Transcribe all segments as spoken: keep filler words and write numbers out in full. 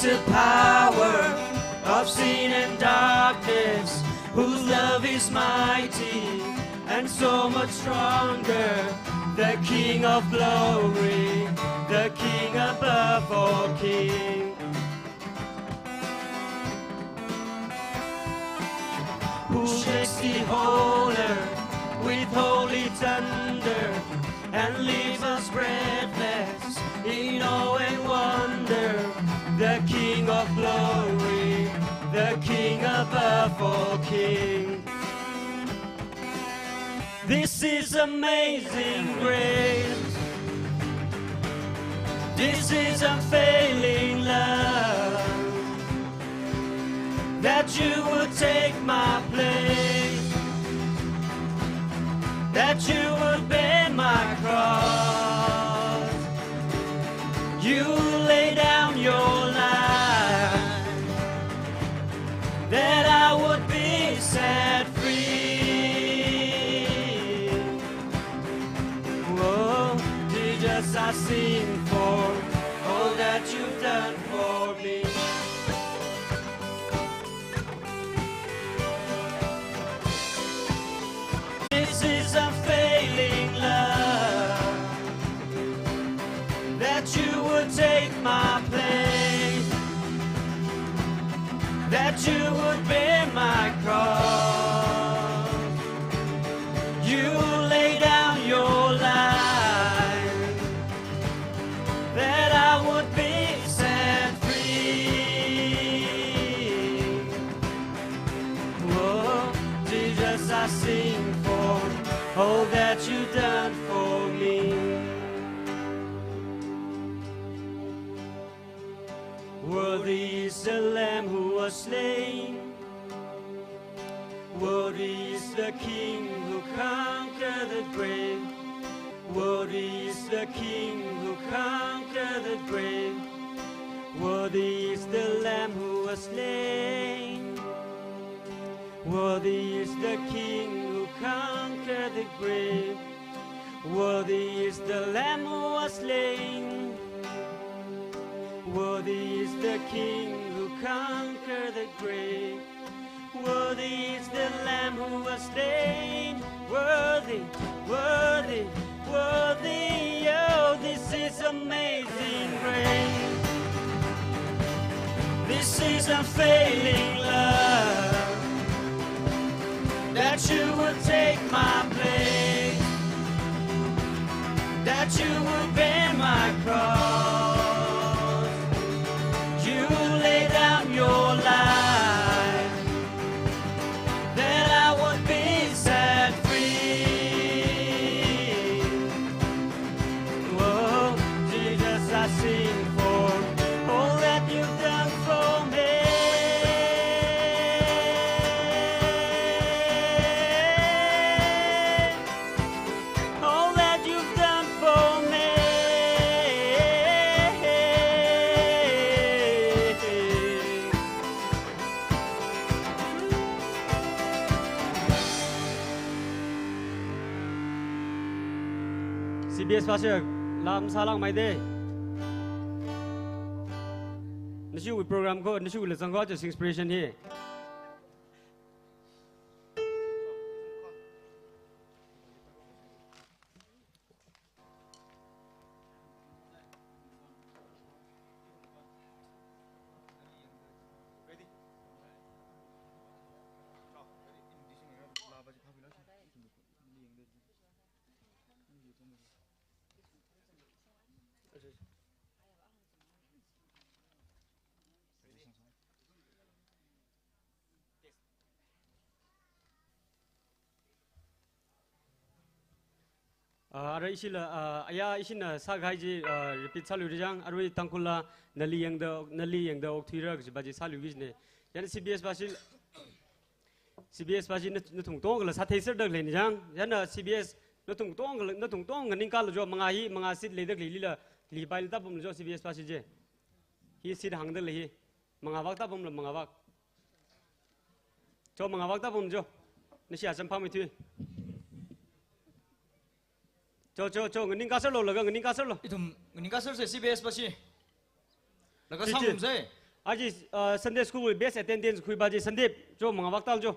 The power of sin and darkness, whose love is mighty and so much stronger. The King of glory, the King above all kings. Who shakes the whole earth with holy thunder and leaves us breathless in awe and wonder. The King of glory, the King above all kings. This is amazing grace. This is unfailing love. That you would take my place. That you would bear my cross. You lay down your life that I would be set free. Oh, Jesus, I sing for all that you've done for me. This is unfailing love, that you would take my place, that you would bear my cross. You lay down your life that I would be set free. Oh, Jesus, I sing for all that you've done for me. Worthy is the Lamb who was slain. Worthy is the King who conquered the grave. Worthy is the King who conquered the grave. Worthy is the Lamb who was slain. Worthy is the King who conquered the grave. Worthy is the Lamb who was slain. Worthy is the King who conquered the grave. Worthy is the Lamb who was slain. Worthy, worthy, worthy. Oh, this is amazing grace. This is unfailing love, that you would take my place, that you would bear my cross. You lay down your life that I would be set free. Oh, Jesus, I sing for all that you've done for me. All that you've done for me. C B S pāshi lam sālāngmeida. Nashiwui program ko, nashiwui lachang ko, just inspiration hi. Ah, arui ishila, ah, aya ishina sākahai chi, ah, repeat sāluira chang, arui Tangkhulna nali yangda, nali yangda okthuira kajipa chi sāluki kajina. Yana C B S pāshi, C B S pāshi na, nathum katongala sātheiserda khaleina chang. Yana C B S nathum katongala, nathum katonga nganingkālu jo, mangā hi, mangā seat leida khaleilila, khaleipāla tāpamlu jo C B S pāshi chi. Hi seat hāngda khalei hi. Mangāvak tāpamlu, mangāvak. Jo, mangāvak tāpam jo. Nashi acham phāmeithui. Jo, jo, jo, nganingkāserlu, laga nganingkāserlu. Ithum nganingkāsersa C B S pāshi. Laga Thank you. Sāngarumsa. Aja, uh, Sunday school wui best attendance khuipa chi Sunday jo mangavak tal jo.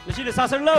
Nashili sāserlo.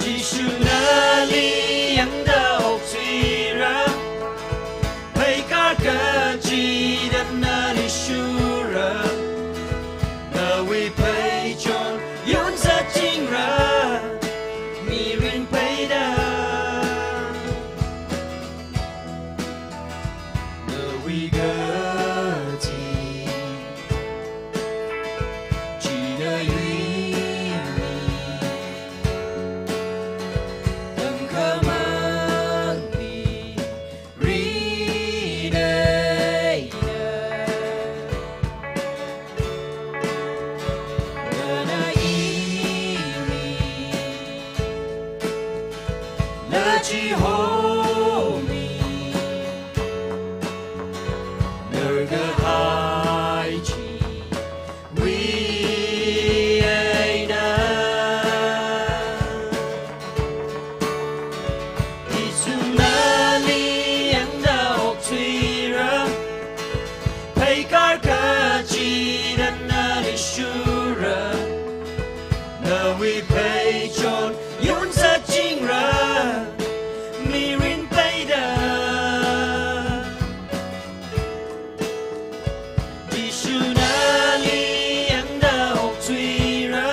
Jishu nali yangda okthuira, pheikar kachida nali shura, nawui pheichon yun zatchingra, mirin pheida. Nawui kachi, chida yuni, tamkhamang mirin eina. Nana imi, lachi homi, narkahai chiwui eina. Jishu nali yangda okthuira, pheikar kachida nali shura, nawui pheichon yun zatchingra, mirin pheida. Jishu nali yangda okthuira,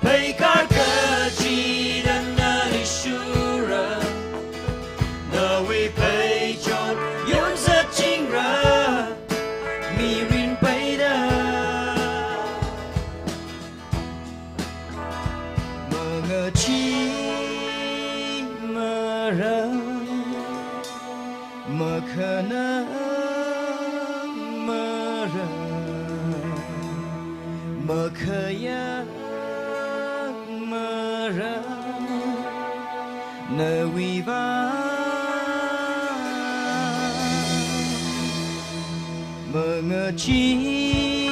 pheikar kachida nali shura, nawui pheichon yun zatchingra, mirin pheida. Mangachee mara, makhanang mara, makhayang mara, nawui vang. Mangachee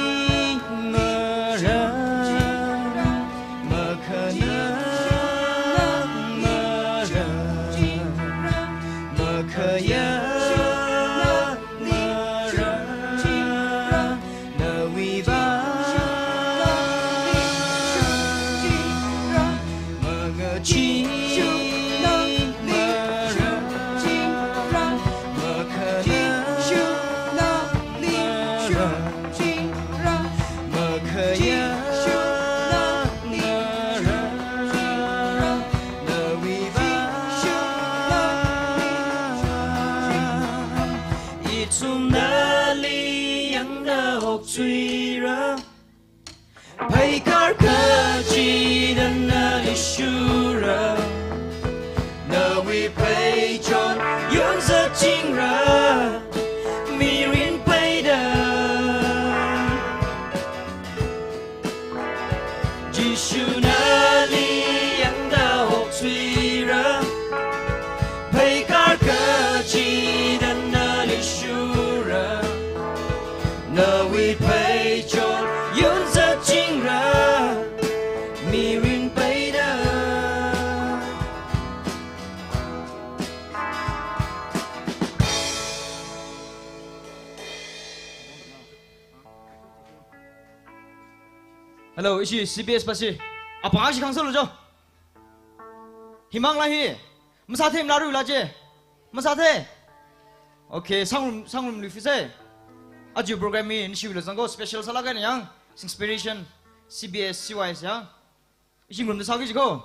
mara, makhanang mara, makhayang mara, nawui vang. Mangachee mara, makhanang mara, makhayang mara, nawui vang. Ithum nali yangda okthuira, pheikar kachida nali shura, nawui pheichon yun zatchingra, mirin pheida. Jishu nali yangda okthuira, pheikar kachida nali shura, Hello, ishi C B S pasi. Apāng ashi khangsālu jo. Himang la hi. Masāthei mla rui la je. Masāthei. Okay, sangram, sangram lui fuse. Aja program hi nishiwuila zangko special sālāk eina yang. Inspiration, C B S, C Y S yang. Ishi ngarumda sāki jiko.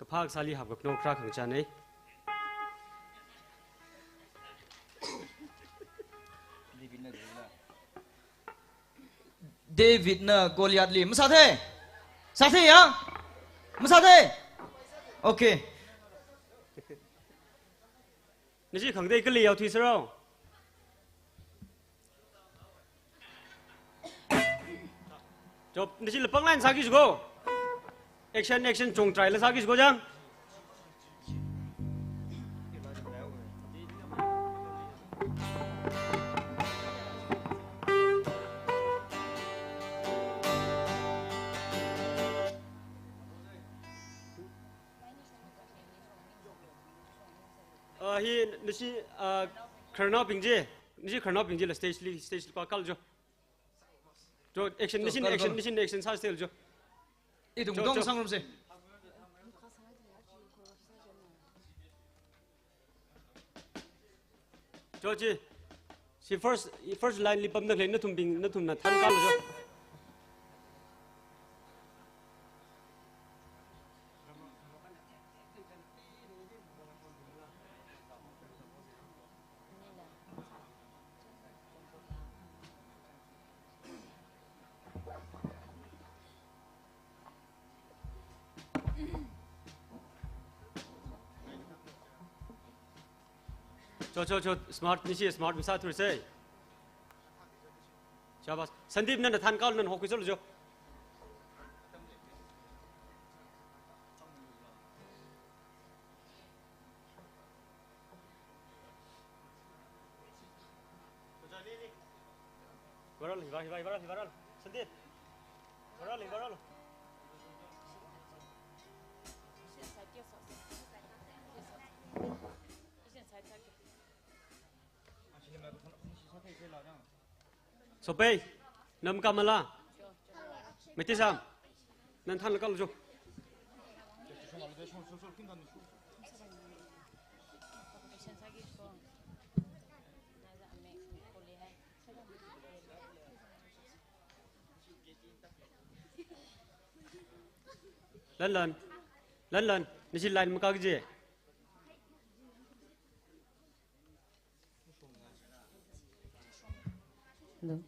Kaphā kasāli hapkakhanao kharā khangachānei. Davidna Goliathli. Masāthei? Sāthei ya? Masāthei? Okay. Nashi khangatei kali yāothui sārao. Chop, nashi lapang line sāki jiko. Action, action, chong try la sāki jiko jang. Ah, hi nashi, ah, khararnaobing je, nashi khararnaobing je la stage li, stage li pa kal jo. Jo, action, jo, nashi kal, action, kal. Nashi action sā style jo. Itung jo, dong jo. Sangrumse. Jo chi. Si first, first line li pamda khalei nathumbing, nathumna thankālu jo. Cho, cho, cho, smart, nashi smart mi sāthursei. Shabash. Sandeep, nana thankālu, nana hokhui sālu jo. Viral, viral, viral, viral. Sandeep. Viral, viral. Sopei, nana makāmala? Meitei sam, nana thanlāk kalu jo. Lanlan, Lanlan, nashi line makā kaji. Hello.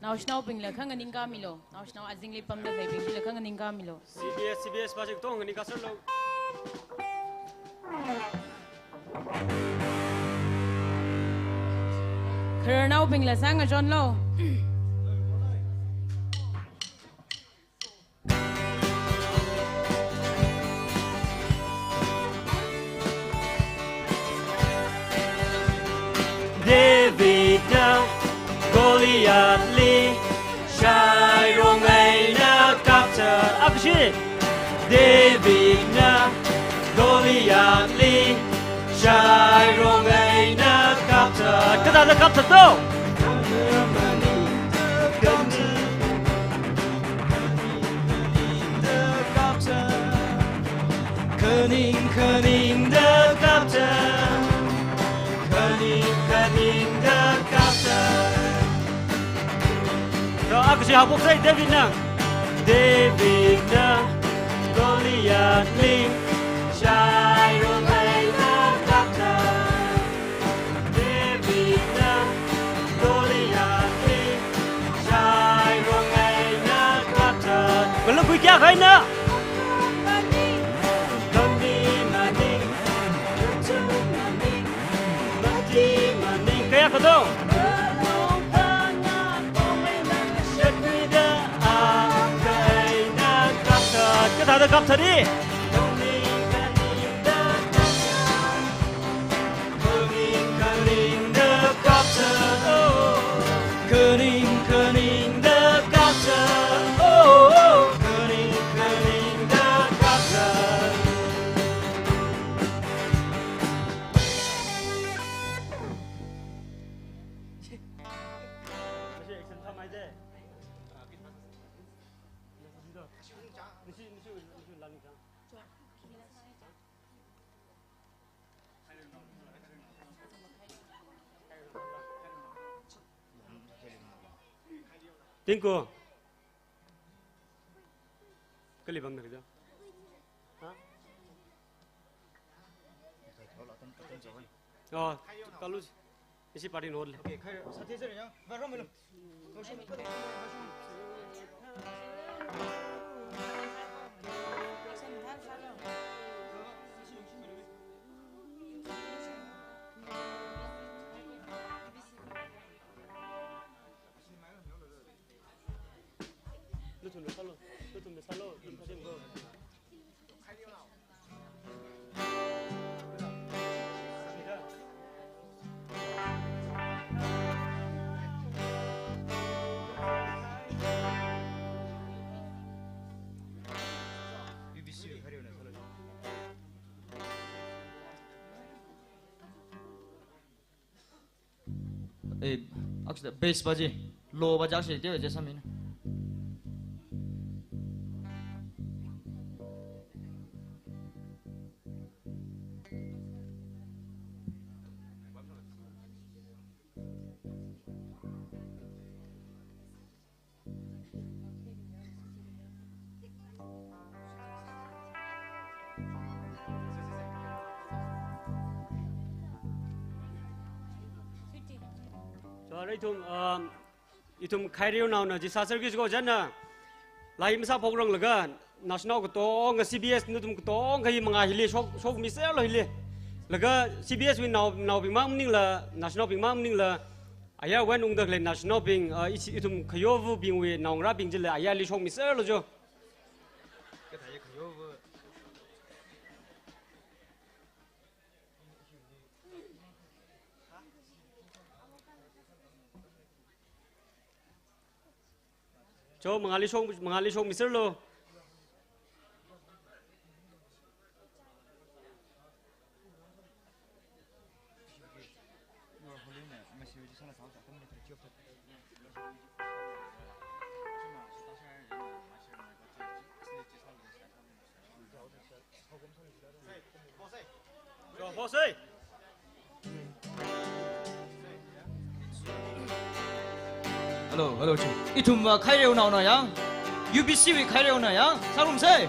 Naoshinaobingla khanganingkāmilu. Naoshinao azingli pamda khaleibingla khanganingkāmilu. C B S, C B S pa chi katong nganingkā sāralo. Khararnaobingla sāngachonlu. Davidna Goliathli shairong eina kapthat. Akshi. Davidna Goliathli shairong eina kapthat. Kathāda kapthat to? Khaning khaningda kapthat. Khaning khaningda kapthat. Ro, akshi haophok sai Davidna. Davidna Goliathli shairong eina kapthat. Davidna Goliathli shairong eina kapthat. Ngalāngkhui kayākha eina? Kayākha to? Kapthari. Tinku. Kali bang na kaja. Ha? Oh, kalu. Isi party note le. Okay, khai, sathi sir ya. Varro melo. Nathumna sālu, nathumna sālu, ithum khadim ko. Eh, actually, bass pa chi, low pa chi, actually, teowa chi sāmina. Chāra ithum, um, ithum Khaireo naona chi sāserki chiko chānna, lairik masāphokranglakha, naoshinao katonga C B S nathum katonga hi mangā hili shok, shokmiserlu hili. Laga C B S wui nao, naobing mang maningla, naoshinaobing mang maningla, ayar wui ungda khalei naoshinaobing, ah, ishi, ithum Khayova̱bingwui naongarābing chila ayarli shokmiserlu jo. Cho, mangāli shok, mangāli shokmiserlu. Hello, hello, chi. Ithum, uh, Khaireo naona ya. U B C wui Khaireo na ya. Sārumsa.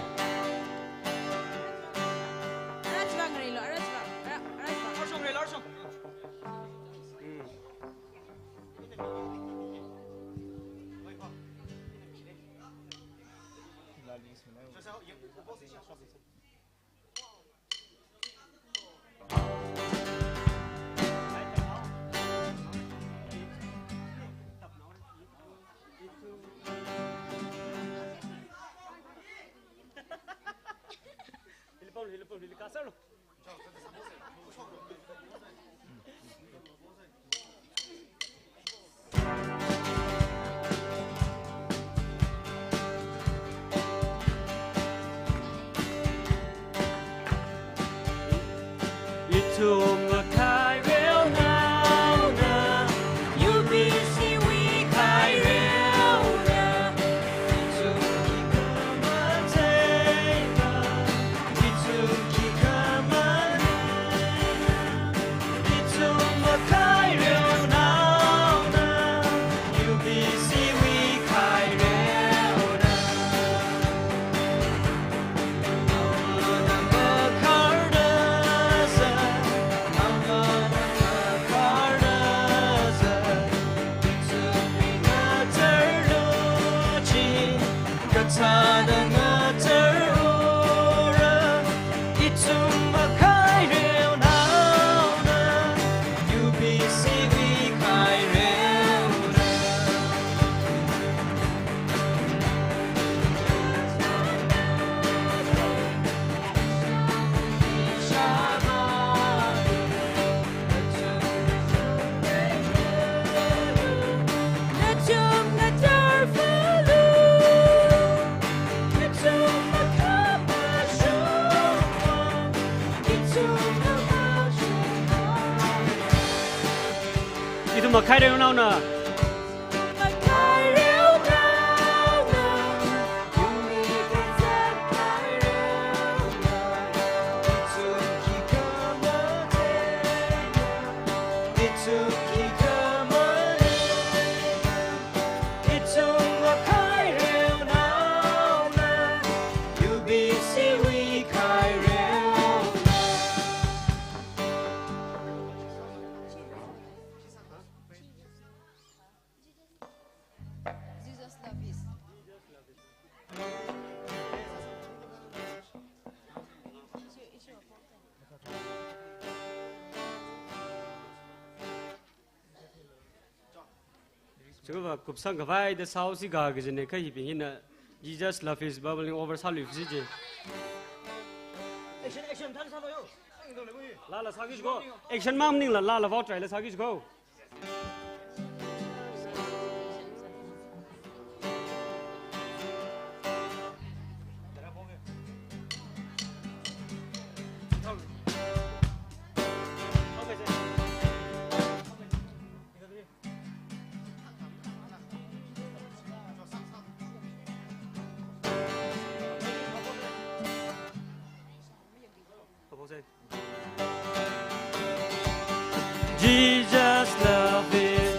Makhaireu naona. Chikava kupsang khavai da sao si ga kajine, kha hibing hina Jesus love is bubbling over sālui fisi je. Action, action, than sālo yo. Lala sāki jiko. Action mang maningla, lala vao try la sāki jiko. Jesus love is.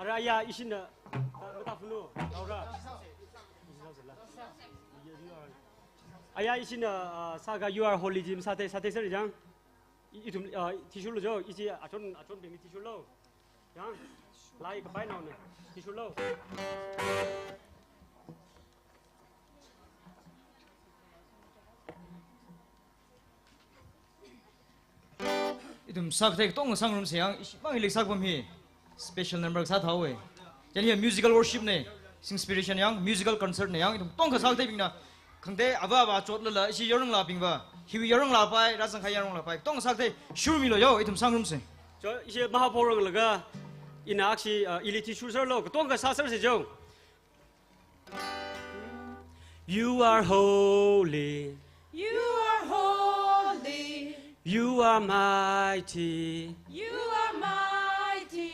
Ara ya ishina, ta, ta funu, taora. Aya ishina, ah, sāga You Are Holy ji masāthei, sāthei sir jang. I, ithum, ah, thishurlu jo, ishi achon, achonbingli thishurlu. Yang, lai kapai naona, thishurlu. Ithum sākathei katonga sangrumsa yang, ishimang hili sākapam hi special number kasā thaowe. Chieina hi musical worship ne, inspiration yang, musical concert ne yang, ithum katonga sākatheibingna, khangatei ava ava chotlala, ishi yaronglabingva, hiwui yaronglāpai, rāzangkahai yaronglāpai, katonga sākathei shurmilo yo, ithum sangrumsa. Jo, ishi mahaphorang laga, ina akshi, uh, ili thishur serlo, katonga sāsersa jo. You are holy. You are holy. You are mighty. You are mighty.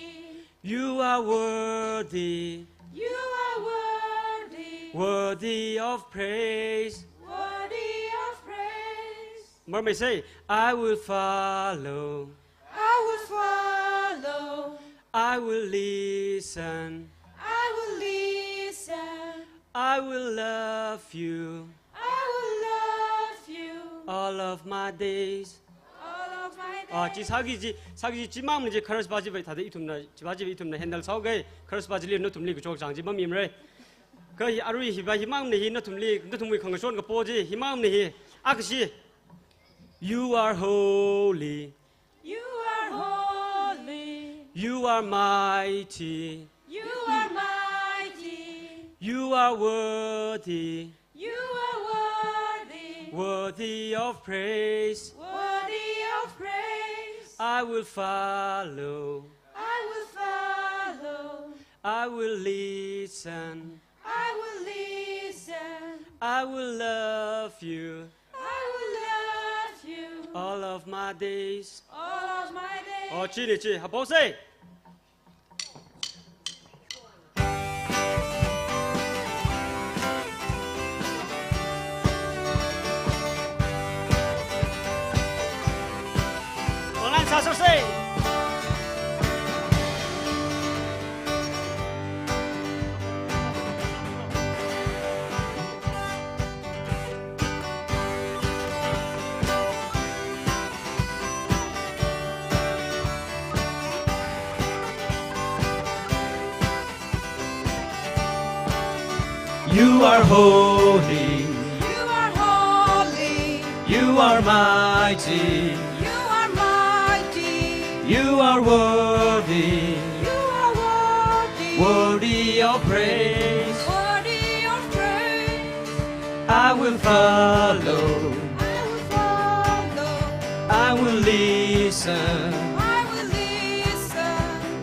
You are worthy. You are worthy. Worthy of praise. Worthy of praise. Marmei say, I will follow. I will follow. I will listen. I will listen. I will love you. I will love you. All of my days. All of my days. Ah, chi sāki chi, sāki chi, chimang chi chorus pa chiva thāda ithumna, chiva chiva ithumna handle sāoke, chorus pa chili nathumli kachot chang chi mamimre. Kha hi arui hiva himang hi nathumli, nathumwui khangachon kapo chi, himang hi, akshi. You are holy. You are holy. You are mighty. You are mighty. You are worthy. You are worthy. Worthy of praise. Worthy of praise. I will follow. I will follow. I will listen. I will listen. I will love you. I will love you. All of my days. All of my days. Oh, chini chi, habose. Online sasase. You are holy. You are holy. You are mighty. You are mighty. You are worthy. You are worthy. Worthy of praise. Worthy of praise. I will follow. I will follow. I will listen. I will listen.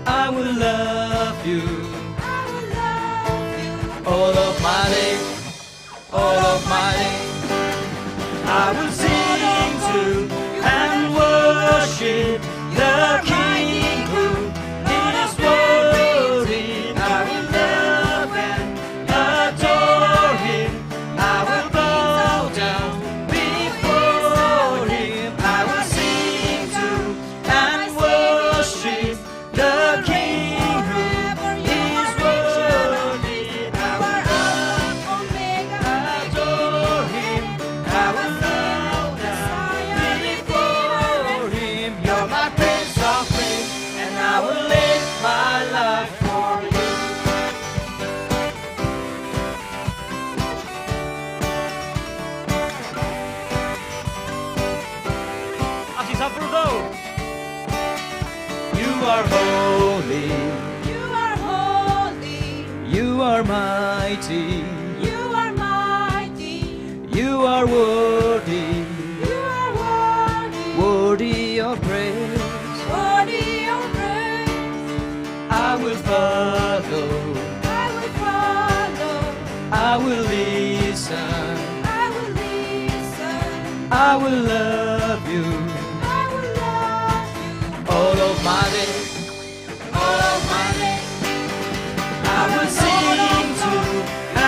I will love you. I will love you. All of my days, all of my days, I will sing to and worship the King who is worthy. I will love and adore him. I will bow down before him. I will sing to and worship the King who is worthy. I will adore him. I will bow down before him. You're my Prince of Peace, and I will live my life for you. Aksi saprudo. You are holy. You are holy. You are mighty. You are mighty. You are worthy. You are worthy. Worthy of praise. Worthy of praise. I will follow. I will follow. I will listen. I will listen. I will love you. I will love you. All of my days, all of my days, I will sing to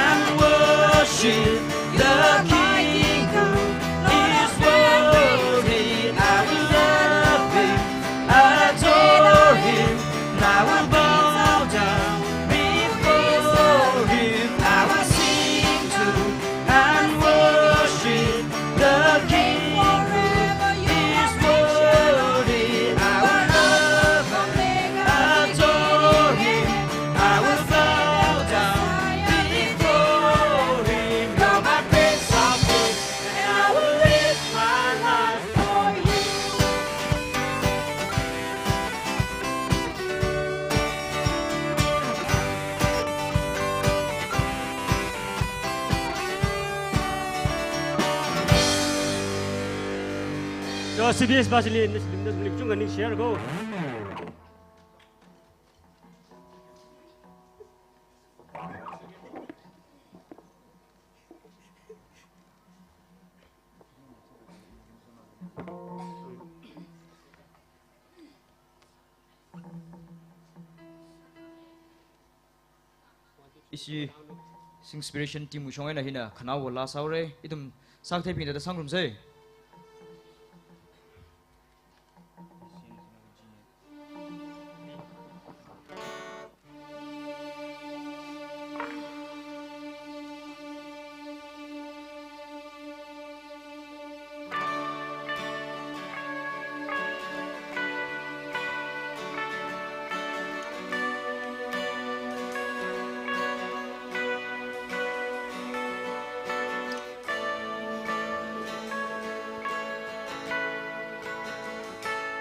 and worship the King who is worthy. I will love him, adore him. I will bow down before him. I will sing to and worship the King who is worthy. I will love and adore him. I will bow down before him. You're my Prince of Peace, and I will live my life for you. Yo, C B S Basili, nis lim das milik chunga ni share ko. Ishi Sing Inspiration team wushong eina hina khanaowa laa sāhaora, ithum sākathei bingda sāngarumsa.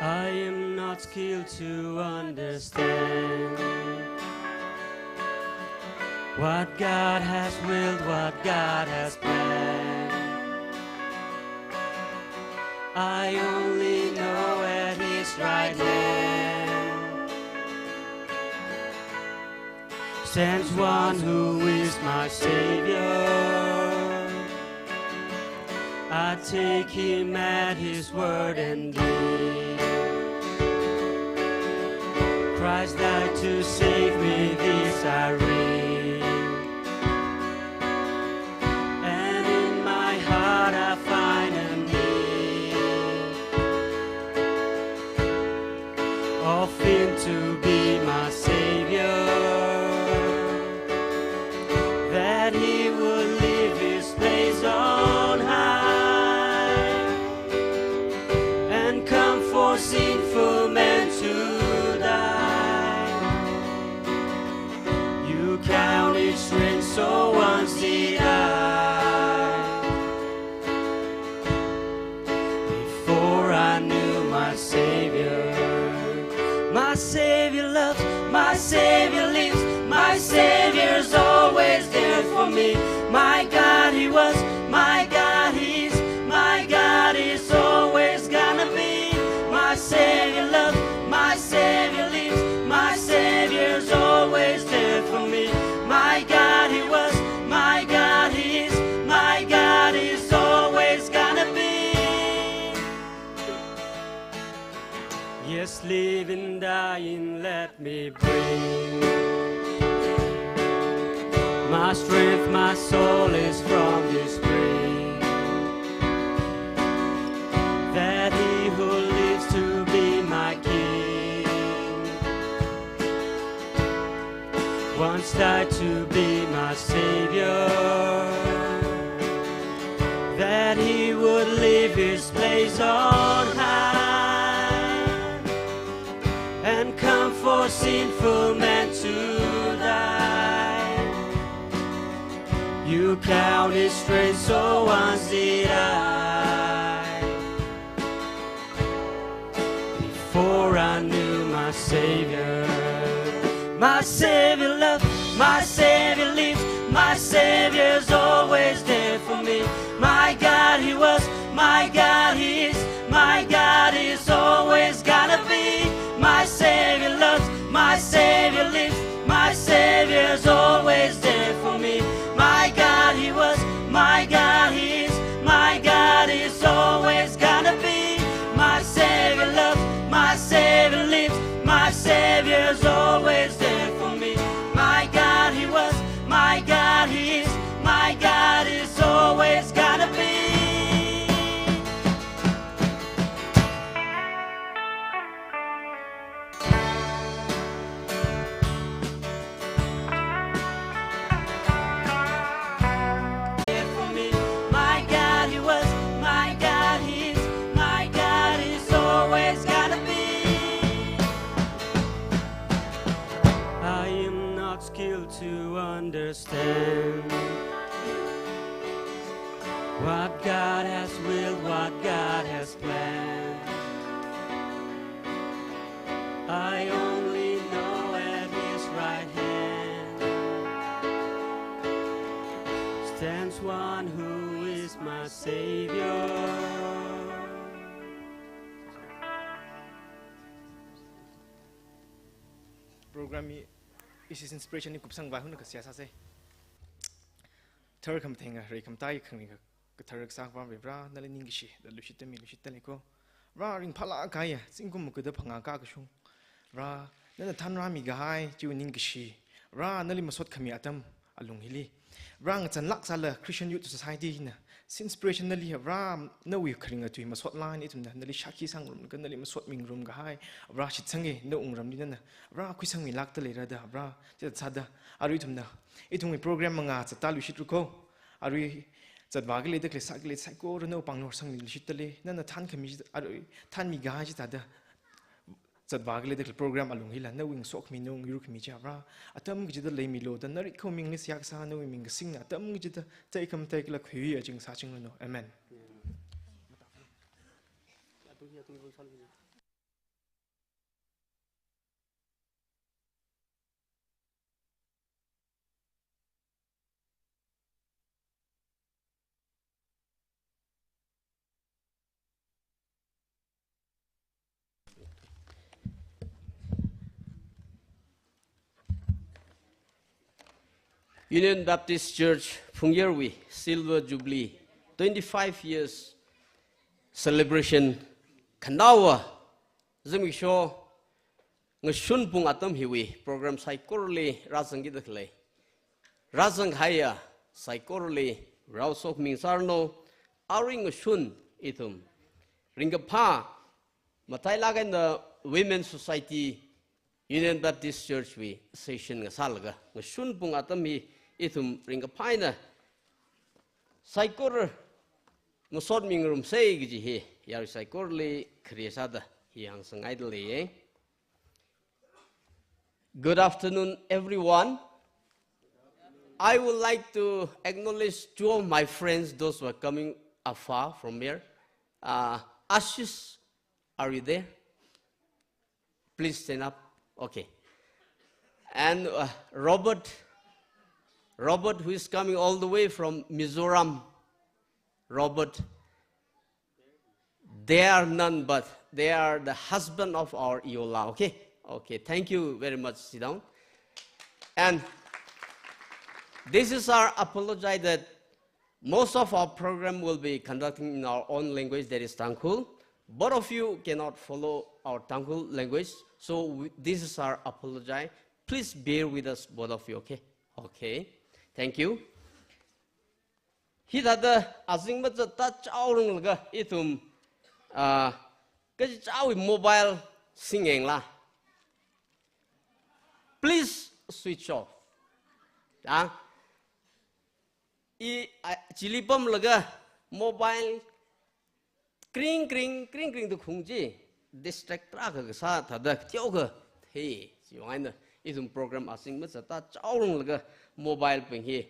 I am not skilled to understand what God has willed, what God has planned. I only know at his right hand stands one who is my Savior. I take him at his word indeed. Christ died to save me, this I read. And in my heart I find a need of him to be my Savior, that he would leave his place on high and come for sinful man to die. You count it strange, so once did I. Before I knew my Savior, my Savior loves, my Savior lives, my Savior's always there for me. My God, he was, my God, he is, my God is always gonna be. My Savior loves, my Savior lives, my Savior's always there for me. My God, he was, my God, he is, my God is always gonna be. Yes, living, dying, let me bring my strength, my soul is from this spring, that he who lives to be my king once died to be my Savior, that he would leave his place on high and come for sinful man to die. You count it strange, so once did I. Before I knew my Savior, my Savior loves, my Savior lives, my Savior's always there for me. My God, he was, my God, he is, my God is always gonna be. My Savior loves, my Savior lives, my Savior's always there for me. My God, he was, my God, he is, my God is always gonna be. My Savior loves, my Savior lives, my Savior's always there for me. My God, he was, my God, he is, my God is always gonna be. For me, my God, he was, my God, he is, my God is always gonna be. I am not skilled to understand what God has willed, what God has planned. I only know at his right hand stands one who is my Savior. Program hi, ishi inspiration hi kupsang vāhuna kasā sāsa. Thar khamatheng, rai khamatai khangni ka, kathar kasā Vare Avā, nali ningkashi da lushitda mi, lushitda leiko. Vare ringphālāk kahai, zingkum makuda phangā kakashung. Vare, nana thanrāmi kahai chiwui ningkashi. Vare, nali masot khami atam alung hili. Vare, ngachānlāk sāla Christian Youth Society hina, inspiration nali, Vare, nawui kharinga tui masot lān ithumna nali shākhi sāngarum, kha nali masot mingarum kahai, Vare, shitsanga nawui wungramli nana, Vare, khuisangmilākda leira da, Vare, chithāda, arui ithumna, ithumwui program mangā zatda lushitra ko, arui zatvā khalei da khalei sā khalei saikora nawui pāngli horsangmi lushitda lei, nana thankhami chi, arui thanmi kahai chithāda, zatvā khalei da khalei program alung hila, nawui ngasokhami, nawui ngarukhami chi Vare, atam kachida leimilu da, narikhao mingli seihā kasā, nawui ming kasing atam kachida, taikham taikala khuiya ching sāchingranu. Amen. Union Baptist Church Phungyarwui Silver Jubilee twenty-five years celebration khanaowa zimiksho ngashun pung atam hiwui program saikorali rāzangkida khalei, rāzanghaiya saikorali rao sokhami ngasāranu. Arui ngashun ithum ringkaphā matailāk eina Women Society, Union Baptist Church wui session ngasālaga ngashun pung atam hi ithum ringkaphā eina saikora masotmingarumsa kaji hi yarui saikorali khare sāda hi hāngsangngaida leiya. Good afternoon, everyone. I would like to acknowledge two of my friends, those who are coming afar from here. Uh, Ashish, are you there? Please stand up. Okay. And, uh, Robert, Robert, who is coming all the way from Mizoram. Robert, they are none, but they are the husband of our Yola. Okay? Okay, thank you very much. Sit down. And this is our apology that most of our program will be conducting in our own language, that is Tangkhul. Both of you cannot follow our Tangkhul language, so we, this is our apology. Please bear with us, both of you, okay? Okay. Thank you. Hithāda azing mazatta chaoranglaga ithum, ah, kachichāwui mobile singyangla, please switch off. Ah? I, ah, chili pamlaga mobile kring, kring, kring, kring da khung chi, distract tarākha kasā thāda teokha thei. Chiwui vang eina ithum program azing mazatta chaoranglaga mobile bing hi,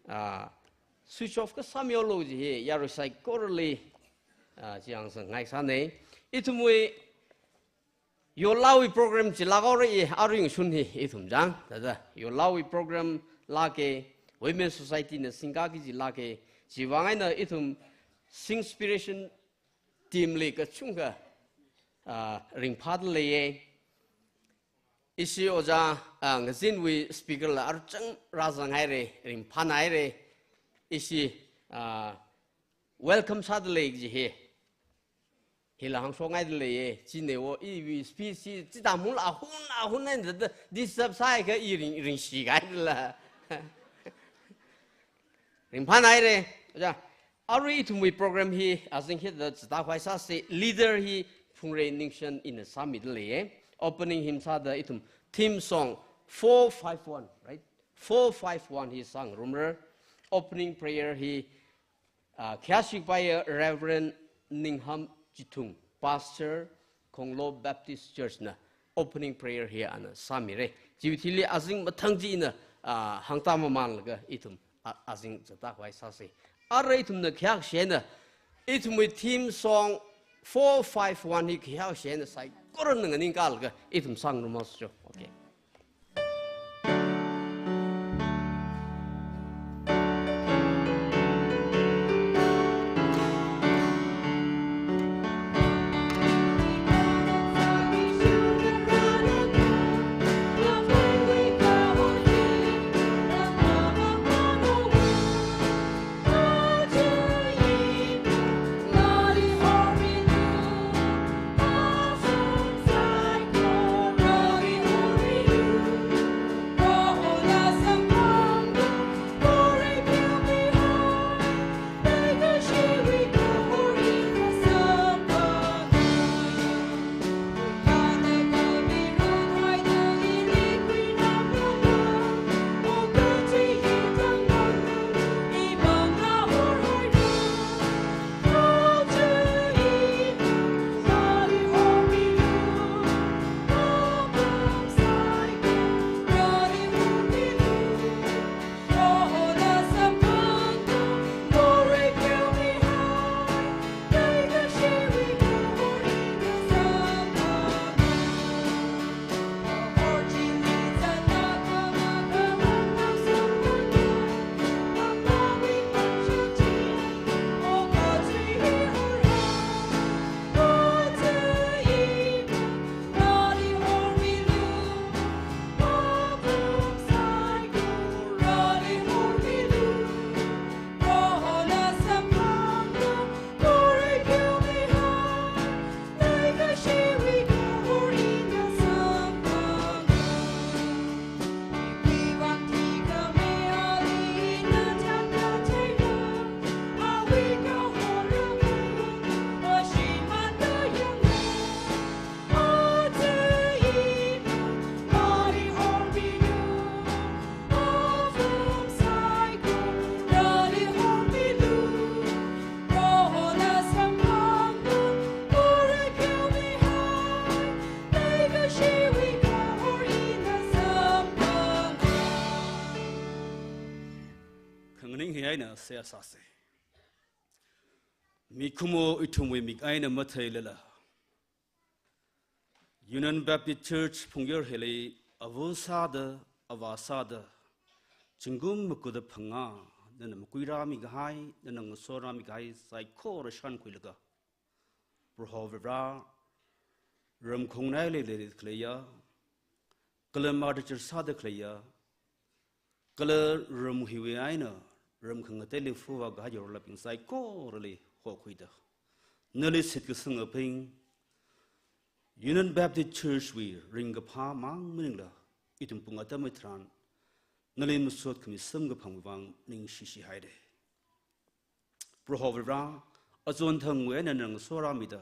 ah, switch off kasā milu kaji hi yarui saikorali, ah, chi hāngsangngai sāna. Ithumwui Yolawui program chi lākhaora, arui ngashun hi ithum chang. Thāda Yolawui program lāka, Women Society na singkaki chi lāka, chiwui vang eina ithum Singspiration team li kachungkha, ah, ringphāda leiya. Ishi ojā, ah, ngazinwui speaker la aruichang rāzanghaira, ringphānahaira. Ishi, ah, welcome sāda lei kaji hi hila hāngshokngaida leiya. Chieina wo iwui speech chi chithāmangla ahun ahun eina thāda disturb sāhaiakha i ring, ringshikahaila. Ringphānahaira. Ojā, arui ithumwui program hi azing hithāda zatta khavai sāsa. Leader hi Phungrei Ningshen ina sāmida leiya. Opening hymn sāda ithum theme song four five one, right? Four five one hi sāngarumra. Opening prayer hi, ah, khayāshikapaiya Reverend Ningham Chithung, Pastor, Khonglo Baptist Church na opening prayer hi ana sāmira. Chiwui thili azing mathang chi ina, ah, hāngtāmamānlaga ithum, ah, azing zatta khavai sāsa. Arui ithumna khayākashe eina, ithumwui theme song four five one hi khayākashe eina saikorana nganingkālaga ithum sāngarumsa cho. Okay. eina seihā sāsa. Mikumo ithumwui mik eina matheilala, Union Baptist Church Phungyar Hilli ava sāda, avā sāda, zingkum maga da phangā, nana makuirāmi kahai, nana ngasorāmi kahai saikora shānkhuilaga, Proho Vare, ramkhongnaili leida khaleiya, kala martyr sāda khaleiya, kala ram hiwui eina ram khangateili fuvā kahai yorlābing saikorali hokhuida, nali shitkasangabing, Union Baptist Church wui ringkaphā mang maningla, ithum pung atam tharan nali masot khami samkaphangwui vang ningshishi haira. Proho Vare, achon thangwui eina nana ngasorāmida,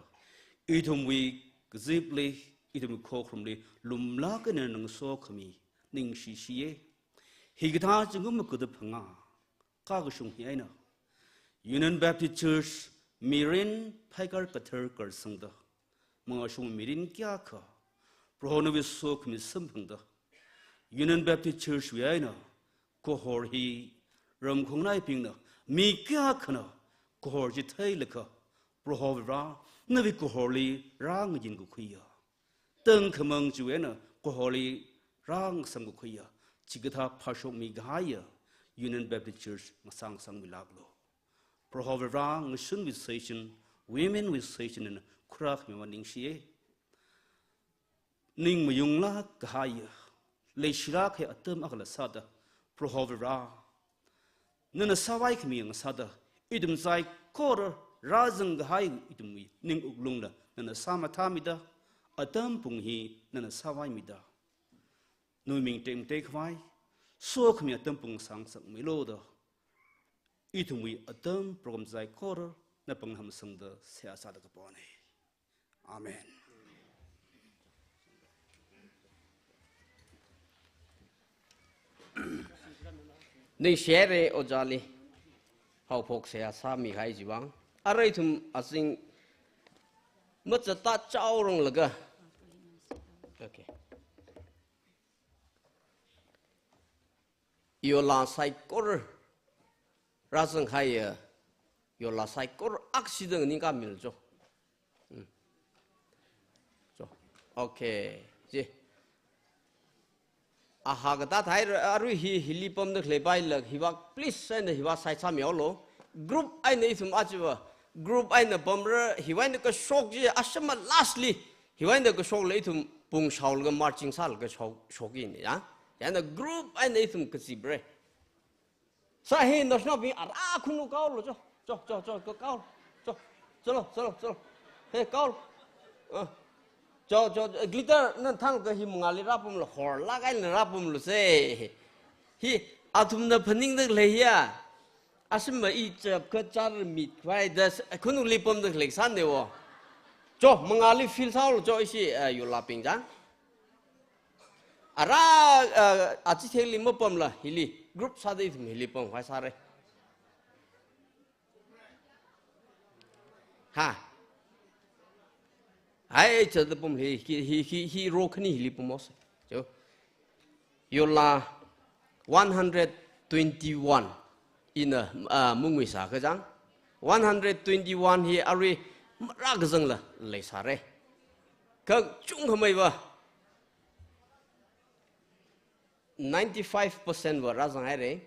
ithumwui kazipli, ithumwui khokharumli lumlāk eina nana ngasokhami ningshishiya. Hikathā zingkum maga da phangā kakashung hi eina, Union Baptist Church mirin phaikar kathar karsangda, mangāshung mirin kayākha Proho nawui sokhami samphangda, Union Baptist Church wui eina kahor hi ramkhongnaibingna, mi kayākhana kahor chi theilaga, Proho Vare, nawui kahorli rāngayin kakhuiya, tangkhamang chiwui eina kahorli rāngasam kakhuiya, chikathā phāshokmi kahaiya Union Baptist Church ngasāngasangmilāklu. Proho Vare, ngashunwui session, women wui session eina khuirākhami vang ningshiya. Ning mayunglāk kahaiya, leishilāk kahai atam akhala sāda, Proho Vare, nana sāvaikhami ngasāda, ithum saikora rāzang kahai ithumwui ning wuklungla nana sāmathāmida, atam pung hi nana sāvaimida, nawui ming tekmatei khavai sokhami atam pung sāngasakmilu da, ithumwui atam program saikora na pānghamsangda seihā sāda kapona. Amen. Ningshihaira ojāli, haophok seihā sāmihai chiwui vang. Arui ithum azing machata chaoranglaga, okay, yola saikora rāzang kahaiya, yola saikora akshida nganingkāmilu cho. Hmm. Cho. Okay. Chi. Aha katā thai arui hi, hili pamda khaleipaila, hiva please eina hiva side sāmihaolu. Group eina ithum achiva, group eina pamra, hiva eina kashok chi, ashama lastly, hiva eina kashokla ithum pung shaolaga marching sālaga shok, shokina ya. Chieina group eina ithum kazipra. Sā hi naoshinao bing ara khunu kaolu cho. Cho, cho, cho, ko kaolu. Cho. Chalo, chalo, chalo. He kaolu. Ah. Cho, cho, glitter na thang ka hi mangāli rāpamlu, horlāk eina rāpamlu se. Hi athumna phaningda khalei hiya. Ashama i chap kachar mit khavai da s-, khunuli pamda khalei sāne wo. Cho, mangāli fill sāolu cho ishi, ah, yolabing chang. Ara, ah, achithekli mapamla, hili group sāda ithum hili pamkhavai sāra. Ha. Hai, chada pam hi, hi, hi, hi, hi row khani hili pamhaosa. Cho. Yola one hundred twenty-one ina, ah, mungwi sā kachang. One hundred twenty-one hi arui marākazangla leisāra. Kachungkhameiva ninety-five percent va rāzanghaira.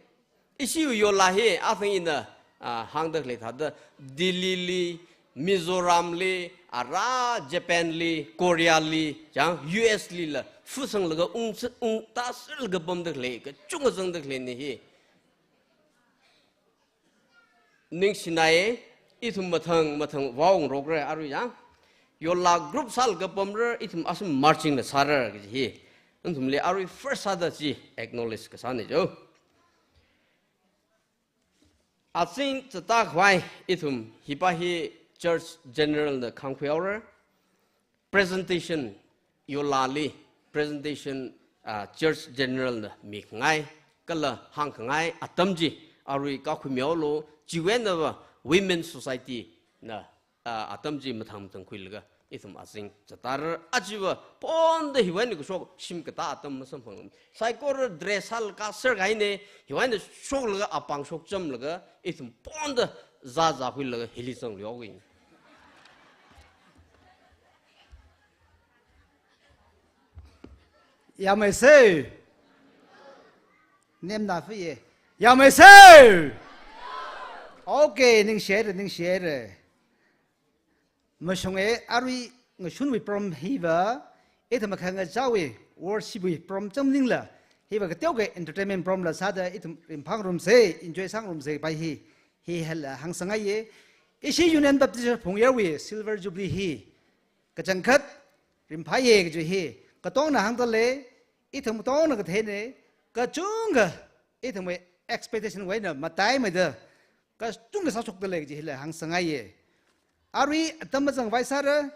Ishi yola hi athang ina, ah, hāngda khalei thāda Delhi li, Mizoram li, ara Japan li, Korea li, chang U S lila, fusanglaga ung, ungta sirlaga pamda khalei, kachungkha zangda khaleina hi. Ningshinai, ithum mathang, mathang vaongarokra arui ya. Yola group sālaga pamra, ithum ashama marching la sāra kaji hi. Nathumli arui first sāda chi acknowledge kasāna cho. Azing chata khavai ithum hipa hi Church General na khangkhuihaora. Presentation, yolali presentation, ah, Church General na mikhangai, kala hāngkhangai atam chi arui kakhuimihaolu, chiwui einava Women Society na, ah, atam chi mathang mathang khuilaga Ithum azing zatar achiva ponda hiwui eina kashok shim katā atam masamphang. Saikora dress hal kasar kahaina, hiwui eina shoklaga apāng shokchamlaga, ithum ponda zāzākhuilaga hili zangluihaoki. Yāmeisei. Nemna fiye. Yāmeisei. Okay, ningshihaira, ningshihaira. Mashunga arui ngashunwui program hiva, ithum makhangachāwui worship wui program chāmningla, hiva kateokha entertainment program la sāda ithum ringphāngarumsei, enjoy sāngarumsei pai hi, hi hala hāngsangngaiye. Ishi Union Baptist Phungyarwui Silver Jubilee hi kachangkhat ringphāye kaji hi katongna hāngdalei, ithum katongna katheina, kachungkha ithumwui expectation wui eina mataimeida kachungkha sāshokdalei kaji hila hāngsangngaiye. Arui atam mazangkhavai sāra,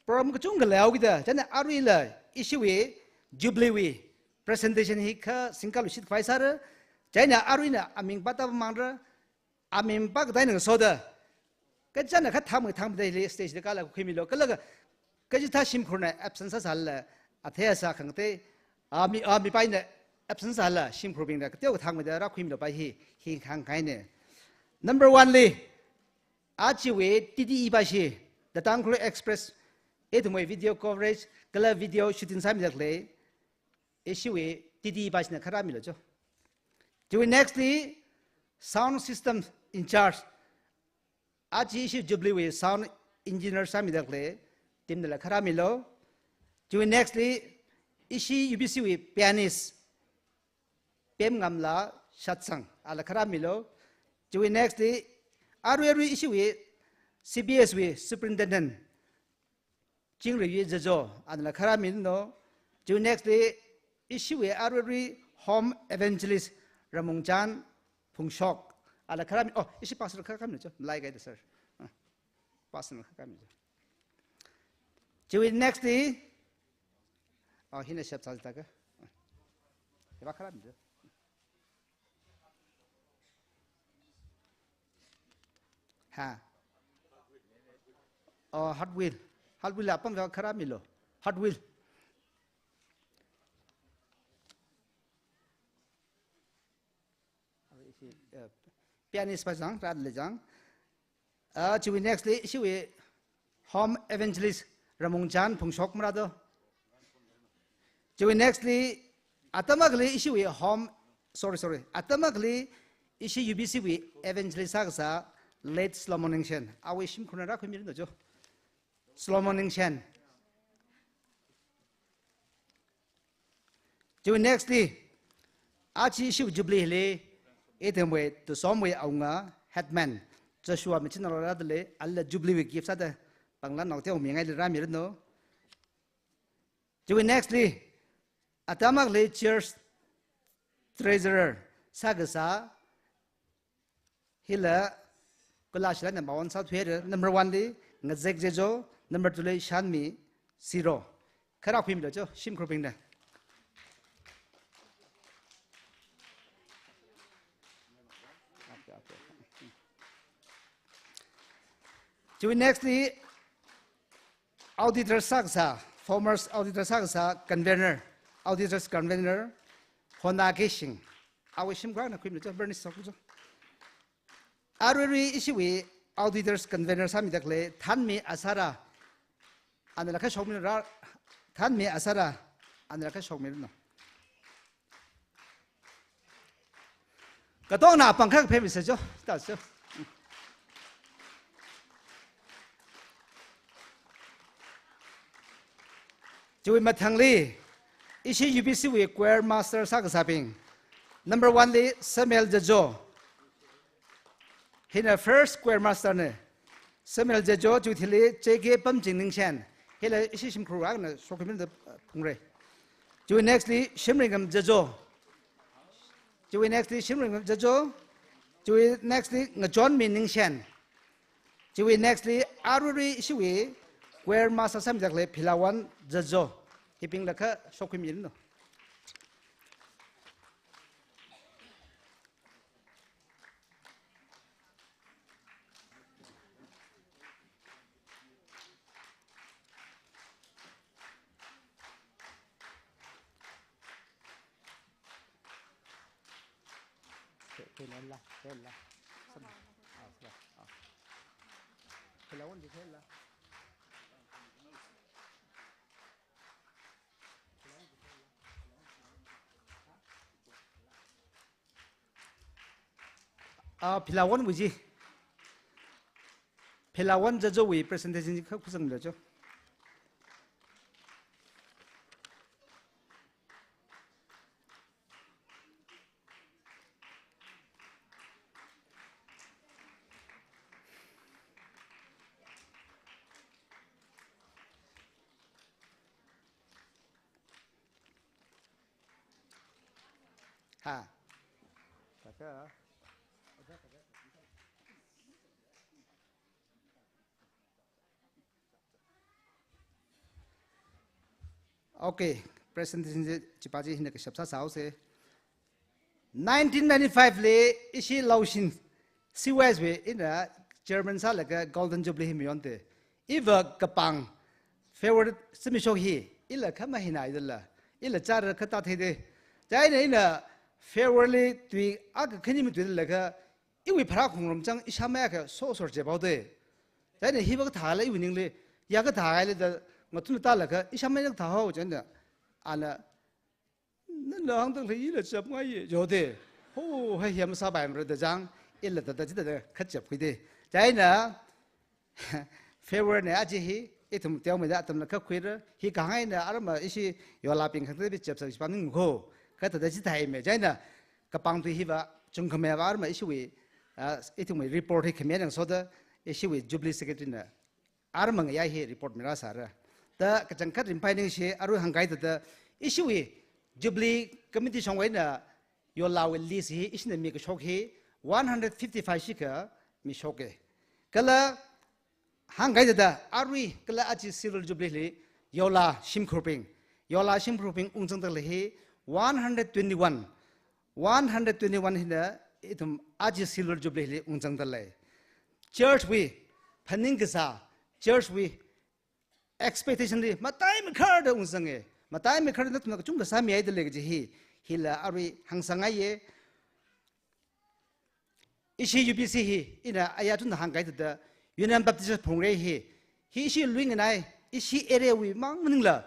program kachungkha leihaokida, chieina aruila ishiwui Jubilee wui presentation hi kha singkaluishitkhavai sāra, chieina aruina aming pāda mangra, aming pākatā eina ngasoda, kachāna kha thangmei thangmeida hili stage da kālaga khuimilu, kala kachithā shimkhurna absent sāsālala, athei asā khangatei, ami, amipaina absent sālala, shimkhurbingna kateokha thangmeida rākhuimilu pai hi, hi hāngkahaina. Number one li, achiwui T T E pashi, The Tangkhul Express, ithumwui video coverage, kala video shooting sāmidalei, ishiwui T T E pashina kharāmilu jo. Chiwui next li sound system in charge, achi ishi Jubilee wui sound engineer sāmidalei, team nala kharāmilu. Chiwui next li ishi U B C wui pianist, Pemngamla Shatsang, ala kharāmilu. Chiwui next li arui arui ishiwui C B S wui superintendent, Chingri Jajo, anala kharāminu. Chiwui next li ishiwui arui arui home evangelist Ramungchan Phungshok, ala kharāmi, oh, ishi pastor kharāminu jo, malai kaida sir. Ah, pastor kharāminu jo. Chiwui next li, oh, hina shep sātaka. Hiva kharāminu jo. Ha. Oh, Hot Wheel. Hot Wheel apam kharāmilu. Hot Wheel. Uh, pianist pa jang, rat le jang. Ah, chiwui next li, chiwui home evangelist Ramungchan Phungshok marado. Chiwui next li, atam akhali ishiwui home, sorry, sorry, atam akhali ishi U B C wui evangelist sākasā late Solomon Ningshen. Awui shimkhurna rākhuimiranu jo. Solomon Ningshen. Chiwui next li, achi ishiwui Jubilee li, ithumwui Tusomwui awunga headman Joshua Michinarora dalei, ala Jubilee wui gift sāda panglan nao teo mingaili rāmiranu. Chiwui next li, atam akhali church treasurer sākasā, hila, kula shila number one sāthuira, number one li, Ngazek Jejo, number two li, Shanmi Siro. Kharākhuimilu jo, shimkhurbingna. Chiwui next li, auditor sākasā, former auditor sākasā, convener, auditors convener, Hona Keshing. Awui shimkhurna khuimilu jo, Bernice sākhu jo. Arui arui ishiwui auditors convener sāmidalei, Thanmi Asara, anala kha shokmira, Thanmi Asara, anala kha shokmiranu. Katongna pangkha phemisa jo, ta jo. Chiwui mathangli, ishi U B C wui choir master sākasābing. Number one li Samuel Jajo. Hina first choir master na. Samuel Jajo, chiwui thili J K Pamching Ningshen. Hila ishi shimkhur akna shokhuimiranu, uh, phungra. Chiwui next li Shimringam Jajo. Chiwui next li Shimringam Jajo. Chiwui next li Ngachonmi Ningshen. Chiwui next li arui arui ishiwui choir master sāmidalei Philawan Jajo. Hibingla kha shokhuimiranu. Phila, phila. Sam-, ah, phila, ah. Phila won di phila. Ah, phila wonwui chi. Phila won jajo wui presentation chi kha khusang da jo. Ha. Taka. Okay, presentation chi chipa chi hina kashap sāsāo se. Nineteen ninety-five li ishi Laoshin C Y S wui ina chairman sālaga Golden Jubilee hi mayonte. Iva kapāng February simi shok hi, ila kha mahinaidala, ila chara kha tātheide. Chieina ina February tui akha khani matuidala kha, iwui pharā khongrum chang ishāmei akha sosor jephaode. Chieina hi va kathāla iwui ningli, ya kathāhaile da ngathumla tālaga ishāmei na kathāhao chieina, ana, nana hāngda khalei ila chapngaiye, jode. Ho, hai hiam sāpaimara da chang, ila thāda chithāda kachap khuide. Chieina, February ne aja hi, ithum teomeida atamla kha khuira, hi kahāng eina arma ishi yolabing khangatei chapsak chipa ningkho, kathāda chithāhaime, chieina kapāng tui hiva, chungkhameiva arma ishiwui, ah, ithumwui report hi khami eina ngasoda, ishiwui Jubilee Secretary na, arma ngayā hi report mirāsāra. Da kachangkhat ringphāi ningshi, arui hāngkahai thāda, ishiwui Jubilee Committee shongwui eina, yolawui list hi, ishina mikashok hi, one hundred fifty-five shikha mishoke. Kala hāngkahai thāda, arui kala aja Silver Jubilee li, yola shimkhurbing. Yola shimkhurbing ungzangda khalei hi, one hundred twenty-one. One hundred twenty-one hina, ithum aja Silver Jubilee li ungzangda lei. Church wui, phaning kasā, church wui, expectation li, matai makharda ungzange. Matai makharda nathumna kachungkha sāmihaida lei kaji hi, hila arui hāngsangngaiye. Ishi U B C hi, ina aya tun hāngkahai thāda, Union Baptist Church Phungrei hi, hi ishi lui nganai, ishi area wui mang maningla,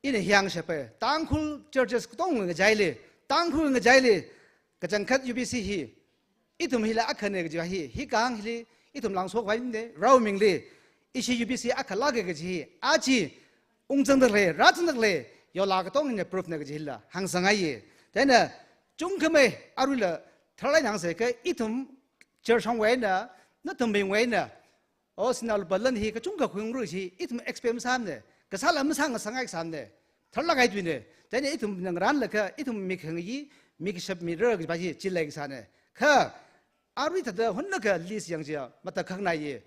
ina hiyangshape, Tangkhul churches katong ngachaili, Tangkhul ngachaili, kachangkhat U B C hi, ithum hila akhane kaji hi, hi kahāng hili, ithum langsokvaine, raomingli, ishi U B C akha lāke kaji hi, aja, ungzangda khalei, rāzangda khalei, yola katong hina proof na kaji hila, hāngsangngaiye. Chieina, chungkhamei, aruila, tharlāk eina hāngsa kha, ithum, church shongwui eina, nathumbingwui eina, o, sinā lupā lan hi kachungkha khuiungra chi, ithum expect masāmane, kasāla masāngasakngai kasāmane, tharlāk kahai tuine, chieina ithumna ngarānlaga, ithum mik hāngi, mikashap mira kajipa chi, chilei kasāne. Kha, arui thāda hunlaga list yangchiya, matakhak naiye.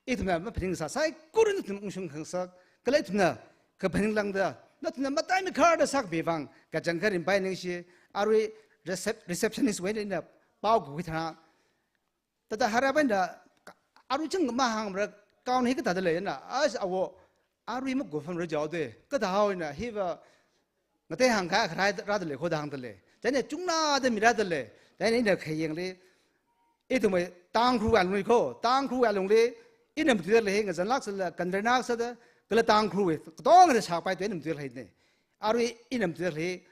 Ithumna maphaningsā saikora nathum ungshung khangasak, kala ithumna kaphaning lāngda, nathumna matai makharda sākhavai vang, kachangkhat ringphāi ningshi, arui recep-, receptionist wui eina pao kakhui tharan, thāda harap eina, arui chang mahāngmara, count hi kathāda leina, as awo, arui makuphamra jaode, kathāhaoina, hiva, ngatei hāngkha kharai rāda lei kho da hāngda lei. Chieina chungnada mirāda lei. Chieina ina khayangli, ithumwui Tangkhulwui alungli kho, Tangkhulwui alungli, ina matuida lei, ngazanlāk sāla, kandaināk sāda, kala Tangkhulwui, katongana shāpai tui ina matuida leine. Arui ina matuida lei,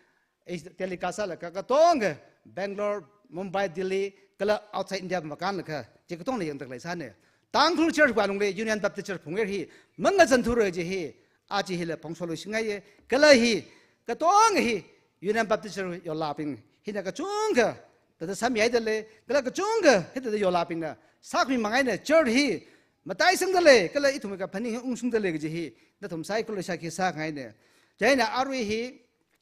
eh, telecast sālaga katongkha Bangalore, Mumbai, Delhi, kala outside India makānlaga, chi katongna yangda khalei sāne. Tangkhul Church wui alungli Union Baptist Church Phungrei hi, mangazanthura kaji hi, aja hila phongshokluishingngaiye, kala hi, katong hi, Union Baptist Church yolabing, hina kachungkha, thāda sāmihaida lei, kala kachungkha, hithāda yolabingna, sākhami mangaina church hi, mataisangda lei, kala ithum kaphaning hi ungshungda lei kaji hi, nathum saikora shākhi sāngaine. Chieina arui hi,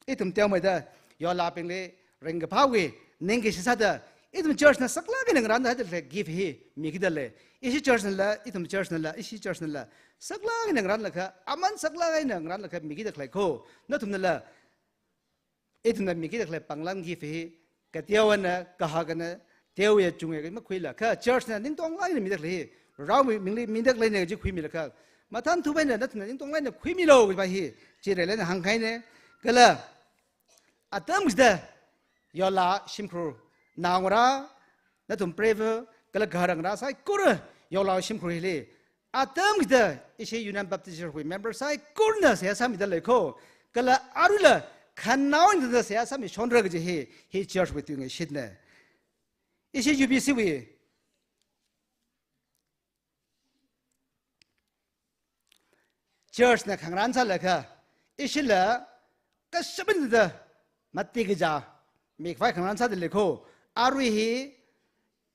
ithum teomeida, yolabingli, ringkaphāwui, ningkashi sāda, ithum church na saklāk eina ngarānda haida lei gift hi, mikida lei. Ishi church nala, ithum church nala, ishi church nala, saklāk eina ngarānlaga, aman saklāk eina ngarānlaga, mikida khalei kho, nathumnala, ithumna mikida khalei panglam gift hi, kateowana, kahakana, teoya chungya kaji makhuila, kha church na ningtonglāk eina mida khalei hi, raomingli mida khaleine kaji khuimilaga, mathānthup eina nathumna ningtonglāk eina khuimilu kajipa hi, chili eina hāngkahaine, kala, atam kachida, yola shimkhur, naongarā, nathum preivei, kala gahar ngarā saikora, Yola shimkhur hili. Atam hithāda ishi Union Baptist Church wui member saikorana seihā sāmida leikho. Kala aruila khanaoda seihā sāmishonra kaji hi, hi church wui tuingashitna. Ishi U B C wui church na khangarān sālaga, ishila kashap eina da matik kaja mikhavai khangarān sāda leikho. Arui hi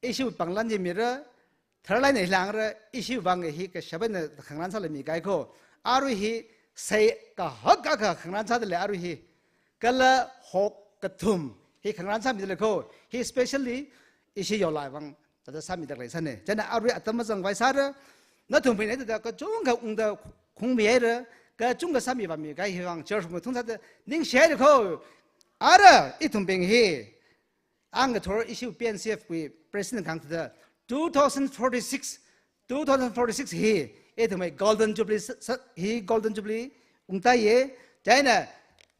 ishi pānglan chi mira, tharlāk eina hi lāngra, ishi vang hi kashap eina khangarān sāla mikahai kho. Arui hi sai kahak kahak khangarān sāda lei arui hi. Kala hok kathum hi khangarān sāmida leikho. Hi specially ishi Yola vang thāda sāmida leisāna. Chieina arui atam mazangvai sāra, nathumbingna thāda kachungkha ungda khungmi haira, kachungkha sāmi vāmi kahai hi vang church mathung sāda ningshi haira kho. Ara ithumbing hi ang ngathor ishi P N C F wui president kahāng thāda two thousand forty-six, two thousand forty-six hi ithumwui Golden Jubilee sa-, sa-, hi Golden Jubilee ungtāya. Chieina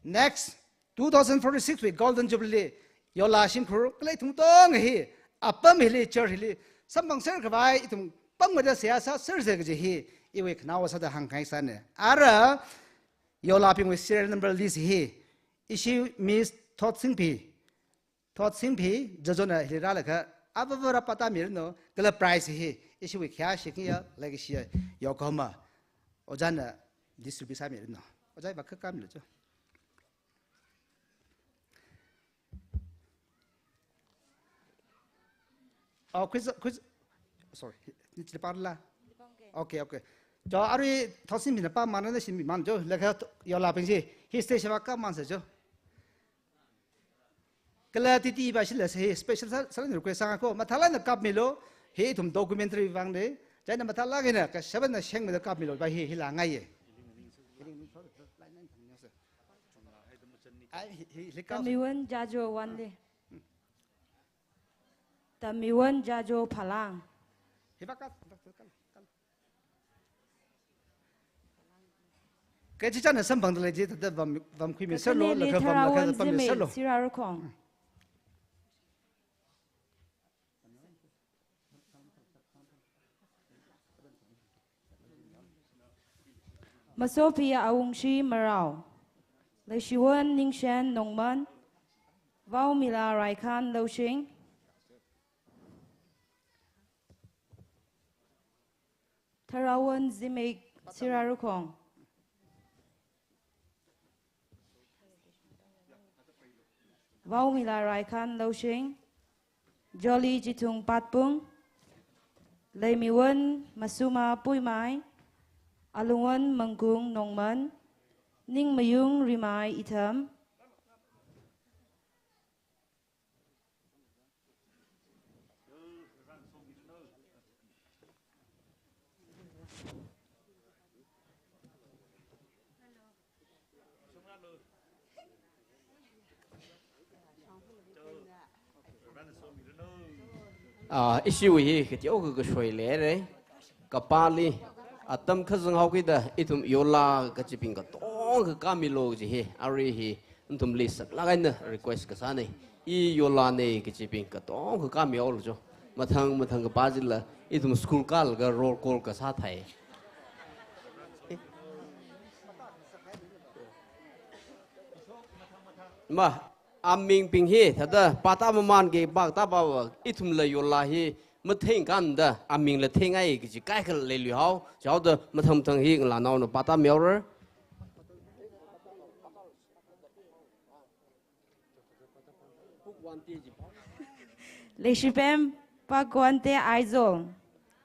next two thousand forty-six wui Golden Jubilee Yola shimkhur kala ithum katonga hi apam hili church hili samphangser khavai ithum pamda seihā sāsersa kaji hi iwui khanaowa sāda hāngkahai sāna. Ara Yolabingwui serial number list hi ishi Miss Thotsingphi, Thotsingphi Jajona hili rālaga avāvara pātāmiranu, kala prize hi ishiwui khayāshi khayā leikashiya Yokohama ojāna distribute sāmiranu. Ojā vākha kamlu cho. Oh, quiz, quiz. Sorry. Ni chili parla. Okay, okay. Cho arui Thotsingphina pāmana, nashi miman cho. Laga Yolabing chi hi stage va kamansa cho. Kala titi ba shila se special sa, sa request sānga kho. Mathālāk eina kapmilu. Hi ithum documentary vangna. Chieina mathālāk eina kashap eina shengmida kapmilu ba hi, hila ngaiya. Ai, hi, hi, hi kap. Tamiwon Jajo Wanle. Tamiwon Jajo Phalang. Hi ba kap, kap, kap, kap. Kachichāna samphangda lei chi thāda vam, vamkhuimiserlu, kakhane laga vam, laga Tharawon Zimei pammiserlu. Sirarakhong. Masophi Awungshi Marao. Leishiwon Ningshen Nongman. Vaomila Raikhan Loushing. Tharawon Zimei Sirarakhong. Vaomila Raikhan Loushing. Jolly Chithung Patpung. Leimiwon Masuma Puimai. Alungwon Mangkung Nongman. Ningmayung Rimai Itham. Ah, ishiwui hi kateokha kashoi leira. Kapāli, atam kazang haokida, ithum Yola kachibing katonga kāmilu kaji hi, arui hi, nathumli saklāk eina request kasāna. I Yolana kachibing katonga kāmihaolu cho. Mathang, mathang kapā chila, ithum school kālaga roll call kasā thai. Ma, amingbing hi, thāda, pātā mamanki, pātā pāva, ithumla Yola hi, matheng kanda, amingla thengai kaji kaikha leiluihao, chaoda mathang mathang hi ngalānaona pātāmihaora. Leishipem Pakwante Aizol,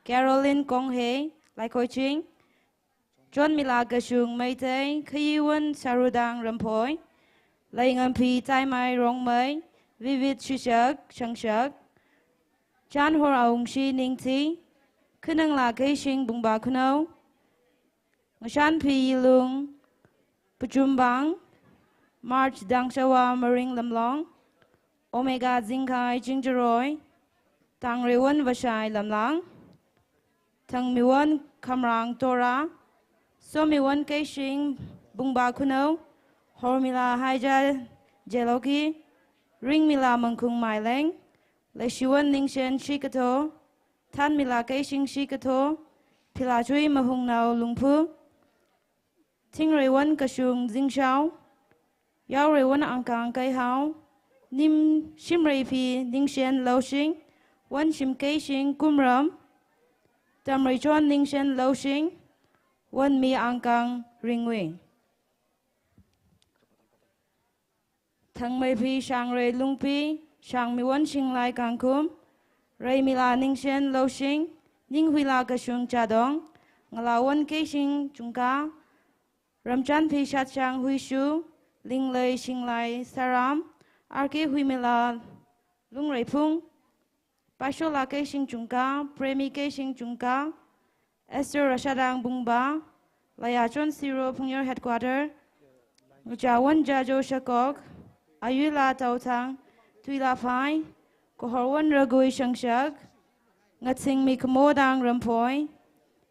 Caroline Konghei, Laikoiching, Chonmila Kashung Meitei, Khayiwon Sarudang Ramphoi, Leingamphi Taimai Rongmei, Vivid Shishak Shangshak, Chanhor Awungshi Ningthi, Khanangla Keishing Bungba Khunou, Ngashanphi Yilung Pachumbang, March Dangshawa Maring Lamlong, Omega Zingkhai Chingjaroi, Tangreiwon Vashai Lamlang, Thangmiwon Khamrang Tora, Somiwon Keishing Bungba Khunou, Hormila Haija Jeloki, Ringmila Mangkhung Maileng, Leishiwon Ningshen Shikathar, Thanmila Keishing Shikathar, Philachui Mahungnao Lungphu, Thingreiwon Kashung Zingshao, Yaoreiwon Angkang Keihao, Nim Shimreiphi Ningshen Laoshing, Wonshim Keishing Kumram, Tamreichon Ningshen Laoshing, Wonmi Angkang Ringwui. Thangmeiphi Shangrei Lungpi, Shangmiwon Shinglai Kangkhum, Reimila Ningshen Laoshing, Ninghuila Kashung Chadong, Ngalawon Keishing Chungkha, Ramchanphi Shatshang Huishu, Linglei Shinglai Saram, R K Huimila Lungreiphung, Paishola Keishing Chungkha, Premi Keishing Chungkha, Esther Rashadang Bungba, Layachon Siro Phungyor Headquarter, Ngachawon Jajo Shakok, Ayuila Tauthang, Tuila Phai, Kohorwon Ragui Shangshak, Ngatsingmi Khamodang Ramphoi,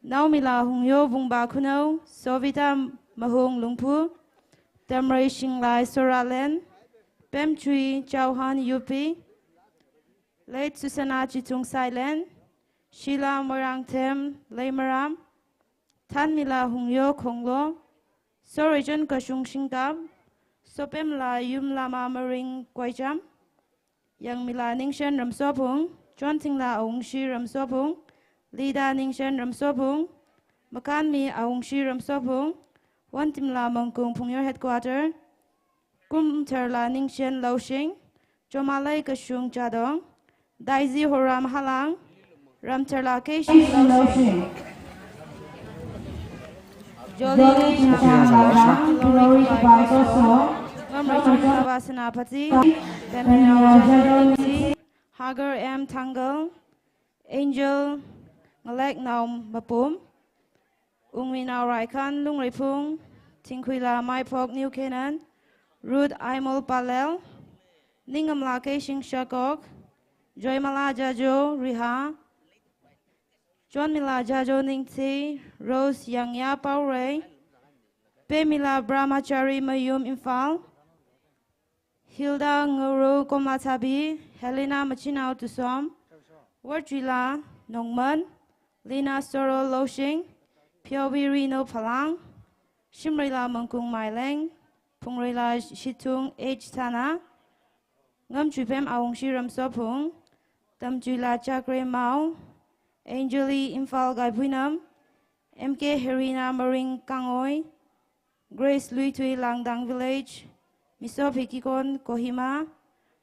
Naomila Hungyo Bungba Khunou, Sovita Mahung Lungphu, Tamrei Shinglai Soralen, Pemchui Chauhan Yupi, Late Susana Chitung Sailen, Sheila Moirangthem Leimaram, Thanmila Hungyo Khonglo, Soreichon Kashung Shingkap, Sopemla Yumlama Maring Koicham, Yangmila Ningshen Ramsophung, Chonthingla Awungshi Ramsophung, Lida Ningshen Ramsophung, Makanmi Awungshi Ramsophung, Wontimla Mangkung Phungyor Headquarter, Kumtharla Ningshen Laoshing, Chomalei Kashung Chadong, Daisy Horam Halang, Ramtharla Keishing Laoshing, Jolly Chingshang Ladang, Glory Baikoso, Ngamrachon Baba Senapati, Pemina Jadonti, Hagar M Thangal, Angel Ngaleknao Mapum, Ungminao Raikhan Lungreiphung, Thingkhuila Maiphok New Canaan, Ruth Aimol Palel, Ningamla Keishing Shakok, Joymala Jajo Riha, Chonmila Jajo Ningshi, Rose Yangya Paurei, Pemila Brahmachari Mayum Imphal, Hilda Nguru Komlathabi, Helena Machinao Tusom, Warchuila Nongman, Lina Soro Laoshing, Pyobi Rino Phalang, Shimreila Mangkung Maileng, Phungreila Shithung H Thana, Ngamchuipem Awungshi Ramsophung, Tamchuila Chakre Mao, Angeli Imphal Gaiphuinam, M K Herina Maring Kangoi, Grace Luithui Langdang Village, Misopi Kikon Kohima,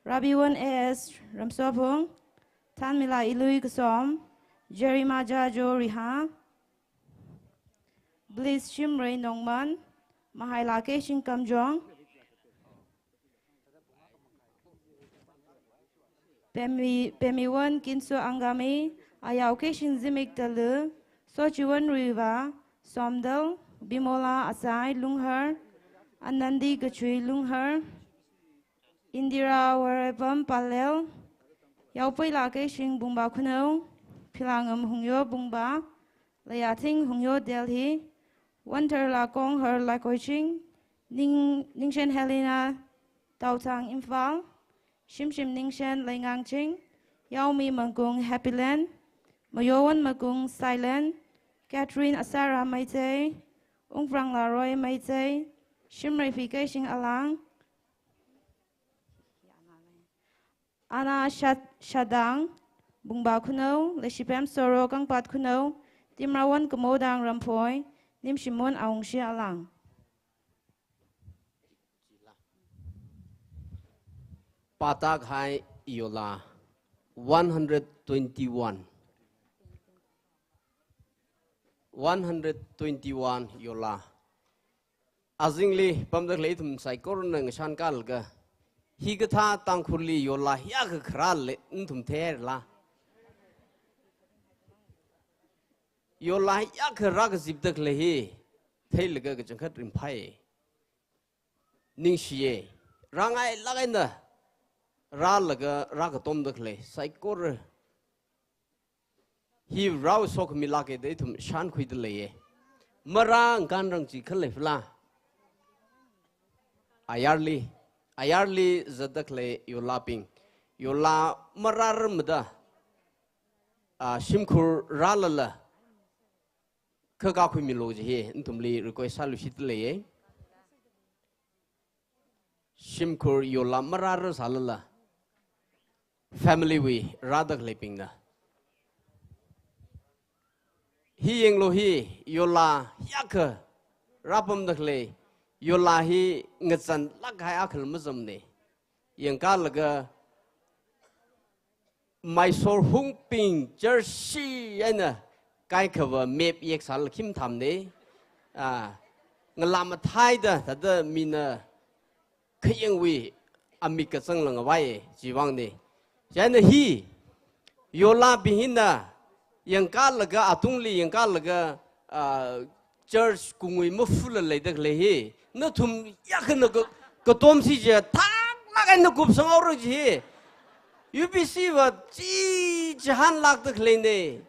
Rabiwon A S Ramsophung, Thanmila Ilui Kasom, Jerima Jajo Riha, Bliss Shimrei Nongman, Mahaila Keishing Kamjong, Pemi, Pemiwon Kinso Angami, Ayao Keishing Zimik Talu, Sochiwon Ruiva, Somdal, Bimola Asai Lunghar, Anandi Kachui Lunghar, Indira Warepam Palel, Yaopuila Keishing Bungba Khunou, Philangam Hungyo Bungba, Layathing Hungyo Delhi, Wonterla Konghar Lakoiching, Ning, Ningshen Helena Tauthang Imphal, Shimshim Ningshen Leingangching, Yaomi Mangkung Happyland, Mayowon Makung Silent, Catherine Asara Meitei, Ungprang Laroi Meitei, Shimreipi Keishing Alang, Ana Shat-, Shadang, Bungba Khunou, Leishipem Soro Kangpat Khunou, Timrawon Kamodang Ramphoi, Nimshimon Awungshi Alang. Pātākahai yola one hundred twenty-one. One hundred twenty-one yola. Azingli pamda khalei ithum saikorana ngashan kalaga, hikathā Tangkhulli yola hiyākha kharā lei nathum theila. Yola hiyākha rākazipda khalei hi theilaga kachangkhat ringphai. Ningshiya. Rāngailāk eina rālaga rākatomda khalei saikora hi rao sokhami lāka da ithum shānkhuida leiya. Marāngkānrang chi khalei phala. Ayarli, ayarli zatda khalei yolabing. Yola mararmada, ah, shimkhur rālala, kha kakhuimilu kaji hi nathumli request sāluishitda leiye. Shimkhur yola mararar sālala, family wui rāda khaleibingna. Hi yanglu hi, yola hiyākha rāpamda khalei, yola hi ngazanlāk kahai akhala mazamne. Yangkālaga Mysore hungbing jersey eina kaikhava map yeksālala khim thamne. Ah, ngalā mathaida thāda mina khayangwui amik kazang langvai chiwuivangna. Chieina hi, yolabing hina, yangkālaga, atungli yangkālaga, ah, church kungwui mafula leida khalei hi, nathum yākhana ka, katomsi je, thaklāk eina kupsanghaora kaji hi. U B C va chi chihānlākda khaleine.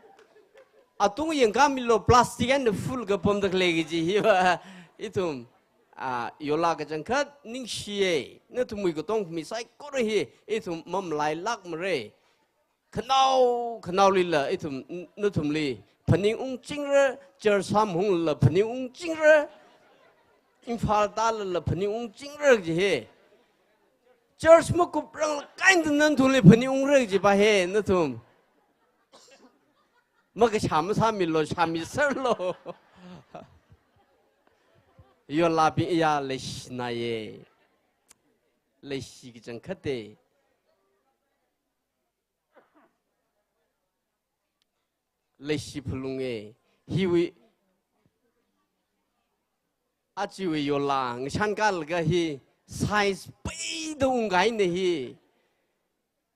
Atung yangkāmilu plastic eina full kapamda khalei kaji hiva. Ithum, ah, yola kachangkhat ningshiye. Nathumwui katomkhami saikora hi, ithum mamalailākmare. Khanao, khanaolila, ithum, n-, nathumli phaningungchingra, church samphunglala phaningungchingra, Imphal tālala phaningungchingra kaji hi. Church makuprang kainda nathumli phaningungra kajipa hi, nathum. Makashā masāmilu, shāmiserlu. Yolabing iya leishinaye. Leishi kachangkhate. Leishi phalunge. Hiwui, ajawui yola, ngashan kalaga hi, size peida ungkahaine hi.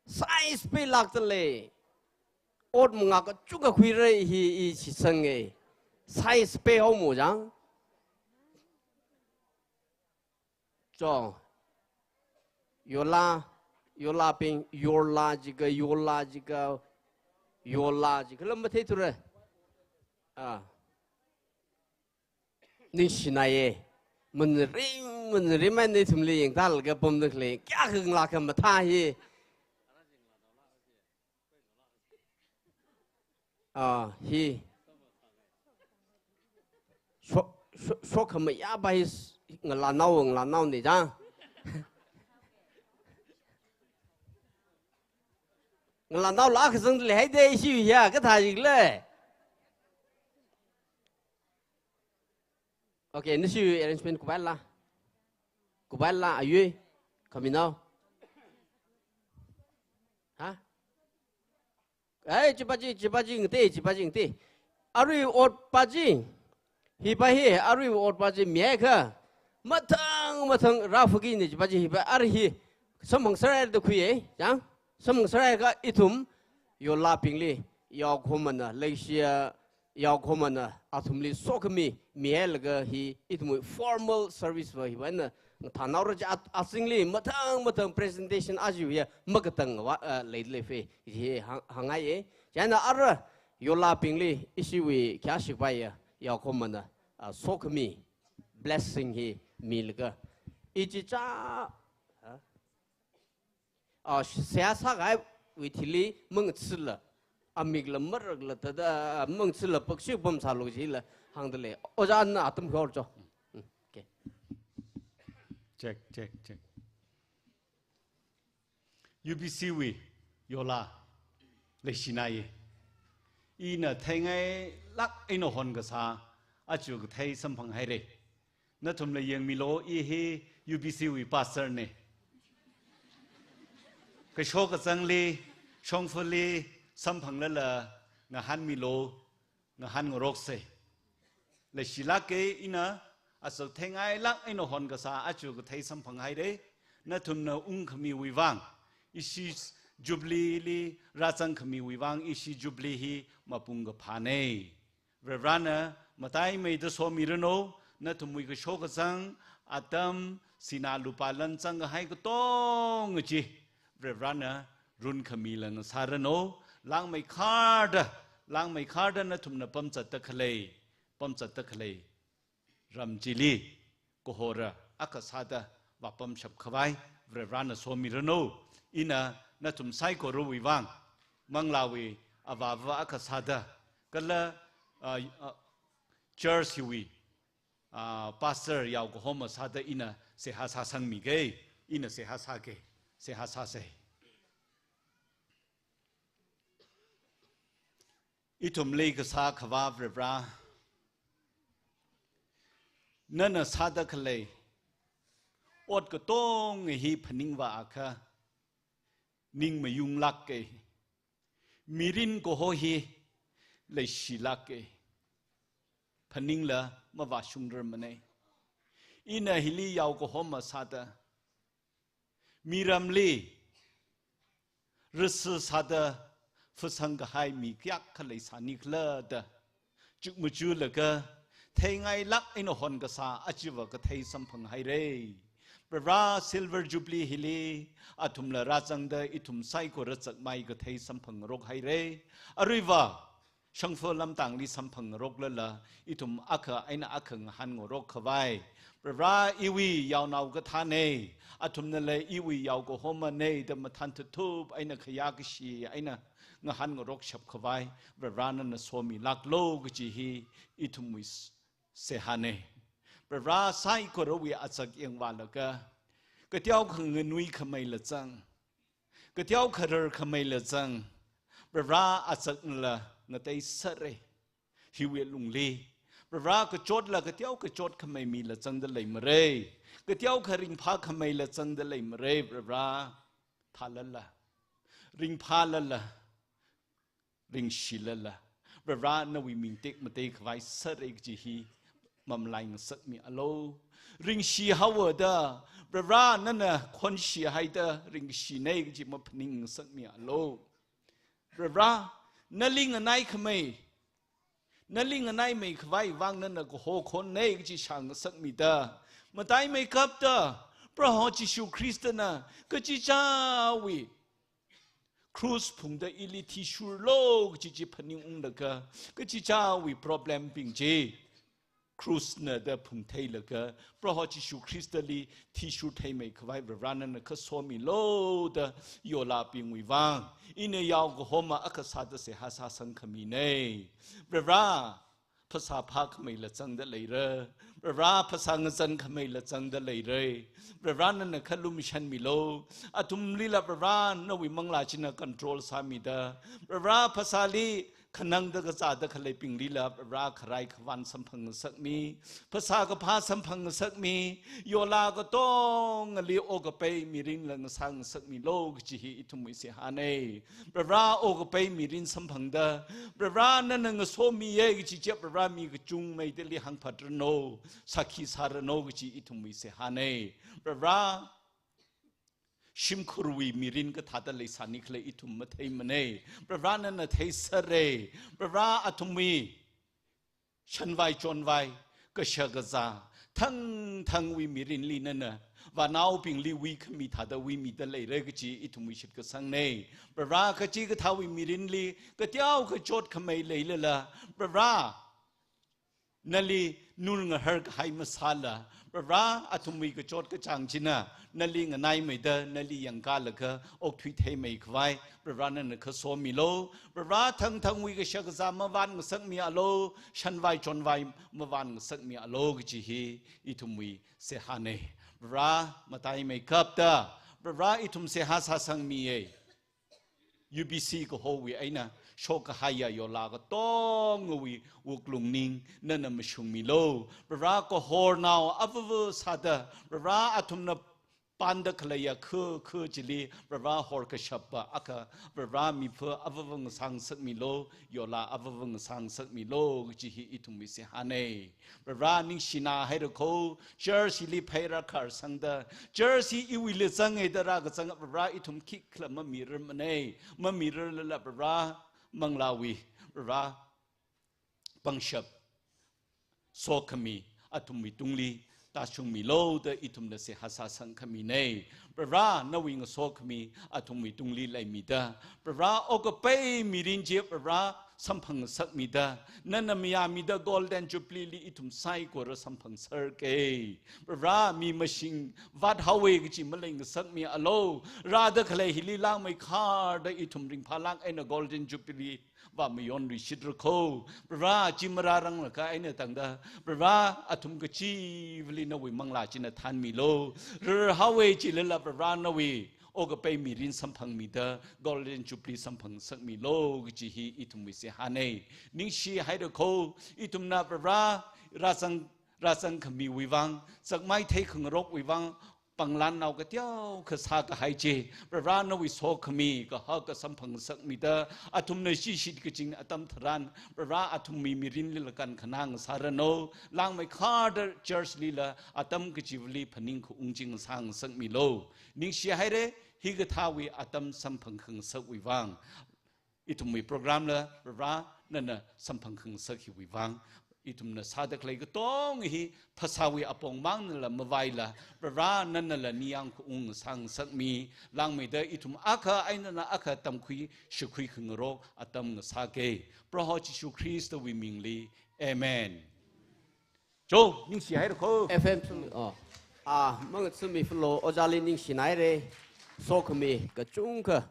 Size peilākda lei. Ot mangā kachungkha khuira hi, i shisange. Size peihaomo chang. Cho. Yola, yolabing, yola jiakha, yola jiakha, yola jiakha, lam matheithura. Ah. Ningshinaye. Manrim, manrim eina nathumli yangtālaga pamda khalei. Kayākha ngalā khamathā hi. Ah, hi. Shok, shok, shokhamayāpa hi s-, ngalānao, ngalānaone chang. Ngalānaola kazang leihaide ishi ya, kathā jikle. Okay, nashi arrangement kupaila. Kupaila, ayui, khaminao. Ha? Ai, chipa chi, chipa chi ngate, chipa chi ngate. Arui otpa chi. Hipa hi, arui otpa chi mihaikha. Mathang, mathang, rāphakine chipa chi hipa. Arui hi, samphangserhaida khuiye, chang. Samphangserhaiakha ithum, yolabingli, yaokhomana, leishiya, yaokhomana, athumli sokhami, mihailaga hi, ithumwui formal service va hiva eina, ngathānaora chi at-, azingli, mathang, mathang presentation aja hiya, makatangva, ah, leilei fe, hi hāng-, hāngngaiye. Chieina ara, yolabingli, ishiwui khayāshikpaiya, yaokhomana, ah, sokhami, blessing hi, milaga. Ichicha, ha? Ah, seihā sākahaiwui thili mangatshila, amikla marakla thāda, mangatshila pakshik pamsālu jila hāngda lei. Ojāna atam khor cho. Hmm, okay. Check, check, check. U B C wui, yola, leishinaye. Ina theingailāk eina honkasā, aja kathei samphanghaire. Nathumla yangmilu, i hi U B C wui pastor ne. Kashok kazangli, shongfali, samphanglala, ngahānmilu, ngahānngarokse. Leishilāke ina, aja theingailāk eina honkasā, aja kathei samphanghaire. Nathumna ungkhamiwui vang, ishi Jubilee li, rāzangkhamiwui vang, ishi Jubilee hi mapung kaphāne. Varivarana mataimeida somiranu, nathumwui kashok kazang, atam, sinā lupā lan zangkahai katonga chi, Varivarana runkhami lāngsāranu, langmeikharda, langmeikharda nathumna pamzatda khalei, pamzatda khalei ram chili, kahora akha sāda vāpamshap khavai, Varivarana somiranu, ina nathum saikorawui vang, manglāwui avāva akha sāda, kala, ah, ah, church hiwui, ah, pastor yaokahoma sāda ina seihā sāsangmige, ina seihā sāge, seihā sāsei. Ithumli kasā Akhava Varivarā, nana sāda khalei ot katonga hi phaningvāakha, ning mayunglāke, mirin kaho hi leishilāke, phaningla mavāshungrarmanei. Ina hili yaokahoma sāda, miramli risi sāda phasang kahai mi kayākha leisāni khala da, chukmajalaga theingailāk eina honkasā achiva kathei samphanghaire. Varivarā Silver Jubilee hili athumla rāzangda ithum saikora chakmai kathei samphangngarok haire. Aruiva shongfa lamtangli samphangngaroklala, ithum akha eina akha ngahānngarok khavai, Varivarā iwui yaonao kathānei, athumnala iwui yaokahomane da mathān thup thup eina khayākashi eina ngahānngarokshap khavai, Varivarā nana somilāklu kaji hi ithumwui s-, seihānei. Varivarā saikorawui azak yangvālaga, kateokha nganuikhamei lachang, kateokha rarkhamei lachang, Varivarā azaknala ngateisere. Hiwui lungli, Varivarā kachotla kateokha chotkhamei mi lachangda leimarei. Kateokha ringphākhamei lachangda leimarei, Varivarā. Thālala, ringphālala, ringshilala, Varivarā nawui ming tekmatei khavai sāre kaji hi mamalaingasakmialu. Ringshihaoda, Varivarā nana khonshihaida ringshinei kaji maphaningngasakmialu. Varivarā, nali nganaikhamei, nali nganaimei khavai vang nana kaho khonnei kaji shāngasakmida, mataimeikapta, Proho Jishu Khristana kachichāwui cross phungda ili thishurlu kaji chi phaningunglaga, kachichāwui problembing chi crossna da phungtheilaga, Proho Jishu Khristali thishurtheimei khavai Varivarā nana khasomilu da yolābingwui vang, ina yaokahoma akha sāda seihā sāsangkhaminei. Varivarā, phasā phākhamei lachangda leira. Varivarā, phasā ngazankhamei lachangda leira. Varivarā nana khalumashanmilu. Athumlila Varivarā nawui manglā china control sāmida, Varivarā phasāli khanangda kazāda khaleibinglila Varivarā kharai khavān samphangngasakmi, phasā kaphā samphangngasakmi, yolā katongali okapei mirinla ngasāngasakmilu kaji hi ithumwui seihānei. Varivarā, okapei mirin samphangda, Varivarā nana ngasomiya kaji chi Varivarā mi kachungmeidali hāngphatranu, sākhi sāranu kaji ithumwui seihānei. Varivarā, shimkhurwui mirin kathāda leisāni khala ithum matheimanei. Varivarā nana theisere. Varivarā, athumwui shanvai chonvai, kashakazā, thangthangwui mirinli nana vānaobingli wuikhami thāda wuimida leira kaji ithumwui shitkasangnei. Varivarā, kachikathāwui mirinli kateokha chotkhamei leilala, Varivarā, nali nul ngahar kahai masāla, Varivarā, athumwui kachot kachāng china nali nganaimeida nali yangkalaga okthuitheimei khavai Varivarā nana khasomilu. Varivarā, thangthangwui kashakazā mavānngasakmialu, shanvai chonvai mavānngasakmialu kaji hi ithumwui seihānei. Varivarā, mataimeikapta, Varivarā, ithum seihā sāsangmiya. U B C kahowui eina shokkahaiya yolā katongawui wuklungning nana mashungmilu. Varivarā, kahornao avava sāda, Varivarā, athumna panda khaleiya khu khu chili Varivarā horkashappa akha, Varivarā, mipha avava ngasāngasakmilu, yolā avava ngasāngasakmilu kaji hi ithumwui seihānei. Varivarā, ningshina haira kho, church hili pheira kharsangda, church hi iwuila zanga da rākazang Varivarā ithum khikhala mamirarmanei, mamirarlala Varivarā, manglāwui, Varivarā, pangshap sokhami athumwui tungli tāshungmilu da ithumna seihā sāsangkhaminei. Varivarā, nawui ngasokhami athumwui tungli leimida, Varivarā, okapei mirin chi Varivarā, samphangngasakmida, nana mayāmida Golden Jubilee li ithum saikora samphangserke. Varivara, mi mashing vāthaowe kachi maleingasakmialu. Rāda khalei hili langmeikharda ithum ringphālāk eina Golden Jubilee vāmayonluishitra kho. Varivara, chi marāranglakha eina tangda, Varivara, athum kachivali nawui manglā china thānmilu. Rarhaowe chilala Varivara nawui okapei mirin samphangmida Golden Jubilee samphangngasakmilu kachi hi ithumwui seihāne. Ningshihaira kho, ithumna Varivara rāzang, rāzangkhamiwui vang, zakmai theikhangarokwui vang, panglan nao kateokha sākahai chi, Varivara nawui sokhami kahaka samphangngasakmida, athumna shishit kaching atam tharan, Varivara athumwui mirinlila kankhanā ngasāranu, langmeikharda church lila atam kachivali phaningkhaung chi ngasāngasakmilu. Ningshihaira, hikathāwui atam samphangkhangasakwui vang. Ithumwui program la Varivara nana samphangkhangasak hiwui vang. Ithumna sāda khalei katonga hi phasāwui apong mangnala mavaila, Varivara nanala ningyāngkhaung ngasāngasakmi, langmeida ithum akha einana akha tamkhui shakhui khangarok atam ngasāke. Proho Jishu Khristawui mingli. Amen. Cho, ningshihaira kho. F M sum, oh. Ah, mangatsumi fellow, ojāli ningshinaire. Sokhami kachungkha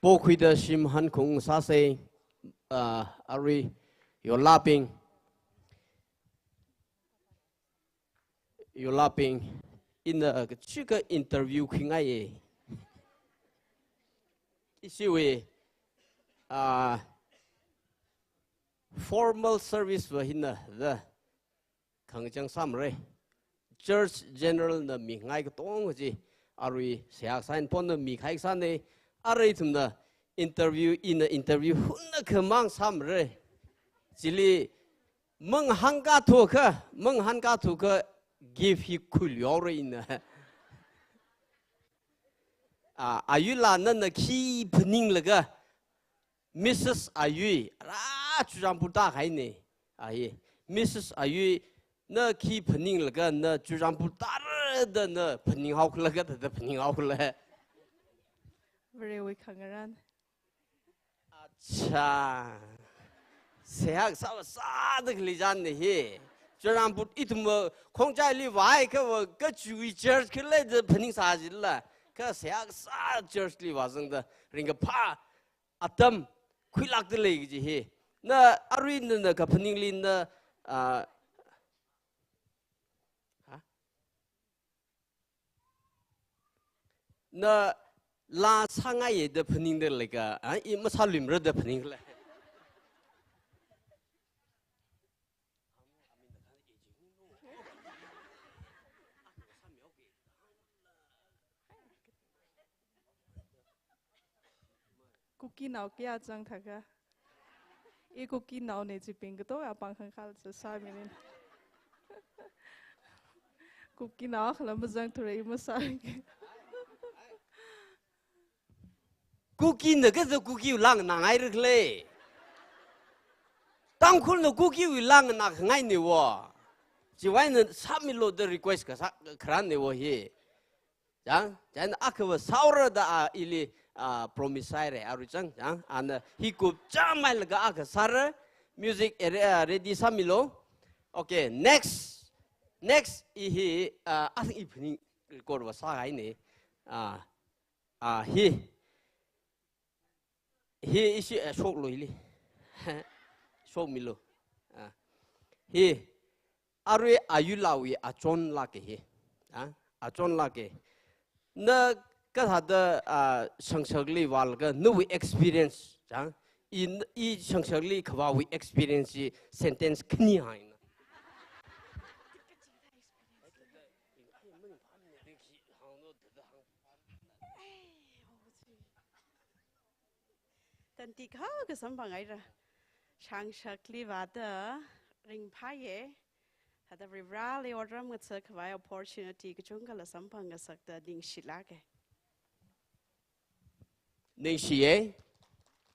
pokhuida shim hankhaung sāsei. Ah, arui, yolābing. Yolābing. Ina, ah, kachika interview khuingaiye. Ishiwui, ah, formal service va hina da khangachang sāmara. Church General na mingai katonga chi arui seihā sāin ponna mikahai sāne. Arui ithumna interview, ina interview hunakha mang sāmara. Chili manghānkathuakha, manghānkathuakha gift hi khuiluihaora ina. Ah, Ayuila nana khi phaninglaga, Missus Ayui, ara Churachandpur tākahaine. Ahi, Missus Ayui, na khi phaninglaga, na Churachandpur tāra da na phaninghaokhala kathāda phaninghaokhala? Varewui khangarān. Achā. Seihā kasā sāda khalei chānne hi. Churachandpur ithum va Khongjaili vāhaiakha va kachiwui church khalei da phaningsā jila. Kha seihā kasā church li vāzangda ringkaphā atam khuilākda lei kaji hi. Na arui nana kaphaningli na, ah, ha? Na laa sāngaiye da phaningda leika, ah, i masāluimara da phaningla. Kukinao kayā zangthaka. I Kukinaone chibing katonga pāng khangkhal sāsāminin. Kukinao khala mazangthura i masāmiki. Kukina kathā Kuki lānganāngaira khala? Tangkhulna Kukiwui lānganā khangaine wo. Chiwui eina sāmilu da request kasā kharānne wo hi. Chang, chang akha va sāora da a ili, ah, promise sāhaire, arui chang, chang, ana hi kup changmeilaga akha sāra, music area, ah, ready sāmilu. Okay, next, next i hi, ah, a i phaning record va sāhaine, ah, ah, hi. Hi ishi, eh, shoklu ili. Shokmilu. Ah. Hi, arui Ayuilawui achonlāke hi. Ah, achonlāke. Na kathāda, ah, shangshakli vālaga nawui experience, chang, i, i shangshakli kavāwui experience chi sentence khani hāngna. Tanti kha kasamphangaira. Shangshakli vāda ringphāye. Thāda Varivarali otram ngatha khavai opportunity kachungkhala samphangngasakta ningshilāke. Ningshiye.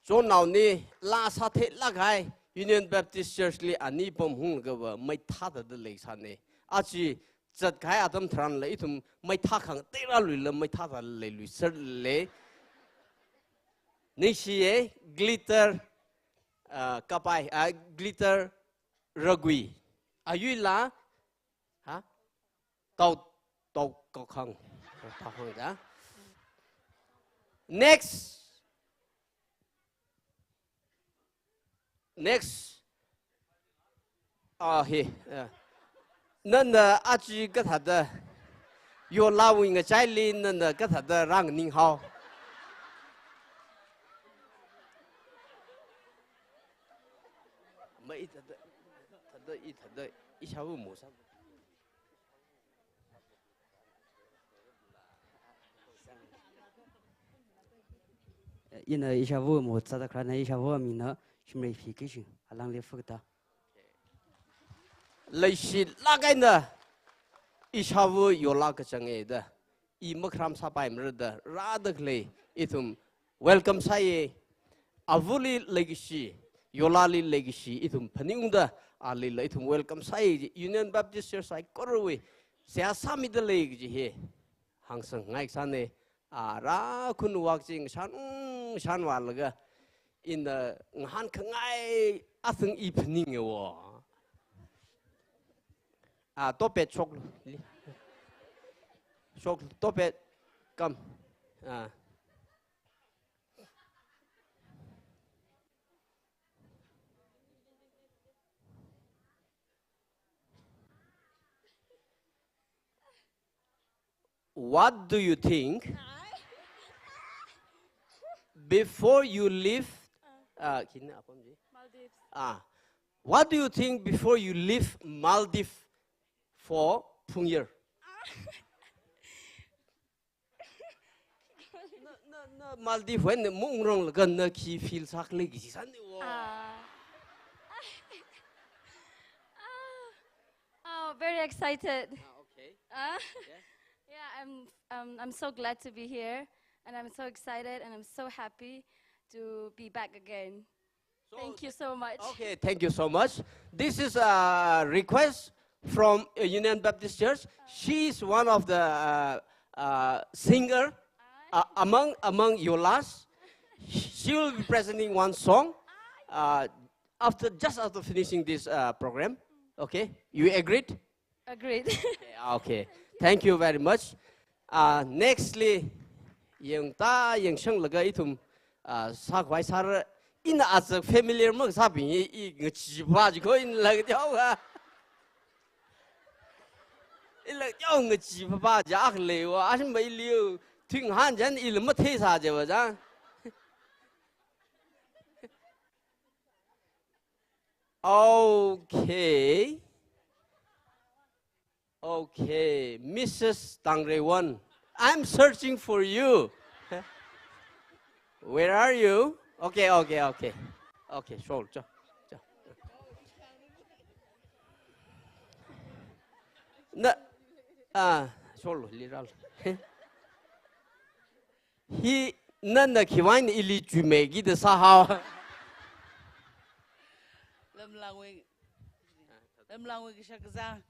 Chonnaoni laa sātheilāk kahai Union Baptist Church li ani pamhunglaga va maithāda da leisāne. Achi zatkahai atam tharanla ithum maithā khangatei rāluila maithāda leiluiserle. Ningshiye, glitter, uh, kapai, uh, Glitter Ragui. Ayuila, ha? Tau, tau kakhang. Tau kakhang da. Next. Next. Ah, hi. Ah. Nana achi kathāda. Yolāwui ngachaili nana kathāda rānganinghao. Ma i thāda, thāda, i thāda, ishāva mosa. Ina ishāva mo sāda kharāna, ishāva mina Shimrei Phi Kishing, alangli fakta. Leishilāk eina ishāva yolā kachang e da, i makharam sāpaimara da rāda khalei ithum welcome sāye. Avali leikashi, yolāli leikashi ithum phaningungda, alila ithum welcome sāye. Union Baptist Church saikorawui seihā sāmida lei kaji hi hāngsangngai kasāne. A, rā khunwak ching shan, shanvālaga ina ngahānkhangai athang i phaninge wo. A, topet shoklu. Shok, topet. Come. A. What do you think before you leave? Uh, kina apam ji? Maldives. Ah, what do you think before you leave Maldives for Phungyar? Na, na, na Maldives wui eina maungronglaga na khi feel sākhala kaji sāni wo. Ah. Ah. Oh, very excited. Ah, okay. Ah. Yeah. Yeah, I'm, um, I'm so glad to be here, and I'm so excited, and I'm so happy to be back again. So, thank you so much. Okay, thank you so much. This is a request from, uh, Union Baptist Church. She is one of the, uh, uh, singer, uh, among, among yolās. She will be presenting one song, uh, after, just after finishing this, uh, program. Okay, you agreed? Agreed. Okay, okay. Thank you very much. Uh, nextly, yangta yangshanglaga ithum, uh, sākhavai sāra, ina azak familiar makasābing i, i ngacheepā ji kho ina laga teoga. I laga teo ngacheepā ji akha lei wo, ashimba ili yo, thing han jan ili matheisā jiva jan. Okay. Okay, Missus Tangreiwon, I'm searching for you. Where are you? Okay, okay, okay. Okay, sure, sure, sure. Na, ah, sure, liral. Hi, nana khiwui eina ili chuimeikida sāhao? Lamlangwui, lamlangwui kashak kazā.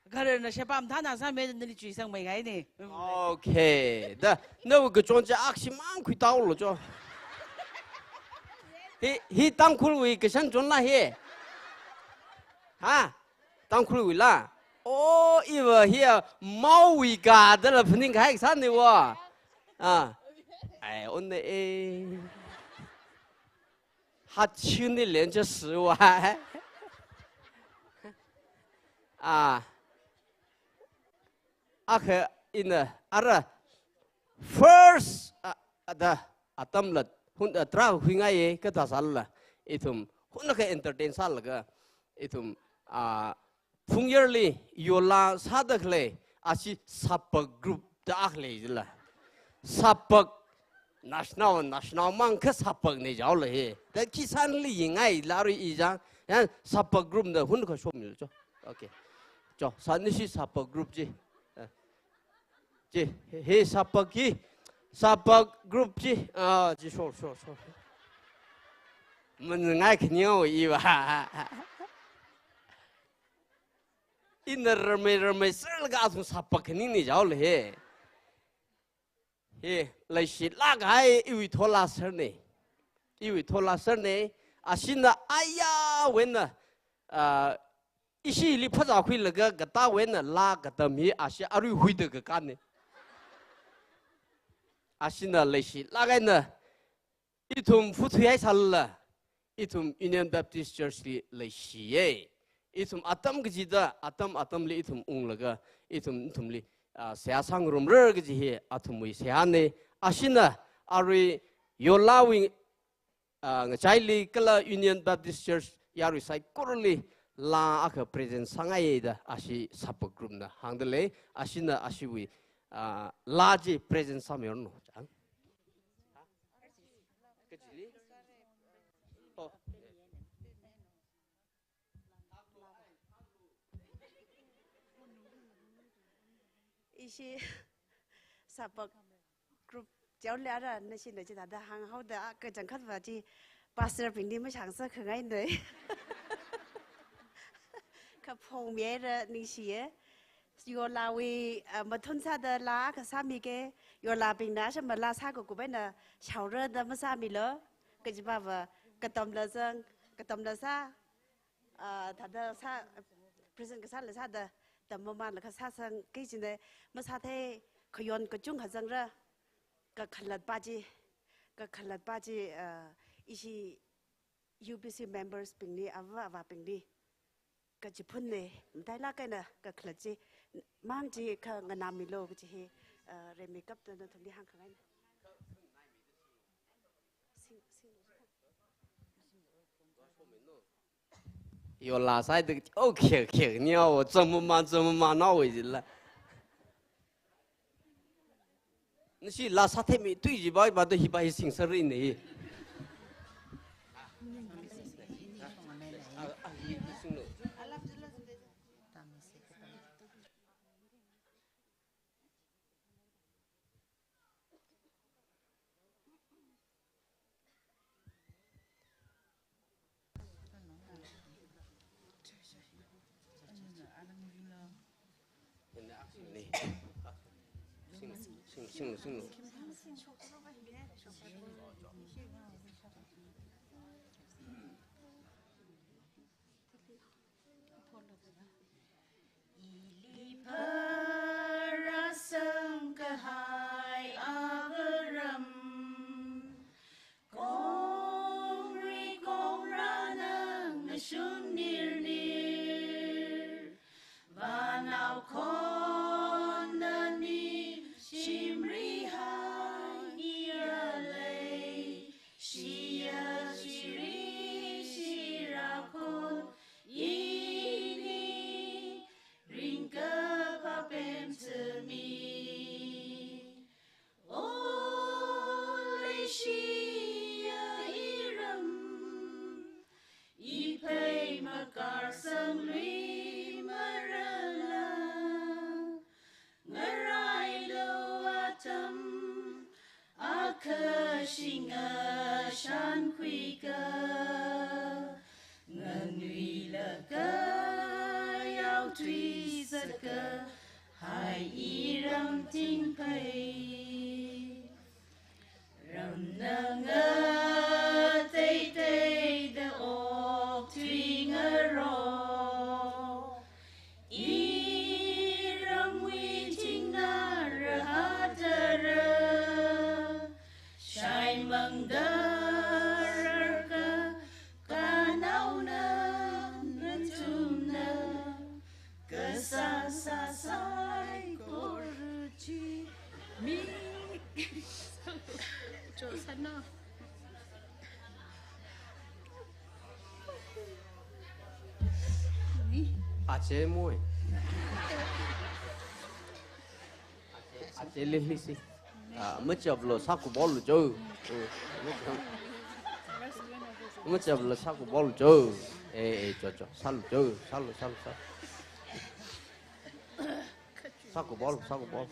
Khararna shepam thāna sāmida nali chuisangmeingaine. Okay. Da, nawui kachon chi akshimang khuitāhaolu cho. Hi, hi Tangkhulwui kashan chonla hi. Ha? Tangkhulwuila. Oh, iva hiya maowui ka dala phaningkahai sāni wo. Ah. Ai, onne e. Hachuni lencha siwa. Ah. Akha ina ara first, ah, ada atamla hun, ah, tarākha khuingaiye kathā sālala ithum hunakha entertain sālaga ithum, ah, Phungyarli yolā sāda khalei, ashi Sapak group da akha lei jila. Sapak, national, national mang kha Sapakne jaola hi. Da khi sānli yingai larui i jang, yan Sapak group da hunakha shomilo cho. Okay. Cho, sānishi Sapak group ji. Eh. Ji, hi Sapak hi, Sapak group ji. Ah, ji, sure, sure, sure. Mangai khanyao iva. Ina ramei ramei sālaga athum Sapak khaningni jaola hi. Hi, leishilāk kahai iwui thola sir ne. Iwui thola sir ne. Ashina ayāwui eina, ah, ishili phazā khuilaga katāwui eina laa katam hi ashi arui huida kakāne. Ashina leishilāk eina ithum futhuihai sālala, ithum Union Baptist Church li leishiye. Ithum atam kachida, atam atamli ithum unglaga, ithum, ithumli, ah, seihā sāngarumra kaji hi athumwui seihāne. Ashina arui Yolawui, ah, ngachaili kala Union Baptist Church yarui saikorali laa akha present sāngaida ashi support group na hāngdalei. Ashina ashiwui, ah, laa chi present sāmiranu. Chang. Kachili? Oh. Ishi support group chaoli ara nashina chithāda hānghaoda kachangkhatva chi pastor bingli mashāngsā khangainei. Kaphongmihaira ningshiye. Yolawui, ah, mathun sāda laa kasāmike, Yolabingna ashama laa sākakup eina shaora da masāmilu, kajipava katamla zang, katamla sā, ah, thāda sā, present kasāla sāda, tammamanla kasā sang, kei chine, masāthei khayon kachungkha zangra, kakhalatpa chi, kakhalatpa chi, ah, ishi U B C members bingli, ava avābingli kachiphunne, matailāk eina kakhalat chi, mang chi khanganāmilu kaji hi, ah, rimeikapta nathumli hāngkhangaina. Sing, sing. Yola sāda, okay, okay, ni awo, zangmama, zangmama, nawo jila. Nashi laa sātheimi tui jiva, vāda hiva hi singsarinei. Ili pharāsangkahai avaram, kongri kongrana ngashun nirnir, vanao khon nani shimrihai iyalei, shiya shiri shira khon ini ringkaphā pemthami. O leishiya iram, iphei makarsang luimarala, ngarailu atam akha shinga shankhuika, nganuilakha yaothuisaka hai iram tingphei. Ramna ngateiteida okthui ngarok, iramwui thingna rahā tara, shaimangda rarka kanaona nathumna kasā sāsaikora chi mi. Cho sana. Ache moi. Ache lili si. Ah, machaplo sākubolu cho. Machaplo sākubolu cho. Eh, eh, cho, cho. Sālu cho. Sālu, sālu, sālu. Sākubolu, sākubolu.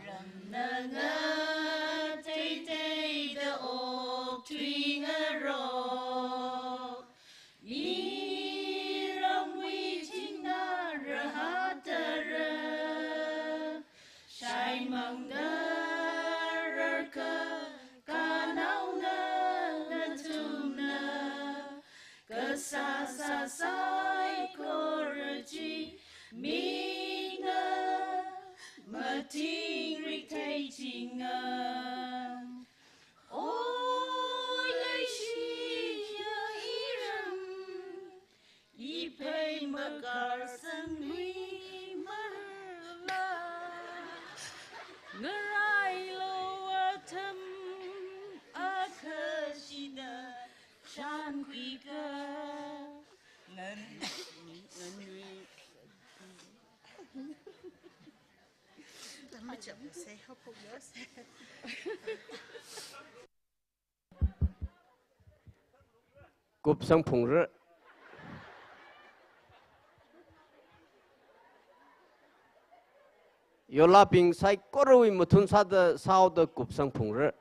Ramna ngateiteida okthui ngarok, iramwui thingna rahā Tingrik theichinga. O leishiya iram, iphei makarsangluimarala. Ngarailu atam akhashida shankhuika. Ngan, nganui. Kupsang phungra. Yolabing saikorawui mathun sāda sāhaoda kupsang phungra.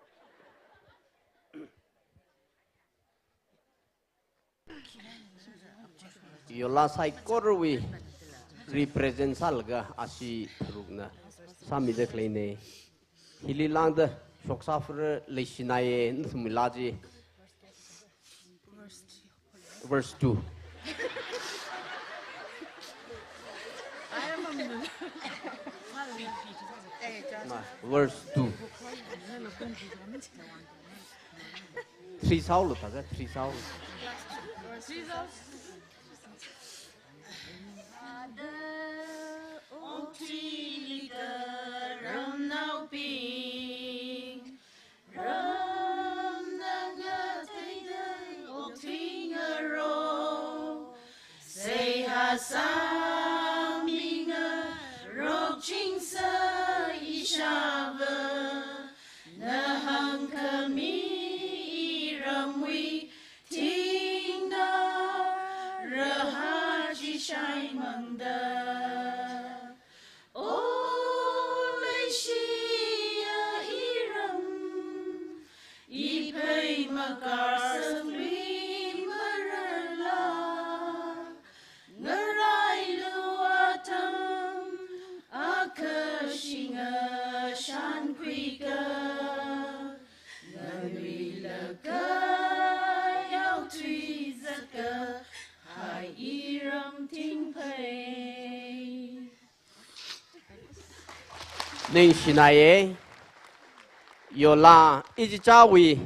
Yola saikorawui represent sālaga ashi tharukna sāmida khaleina. Hili lāngda shoksāfura, leishinaiya, nathumwui laa chi. Verse two. Ma, verse two. Three sāhaolu thākha, three sāhaolu. Ada okthuilika ramnaobing, ramna ngateida okthuingaro. Seihā sāmingarokchingsa ishāva, nahāngkhami iramwui thingna rahā chi shaimangda. O leishiya iram, iphei makarsangluimarala. Ngarailu atam akha shinga shankhuika. Nganuilakha yaothui zatka hai iram thingphei. Ningshinaiya, Yola ichichāwui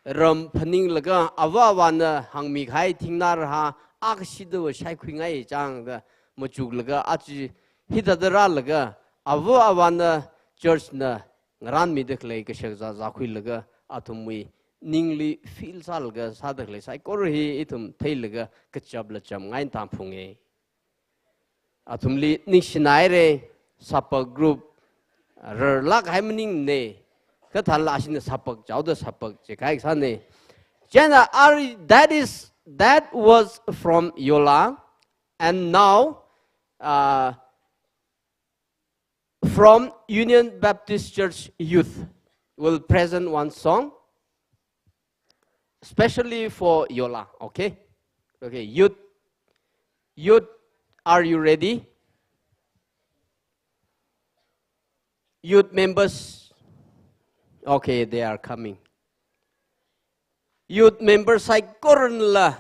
ram phaninglaga ava avāna hāngmikahai thingna rahā akashida shaikhuingai changda machuklaga aja hithāda rālaga ava avāna church na ngarānmida khalei kashak zāzākhuilaga athumwui ningli feel sālaga sāda khalei saikora hi ithum theilaga kachapla chamngai tamphunga. Athumli ningshinaira, sapak group, rarlāk hai maningmana, kathāla ashina sapak chaoda sapak chi kahai sāna. Chieina ari, that is, that was from Yola, and now, uh, from Union Baptist Church Youth will present one song. Especially for Yola, okay? Okay, youth, youth, are you ready? Youth members, okay, they are coming. Youth members saikoranala,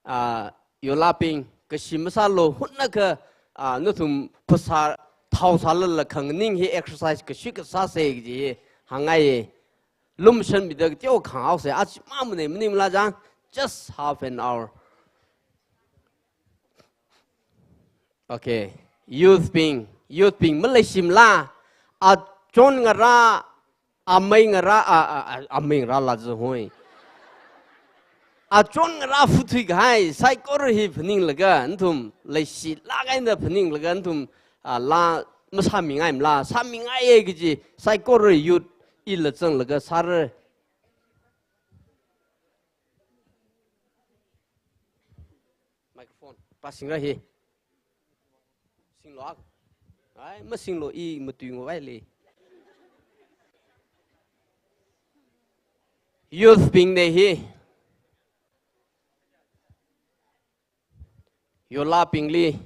ah, Yolabing, kashi masālu, hunakha, ah, nathum phasā thao sālala khanganing hi exercise kashikha sāsa kaji hi hāngngaiya. Lumashanmida kateo khanghaosa, aja mamana, maningmala chang, just half an hour. Okay, youth bing, youth bing maleishimala, achon ngarā, amei ngarā, a, a, a, amei ngarāla zahoi. Achon ngarā phathui kahai saikora hi phaninglaga, nathum leishilāk eina phaninglaga, nathum, ah, laa masāmingaimala, sāmingaiya kaji saikora youth ila zanglaga sāra. Microphone. Passing right here. Singlu ak. Ai, masinglu, i matui ngavaili. Youth bingna hi. Yolabingli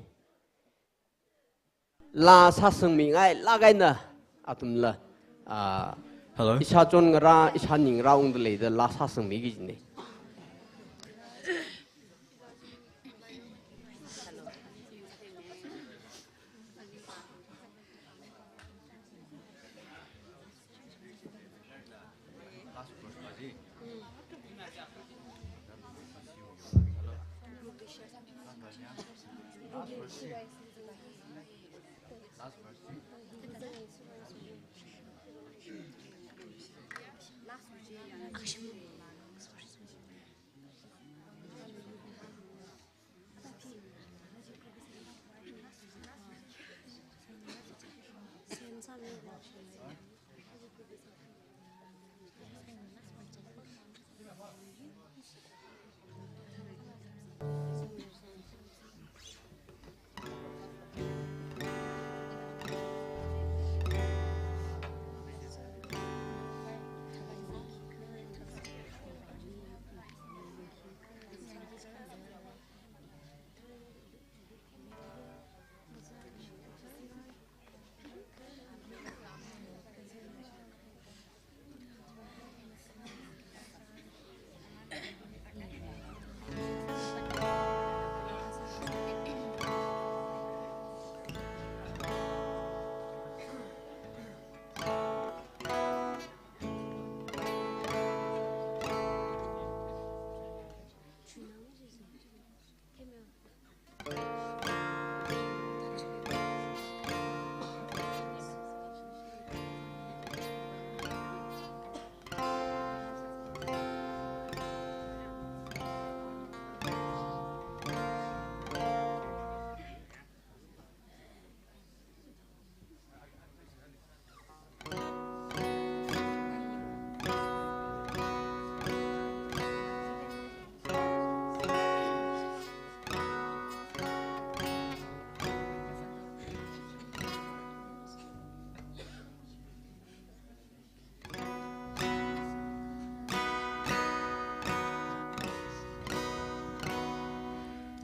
laa sāsangmingailāk eina athumla, ah, hello? Ishāchon ngarā, ishāning ngarā ungda leida laa sāsangmi kajina.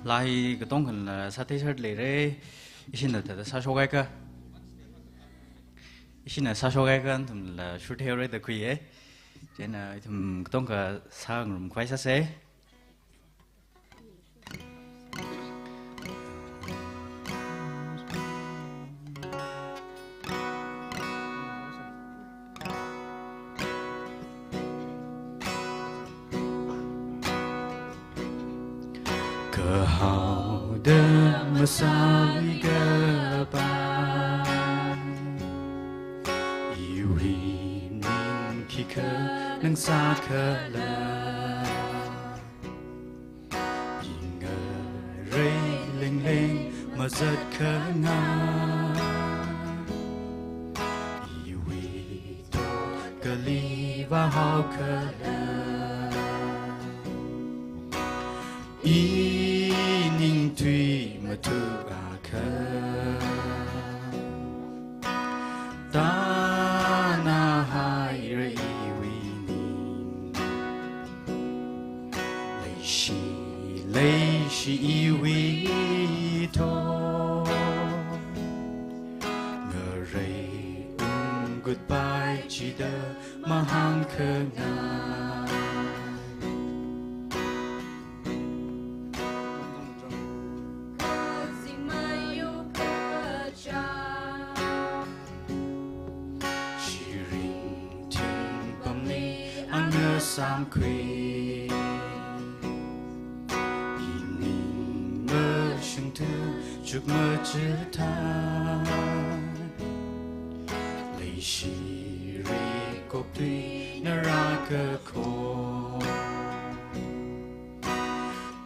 Laa hi katongkhanala sāthei sārda leira. Ishina thāda sāshok haiakha, ishina sāshok haiakha nathumla shurthei haora da khuiya. Chieina ithum katongkha sāngarum khavai sāsa. Kahaoda masālui kapai, iwui ning khikha nang sākhala. I ngarei lengleng mazatkhangai, iwui thot kali vāhaokhala. Ining tui mathukakha, tānā haira iwui ning. Leishi, leishi iwui thot, ngarei ungkutpai chida mahāngkhangai. Shiring thingpamli ana samkhui, ining mashungthu chukmajāthei. Leishi rikop tui narākakho,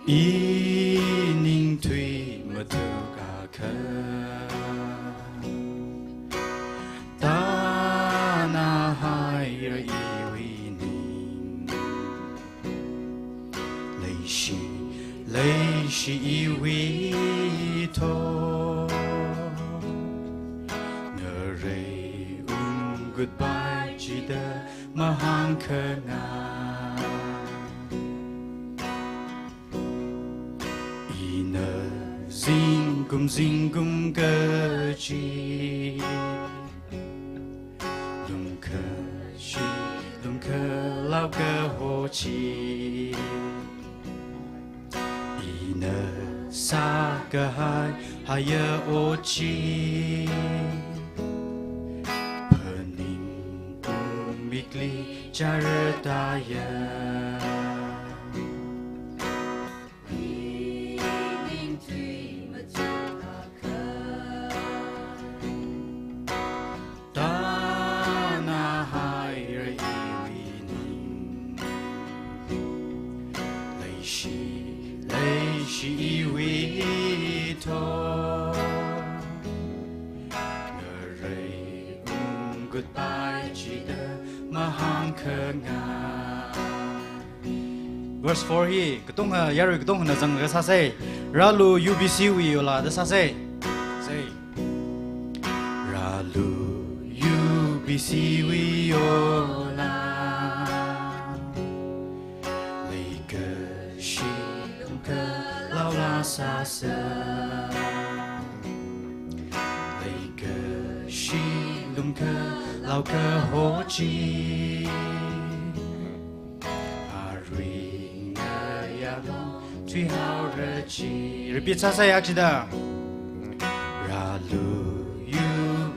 ining tui mathukakha, tānā haira iwui ning. Leishi, leishi iwui thot, ngarei ungkutpai chida mahāngkhangai. Ina zingkum zingkum kachi, lumkhashi lumkhalao kaho chi, ina sākahai haiya ot chi, phaningungmikli chara taya. Tānā haira iwui ning. Leishi, leishi iwui thot, ngarei ungkutpai chida mahāngkhangai. Verse four hi katongkha, yarui katongkhana zanglaga sāsa. Rālu U B C wui yola da sāsa. Say. Rālu U B C wui yola, leikashi lumkhalaola sāsa. Leikashi lumkhalao kaho chi, arui ngayā longthuihaora chi. Repeat sāsa yak chida. Rālu U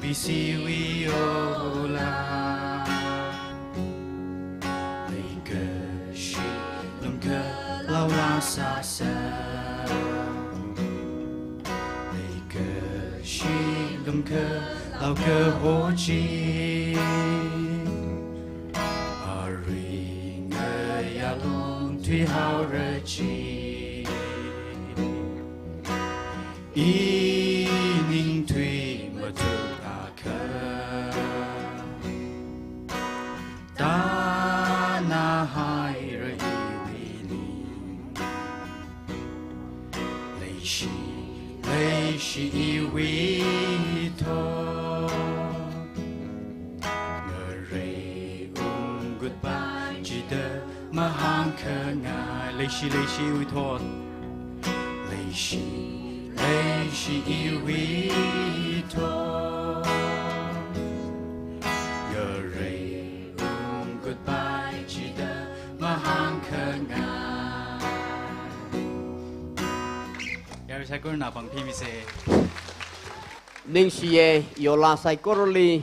B C wui yola, leikashi lumkhalaola sāsa. Leikashi lumkhalao kaho chi, arui ngayā longthuihaora chi. Ining tui mathukakha, tānā haira iwui ning. Leishi, leishi iwui thot, ngarei ungkutpai chida mahāngkhangai. Leishi, leishi iwui thot. Leishi Leishi iwui thot, ngarei ungkutpai chida mahāngkhangai. Yarui saikorana pāngpimisa. Ningshiya, yola saikorali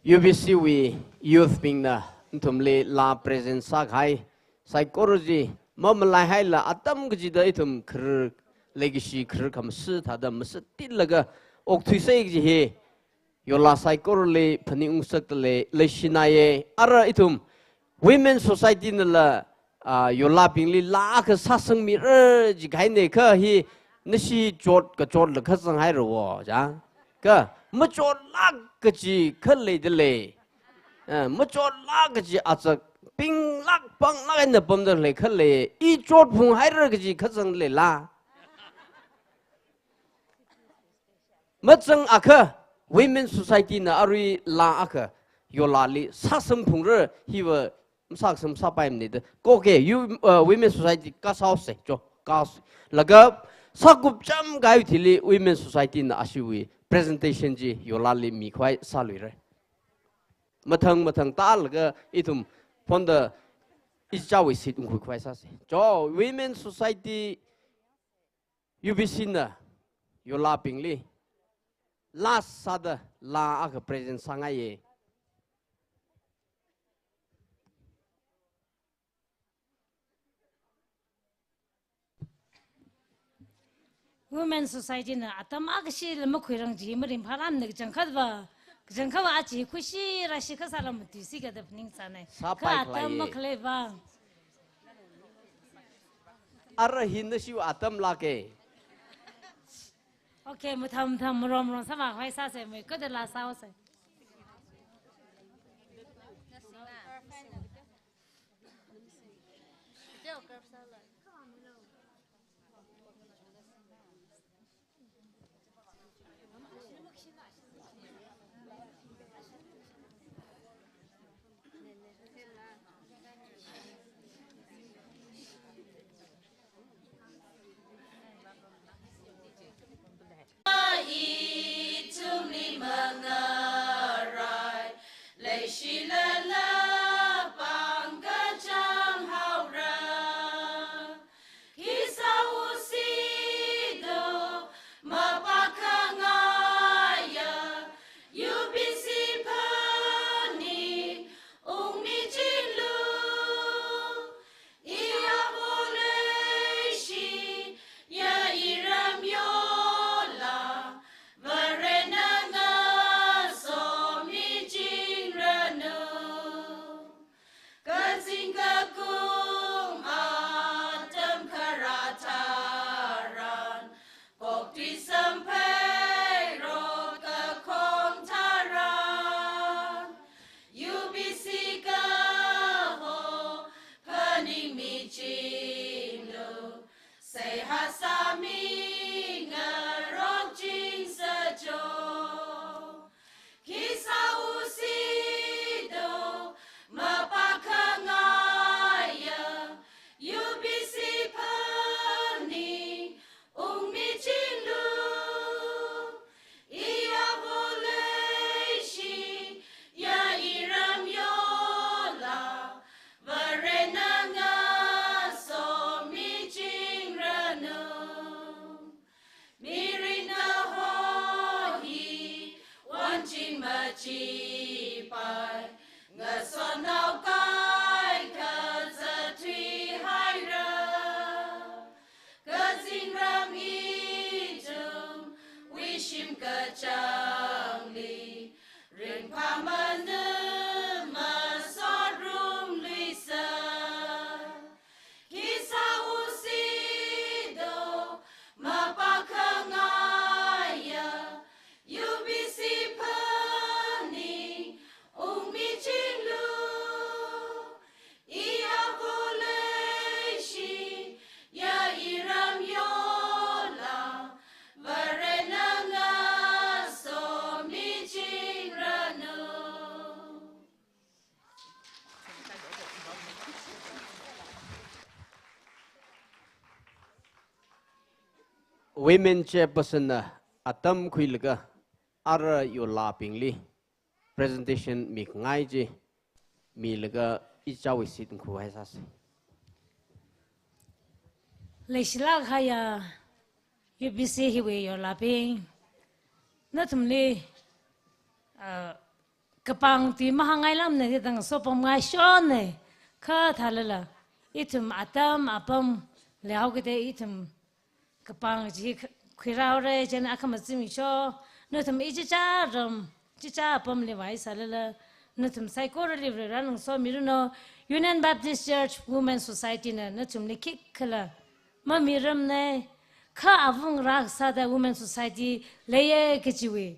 U B C wui youth bingna nathumli laa present sākahai saikora chi mamalaihaila atam kachida ithum kharar, leikashi kharar khamasi thāda masātilaga okthuisa kaji hi yola saikorali phaningung ngasakda lei, leishinaya. Ara ithum Women Society nala, ah, yolabingli laa akha sāsangmira jikahaina kha hi nashi chot kachotla kazang haira wo, ja. Kha machotlāk kaji khalei da lei. Ah, machotlāk kaji achak pinglāk panglāk eina pamda lei khalei. I chotphung haira kaji kazang leila. Mazang akha, Women Society na arui laa akha yolali sāsangphungra, hiva masāsang masāpaimana da. Koke, you, uh, Women Society kasāhaosa, cho, kasā. Laga sākupcham kahai thili Women Society na ashiwui presentation chi yolali mikhavai sāluira. Mathang mathang tālaga ithum phonda ichāwui seat ungkhuikhavai sāsa. Cho, Women Society U B C na yolabingli last sāda laa akha present sāngaiya. Women Society na atam akhashi lam makhuirang chi maringphālākmana, kachangkhatva, kachangkhatva aja khuishi rāshi kasā lam matuisi kada phaningsāna. Sāpai kha atam khalei makhaleiva. Ara hi nashiwui atam lāka. Okay, mathang mathang marom rom sāma khavai sāsa, mui kada laa sāhaosa. Women Chairperson na atam khuilaga ara yolabingli presentation mikhangai chi milaga ichāwui seat ngakhuihaisāsa. Leishilāk kahaiya U B C hiwui yolabing, nathumli, ah, kapang tui mahāngngai lamna, hithāda sopamngai shonna, kha thālala, ithum atam apam leihao kida ithum kapang chi khuirāhaora, chieina akhama zimiksho, nathum ichichā ram, chichā apamli vāsālala, nathum saikorali Varena ngasomiranu. Union Baptist Church Women Society na nathumli khikhala mamirarmana, kha avungra sāda Women Society leiya kajiwui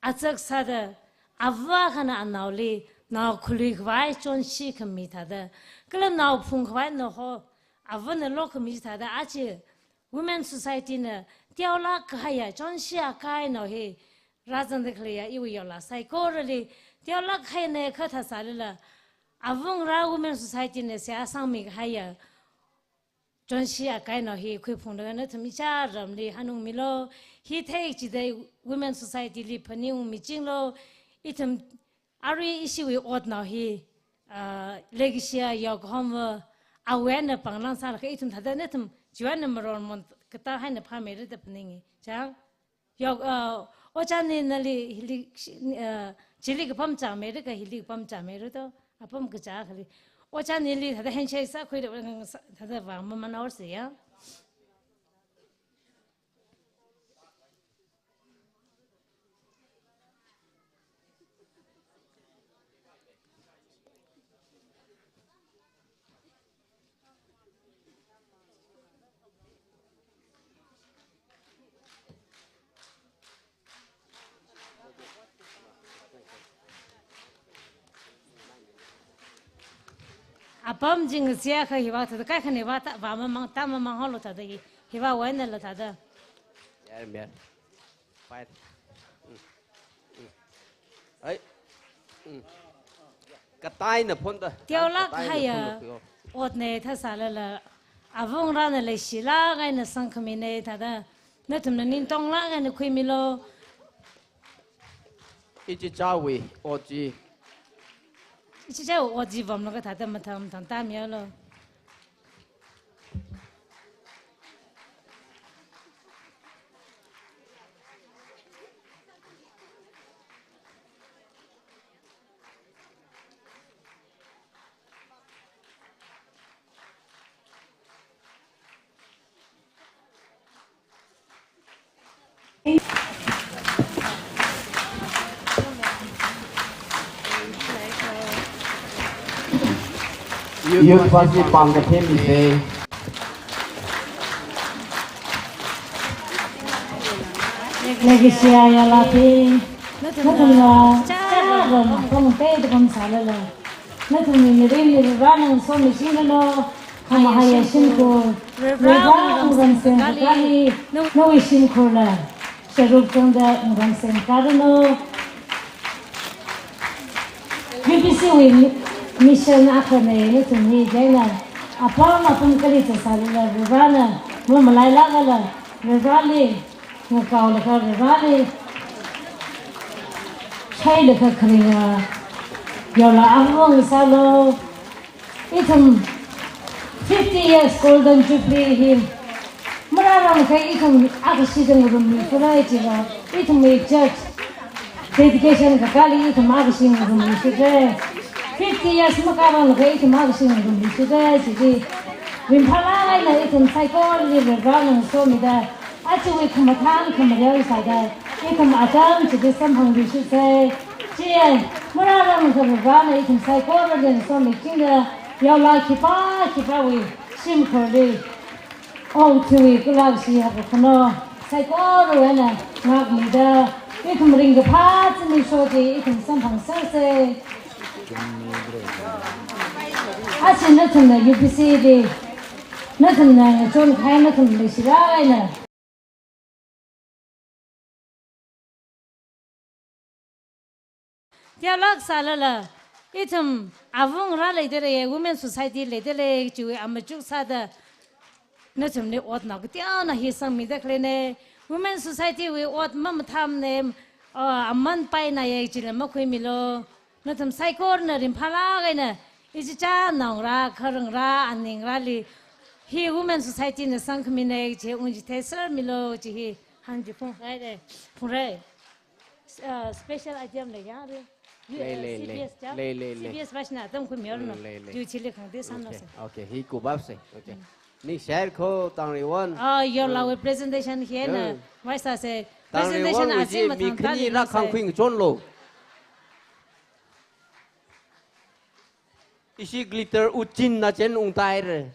azak sāda, ava akhana anaoli nao khalui khavai chonshi khami thāda, kala nao phung khavai naho avana lokhami thāda, aja Women Society na teolāk kahaiya chonshi akai nao hi rāzangda khaleiya iwui yola saikorali teolāk kahaina, kha thāsālala, avungra Women Society na seihā sangmi kahaiya chonshi akai nao hi khuiphunglaga nathum ichā ramli hanungmilu. Hi theichida Women Society li phaningungmichinglu. Ithum arui ishiwui otnao hi, ah, leikashiya Yoke Home va awui eina pānglang sālaga ithum thāda nathum chiwui eina marormon katā eina phāmeira da phaninga. Chang? Yok, ah, ojā Ni nali hili, ah, chili kapam chāmeira ka hili kapam chāmeira to, apam kachā akhali. Ojā Nili thāda handshake sākhuida, thāda vāmamānhaosa ya. Apam jing sia kha hiva thāda kaikhana hiva ta, vāmamāng, tāmamānghaolu thāda hi, hiva wui einala thāda. Yar, yar. Fight. Mm. Mm. Ai. Mm. Kataina phonda. Teolāk kahaiya otna thāsālala, avungrana leishilāk eina sangkhamina thāda, nathumna ningtonglāk eina khuimilu. Ichichāwui ot chi. Ichichāwui ot chi vāmlaga thāda mathāmathā tāmihaolu. Youth Party pāng kathei mi se. Legacy ya la pi. Nathumna chāram pamtei da pamsālala, nathumwui mirinli Varena ngasomichinglu. Khamahaiya shimkhur, Vare wungram semkakāli, nawui shimkhurla sharuk changda wungram semkakāranu. U B C wui mi-, mission akhana nathum hi chieina apam apam kali chāsālala Varena mamalailākla, Vareli ngakaolaga Vareli shailaga kharinga yaola avung sālu. Ithum fifty years Golden Jubilee hi marāranglaga ithum akhashi zangrummi khurai chila, ithumwui church dedication kakāli ithum akhashi ngarummi shude. Fifty years makāranglaga ithum akhashi ngarummi shude, chili ringphālāk eina ithum saikorali Varena ngasomida, ajawui khamathān khamareo sāda, ithum atam chili samphangluishitse. Chi marāranglaga Varena ithum saikorali ngasomichingda, yaola khipā khipāwui shimkhurli ongthuiwui kulak shi haokaphāna saikorawui eina ngākmida, ithum ringkaphā zimiksho chi ithum samphangserse. Aja nathumna U B C li, nathumna ngachonkahai nathum leishilāk eina teolāk sālala, ithum avungra leidalei, Women Society leidalei, chiwui amachuk sāda, Nathumli otnao kateonao hi sangmida khaleina. Women Society wui ot mamathāmana, uh, aman paina ya chila makhuimilu. Nathum saikorana ringphālāk eina, ichichā naongarā, kharingarā, aningarāli hi Women Society na sangkhamina chi ungchitheisermilu chi hi hāngchiphungra. Phungra. Uh, special item lei ya, re? Lei, uh, lei, lei. C B S ja? Lei, lei, lei. C B S vāshina atam khuimihaoranu. Mm, lei, lei. Chi chili khangatei sānao. Okay, sir. Okay, hi kupvapsa. Okay. Mm. Ningshai ko, Tangriwon. Ah, yorlāwui presentation hina. Mm. Vaisāsa. Tangriwon presentation wui achi chi mi mathang khani tāli rākhang sāsa. Khuingachonlu. Ishi glitter uchin na chen ungtaira.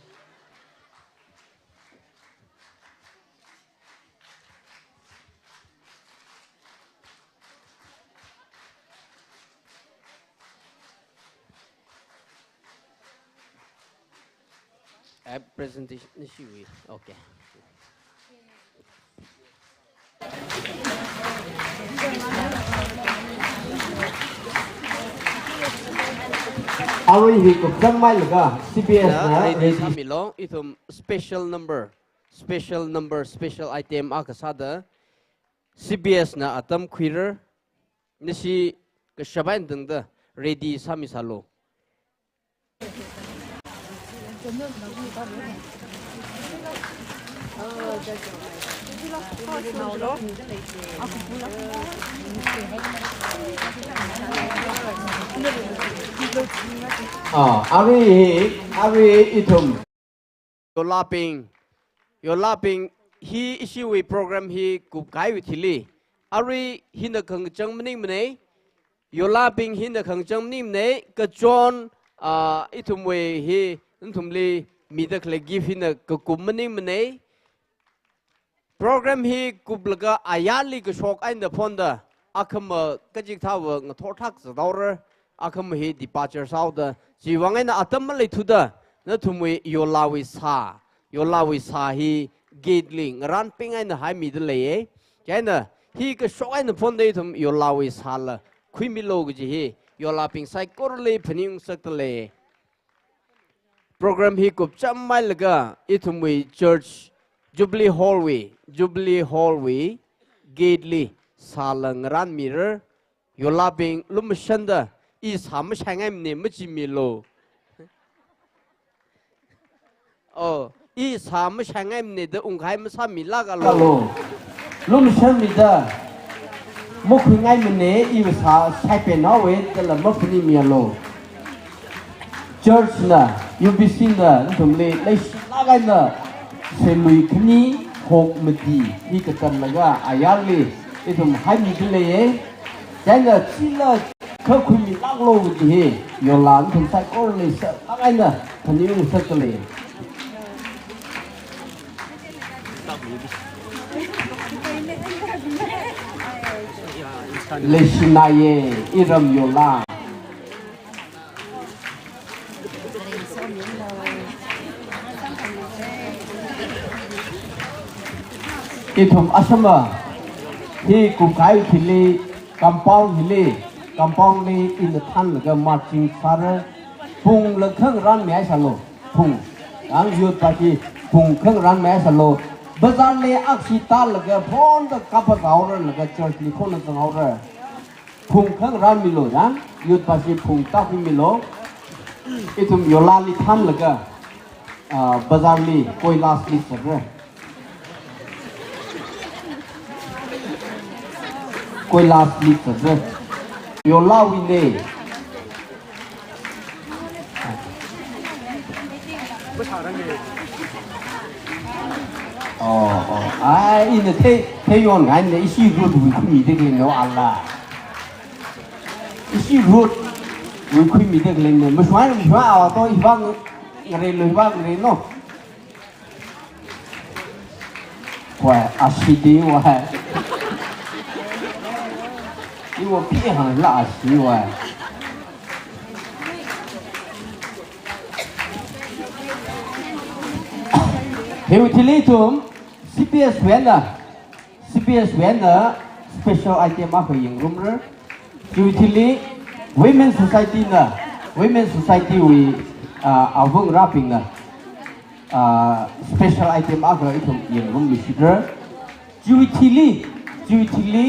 App presentation ishiwui. Okay. Arui hi kupchangmeilaga C B S na, na ready, ready sāmilu, ithum special number, special number, special item akha sāda C B S na atam khuira, nashi kashap eina tangda ready sāmisālu. Ah, arui hi, arui ithum. Yolabing, yolabing hi ishiwui program hi kupkahaiwui thili. Arui hina khangachang maningmana, yolabing hina khangachang maningmana, kachon, ah, ithumwui hi, nathumli mida khalei gift hina kakup maningmana. Program hi kuplaga ayarli kashok eina phonda, akhama kachikathāva ngathorthak zathaora, akhama hi departure sāhaoda, chiwui vang eina atam maleithuda, nathumwui yolawui sā, yolawui sā hi gate li ngarānping eina haimida leiya. Chieina, hi kashok eina phonda ithum yolawui sāla khuimilu kaji hi, yolabing saikorali phaningngasakda lei. Program hi kupchangmeilaga ithumwui church Jubilee Hall wui, Jubilee Hall wui gate li sāla ngarānmira, yolabing lumashanda, i sā mashaingaimana machimilu. Oh, i sā mashaingaimana da ungkahai masāmilākalu. Kalu. Lumashanmida, makhuingaimana, iva sā shaipenhaowa dala maphaningmialu. Church na, U B C na, nathumli leishilāk eina seilui khani hok mati hi katanlaga ayarli ithum haimida leiya. Chieina chila kha khuimilāklu kaji hi, yola nathum saikorali sālāk eina phaningngasakda lei. Leishinaye, iram yola. Ithum asama hi kupkahai thili, compound hili, compound li ina thānlaga marching sāra, phungla khangarān mihaisālu, phung. Ang youth party phung khangarān mihaisālu. Bazar li aksi tālaga phonda kapazāhaora laga church li khona zanghaora. Phung khangarān milu, ya? Youth party phung tākhuimilu. Ithum yolali thānlaga, ah, bazar li koilas li zatra. Koilas li zatra. Yolawuina. Oh, oh. Ai, ina thei, thei yonngaina, ishi road wui khuimida khaleina, Allah. Ishi road wui khuimida khaleina. Mashwai, mashwai, awa to, iwui vang ngareilu, iwui vang ngareinu. Wai, ashidi wai. Iwa pi hāngla ashi wai. Hiwui thili ithum, C P S wui eina, C P S wui eina special item akha yangrumra. Hiwui thili Women Society na, Women Society wui, ah, avungrābingna. Ah, special item akha ithum yangrummi shidra. Chiwui thili, chiwui thili,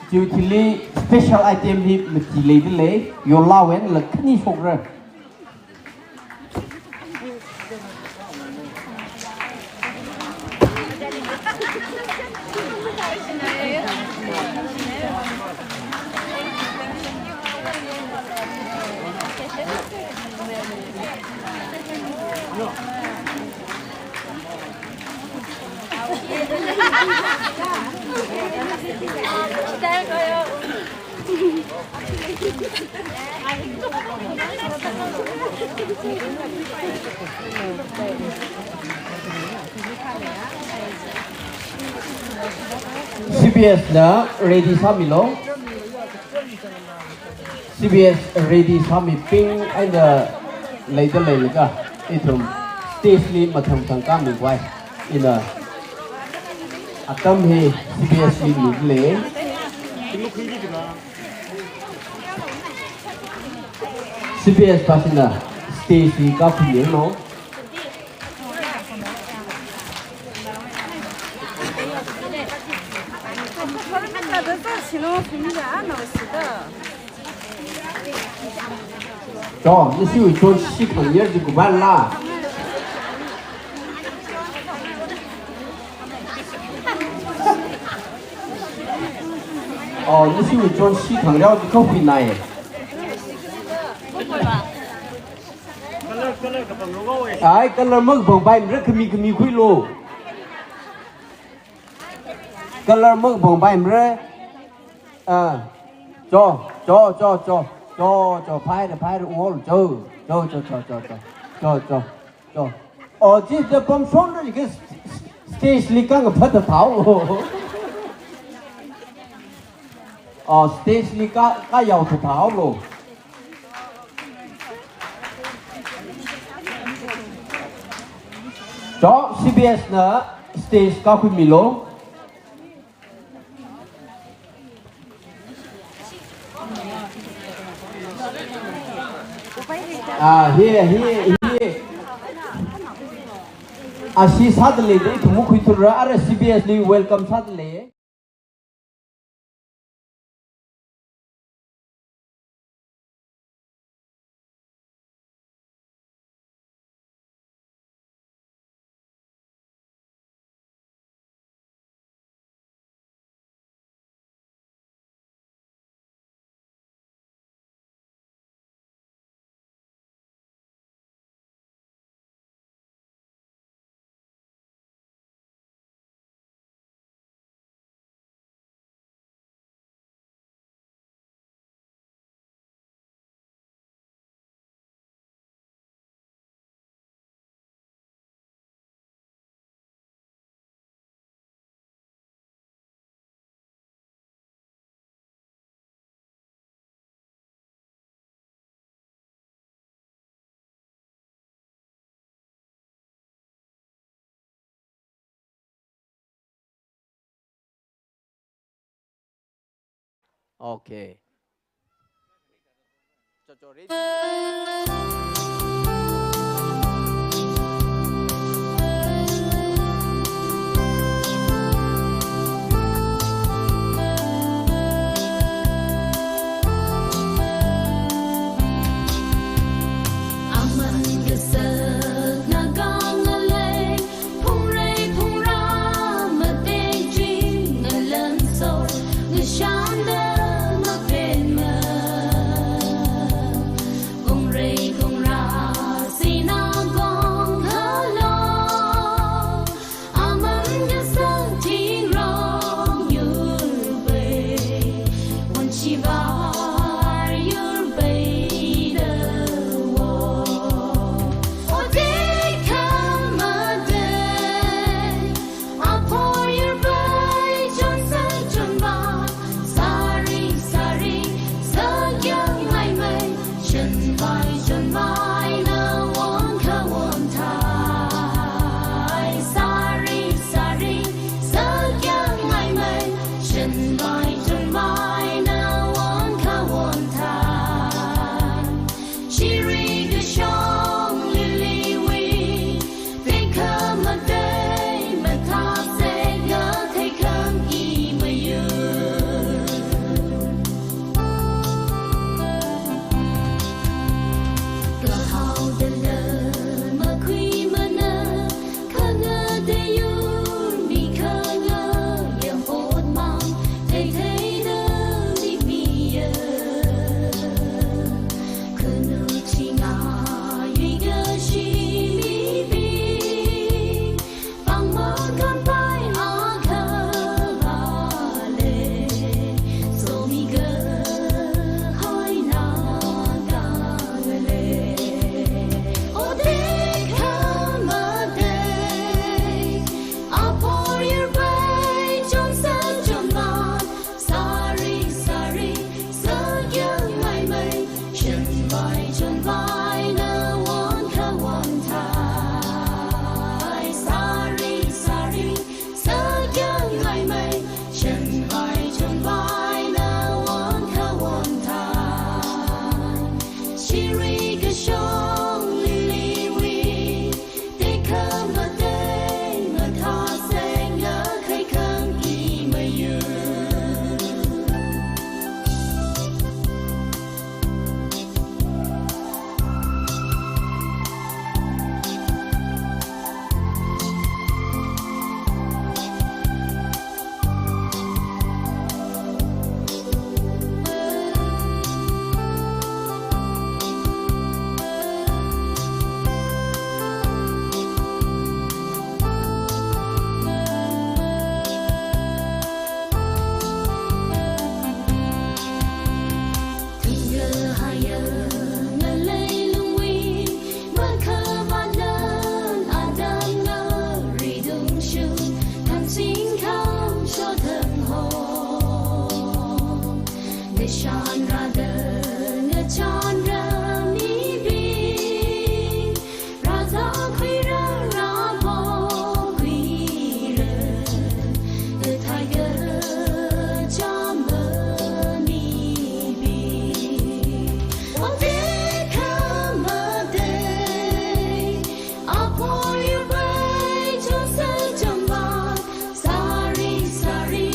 chiwui thili special item hi mati leidalei, yolāwen la khani shokra. C B S na ready sāmilu. C B S ready sāmibing eina leidalei laga, ithum stage li mathang mathang kāmikhavai. Ina atam hi C B S li midalei. C B S pāshina stage li kākhuimilu. Cho, nisiwui chonshi khangayer chi kuphaila. Oh, nisiwui chonshi khangareo chi khuinai. Ai, color makapangpaimara, khami khami khuilu. Color makapangpaimara. Ah. Cho, cho, cho, cho. Cho, cho, phaira, phaira, unghaolu, cho. Cho, cho, cho. Cho. Oh, chi the pamshonra jiakha s-, s-, stage li kāngaphat thāhaolu. Oh, stage li kā, kāyao thāhaolu. Cho, C B S na stage kākhuimilu. Ah, here, here, here. Ashi sādalei, ithum makhuithura, ara C B S li welcome sādalei. Okay. Shanrada ngachānra mibing, rāzākhuira rāpokhuira, kathāda kachāmba mibing. Ote khamatei, apor yurbai chonsa chonvai, sari sari,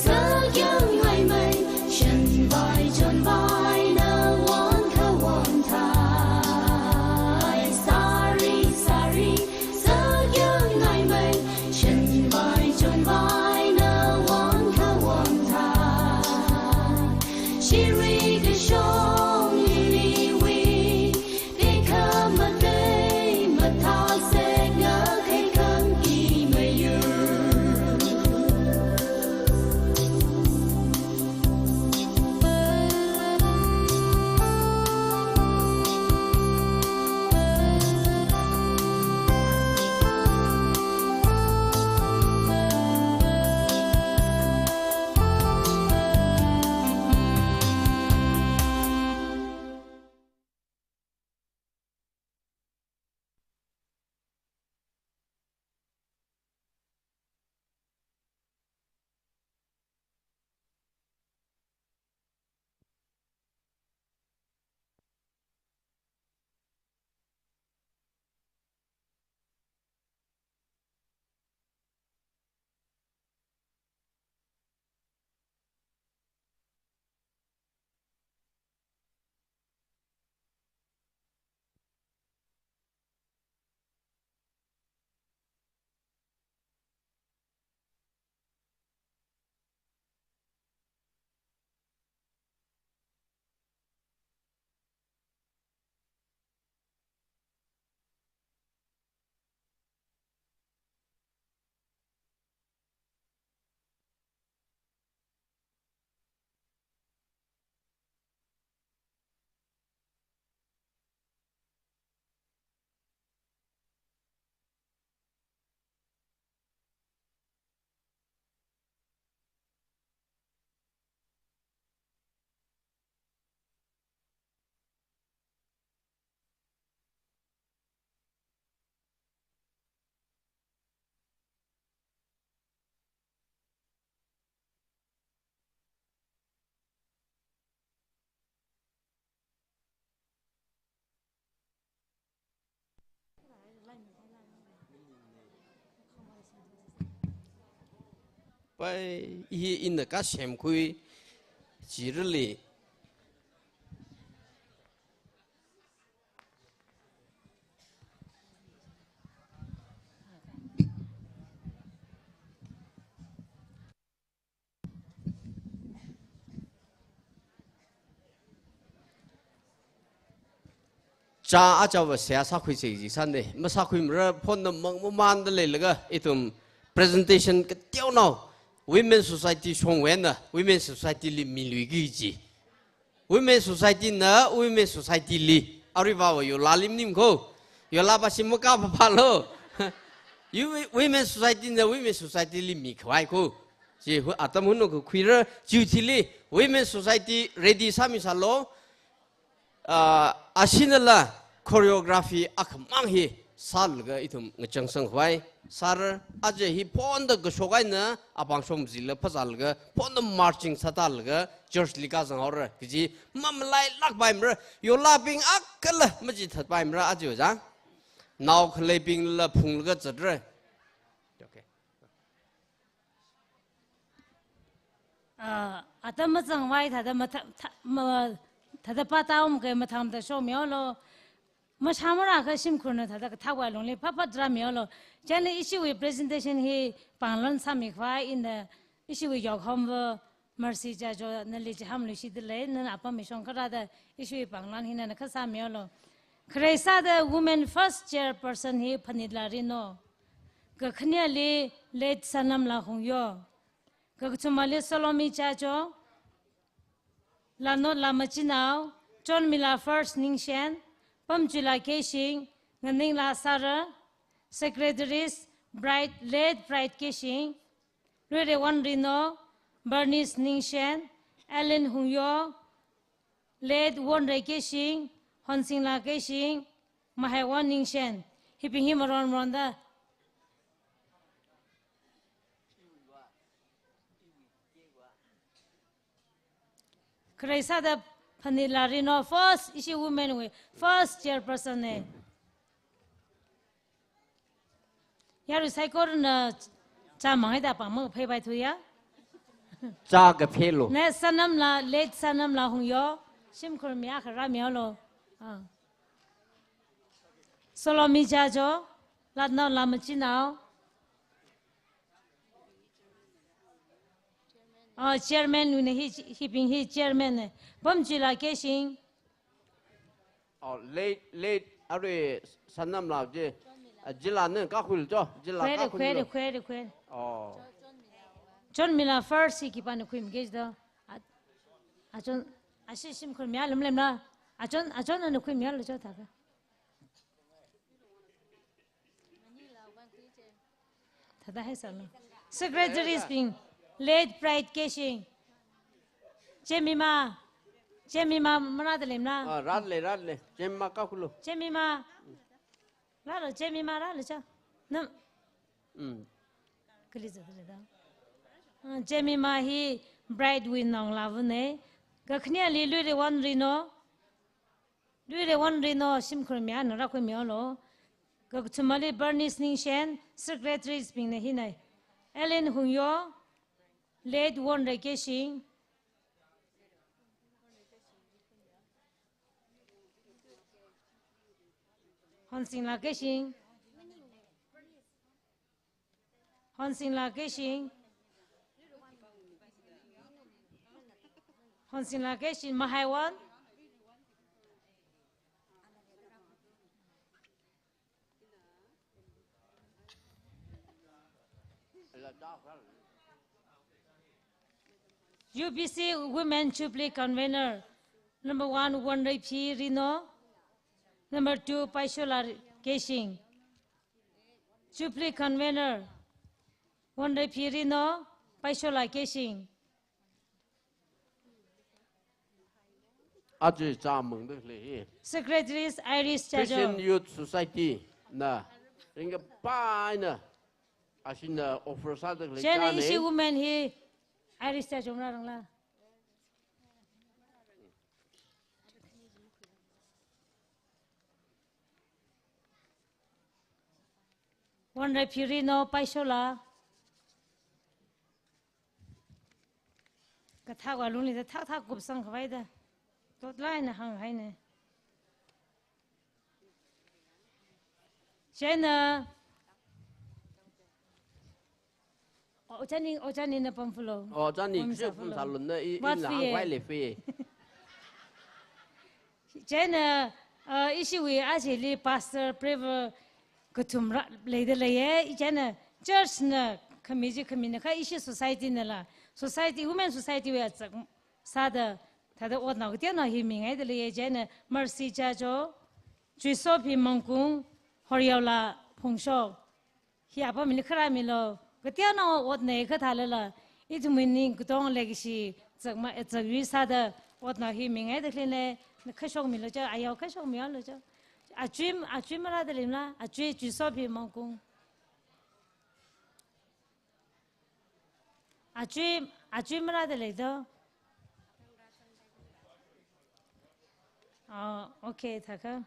sakyang ngaimei, shanvai chonvai na won kha won thai. Sari sari, sakyang ngaimei, shanvai chonvai na won kha won thai. Shiri kashong liliwui, tekhamatei mathāsek ngakhai khangki mayur. Pai hi ina kasemkhui chirali. Cha achawa seihā sākhuisei ji sāne. Masākhuimara phone na mang mamanda leilaga ithum presentation kateonao Women Society shongwui eina Women Society li miluiki ji. Women Society na Women Society li. Arui vawa yola lim nim ko. Yola ba sim maka papa lo. Yu-, Women Society na Women Society li mikhavai ko. Chi hu atam hunu ko khuira chiu thili Women Society ready sāmi sālo. Ah, asinala choreography akhamang hi sālaga ithum ngachangsang khavai sāra. Aja hi phone da kashok eina apāng shomzila phazālaga phone da marching sātālaga church li kazang haora. Kaji mamalailāk paimara. Yolabing akhala machithat paimara aja jang. Nao khaleibingla phunglaga zatra. Okay. Ah, atam mazangvai thāda matha-, tha-, ma-, thāda pāta um ke mathāmada shomiolo. Mashamara kha shimkhurna thāda kathāwui lungli phaphatra miolo. Chieina ishiwui presentation hi pānglon sāmi khavai ina ishiwui yokhomva Mercy Jajo nali chiham luishidalei, nana apam mishong kharada ishiwui pānglon hi nana khasā miolo. Khare sāda Women First Chairperson hi Phanitla Rino. Kakhaneali Late Sanamla Hungyo. Kakathumali Salome Jajo, Lanotla Machinao, Chonmila First Ningshen, Pamchuila Keishing, Nganingla Sara, Secretaries, Bright, Late Bright Keishing, Luirewan Rino, Bernice Ningshen, Ellen Hungyo, Late Wonrei Keishing, Honsingla Keishing, Mahaiwon Ningshen, hibing hi maron maronda. Khare sāda Phanitla Rino, first, ishi women wui first chairperson ne. Yarui saikorana chāmang haida pāng makaphei bai thuya. Chā kaphei lo. Ne Sanamla, Late Sanamla Hungyo, shimkhur mi akha rāmihaolu. Ah. Solomi Jajo, Latnaola Machinao. Ah, chairman wui ne hi, hibing hi chairman ne. Pamchuila Keishing. Oh, Late, Late, arui Sanamla je. Ah, jila ne kakhuilu cho, jila Khuire, kakhuilu. Khuire, khuire, khuire. Oh. Chonmila first hi khipāna khuimi kaji do. A, achon, ashi shimkhur mi alam lemla. Achon, achonna khuimihaolu cho thākha. Thāda haisālu. Secretaries bing, Late Pride Keishing. Jemima. Jemima marāda lemla. Ah, rāle, rāle. Jemima kakhuilu. Jemima. Rālu, Jemima rālu cha. Nam. Mm. Kali za kali da. Ah, Jemima hi Bright wui naongalāva ne. Kakhaneali Luirewon Rino. Luirewon Rino shimkhur mi ana rākhuimihaolu. Kakathumali Bernice Ningshen, secretaries bing ne hina. Ellen Hungyo, Late Wonrei Keishing. Honsingla Keishing. Honsingla Keishing. Honsingla Keishing, Mahaiwon. U B C Women Jubilee Convener, number one, Wonreiphi Rino, number two, Paishola Keishing. Jubilee Convener, Wonreiphi Rino, Paishola Keishing. Aja chāmangda lei hi. Secretaries Iris Jajo. Christian Youth Society na ringkaphā eina ashina offer sāda lei. Chieina chāne. Ishi women hi Iris Jajo marārangla. Wonreiphi Rino, Paishola. Kathak wa lungli da thak thak kupsang khavai da. Totlai na hānghaine. Chieina. O, chani, o, chani na pamfulu. O, chani, pamsa shi pamfulu. Pamsalun na i, i na hāngkhavai lei fi. Chieina, uh, ishiwui ajali pastor, prever, kathum rā, leida leiye, i chieina church na khami chi khamina kha ishi society nala. Society, women society wui azak sāda, thāda otnao kateonao hi mingaida leiye, chieina Mercy Jajo, Chuisophi Mangkung, Horyaola Phungshok. Hi apam mili kharā milo. Kateonao otnei kathālala. Ithumwui ningkatong leikashi zakma, zakyui sāda otnao hi mingaida khaleine, na kashok milo cha, ayao kashok mihaolu cha. Achui, achui marāda leimala, achui Chuisophi Mangkung. Achui, achui marāda leido. Oh, okay, thākha.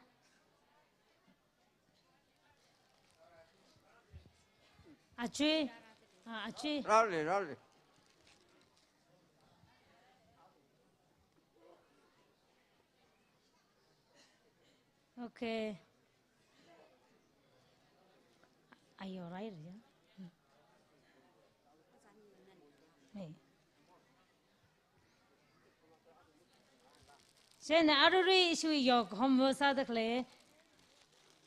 Achui. Ah, achui. Rāle, rāle. Okay. Ayo, rai, rai. Hey. Chieina arui ishiwui yok homework sāda khalei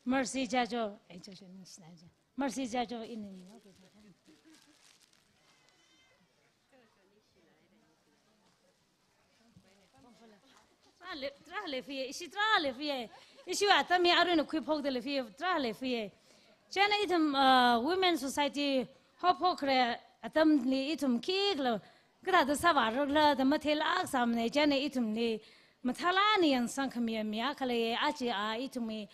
Mercy Jajo, eh, Jajo, Ningshina Jajo. Mercy Jajo ina ni. Rāle, rāle fiye, ishi rāle fiye. Ishi atam hi aruina khuiphokda lei fiye, rāle fiye. Chieina ithum, uh, Women Society haophok khare atamli ithum khikhala kathāda sāvārakhala da matheilāksāmana. Chieina ithumli mathālāk eina yangsangkhami mi akha leiya. Aja a ithumwui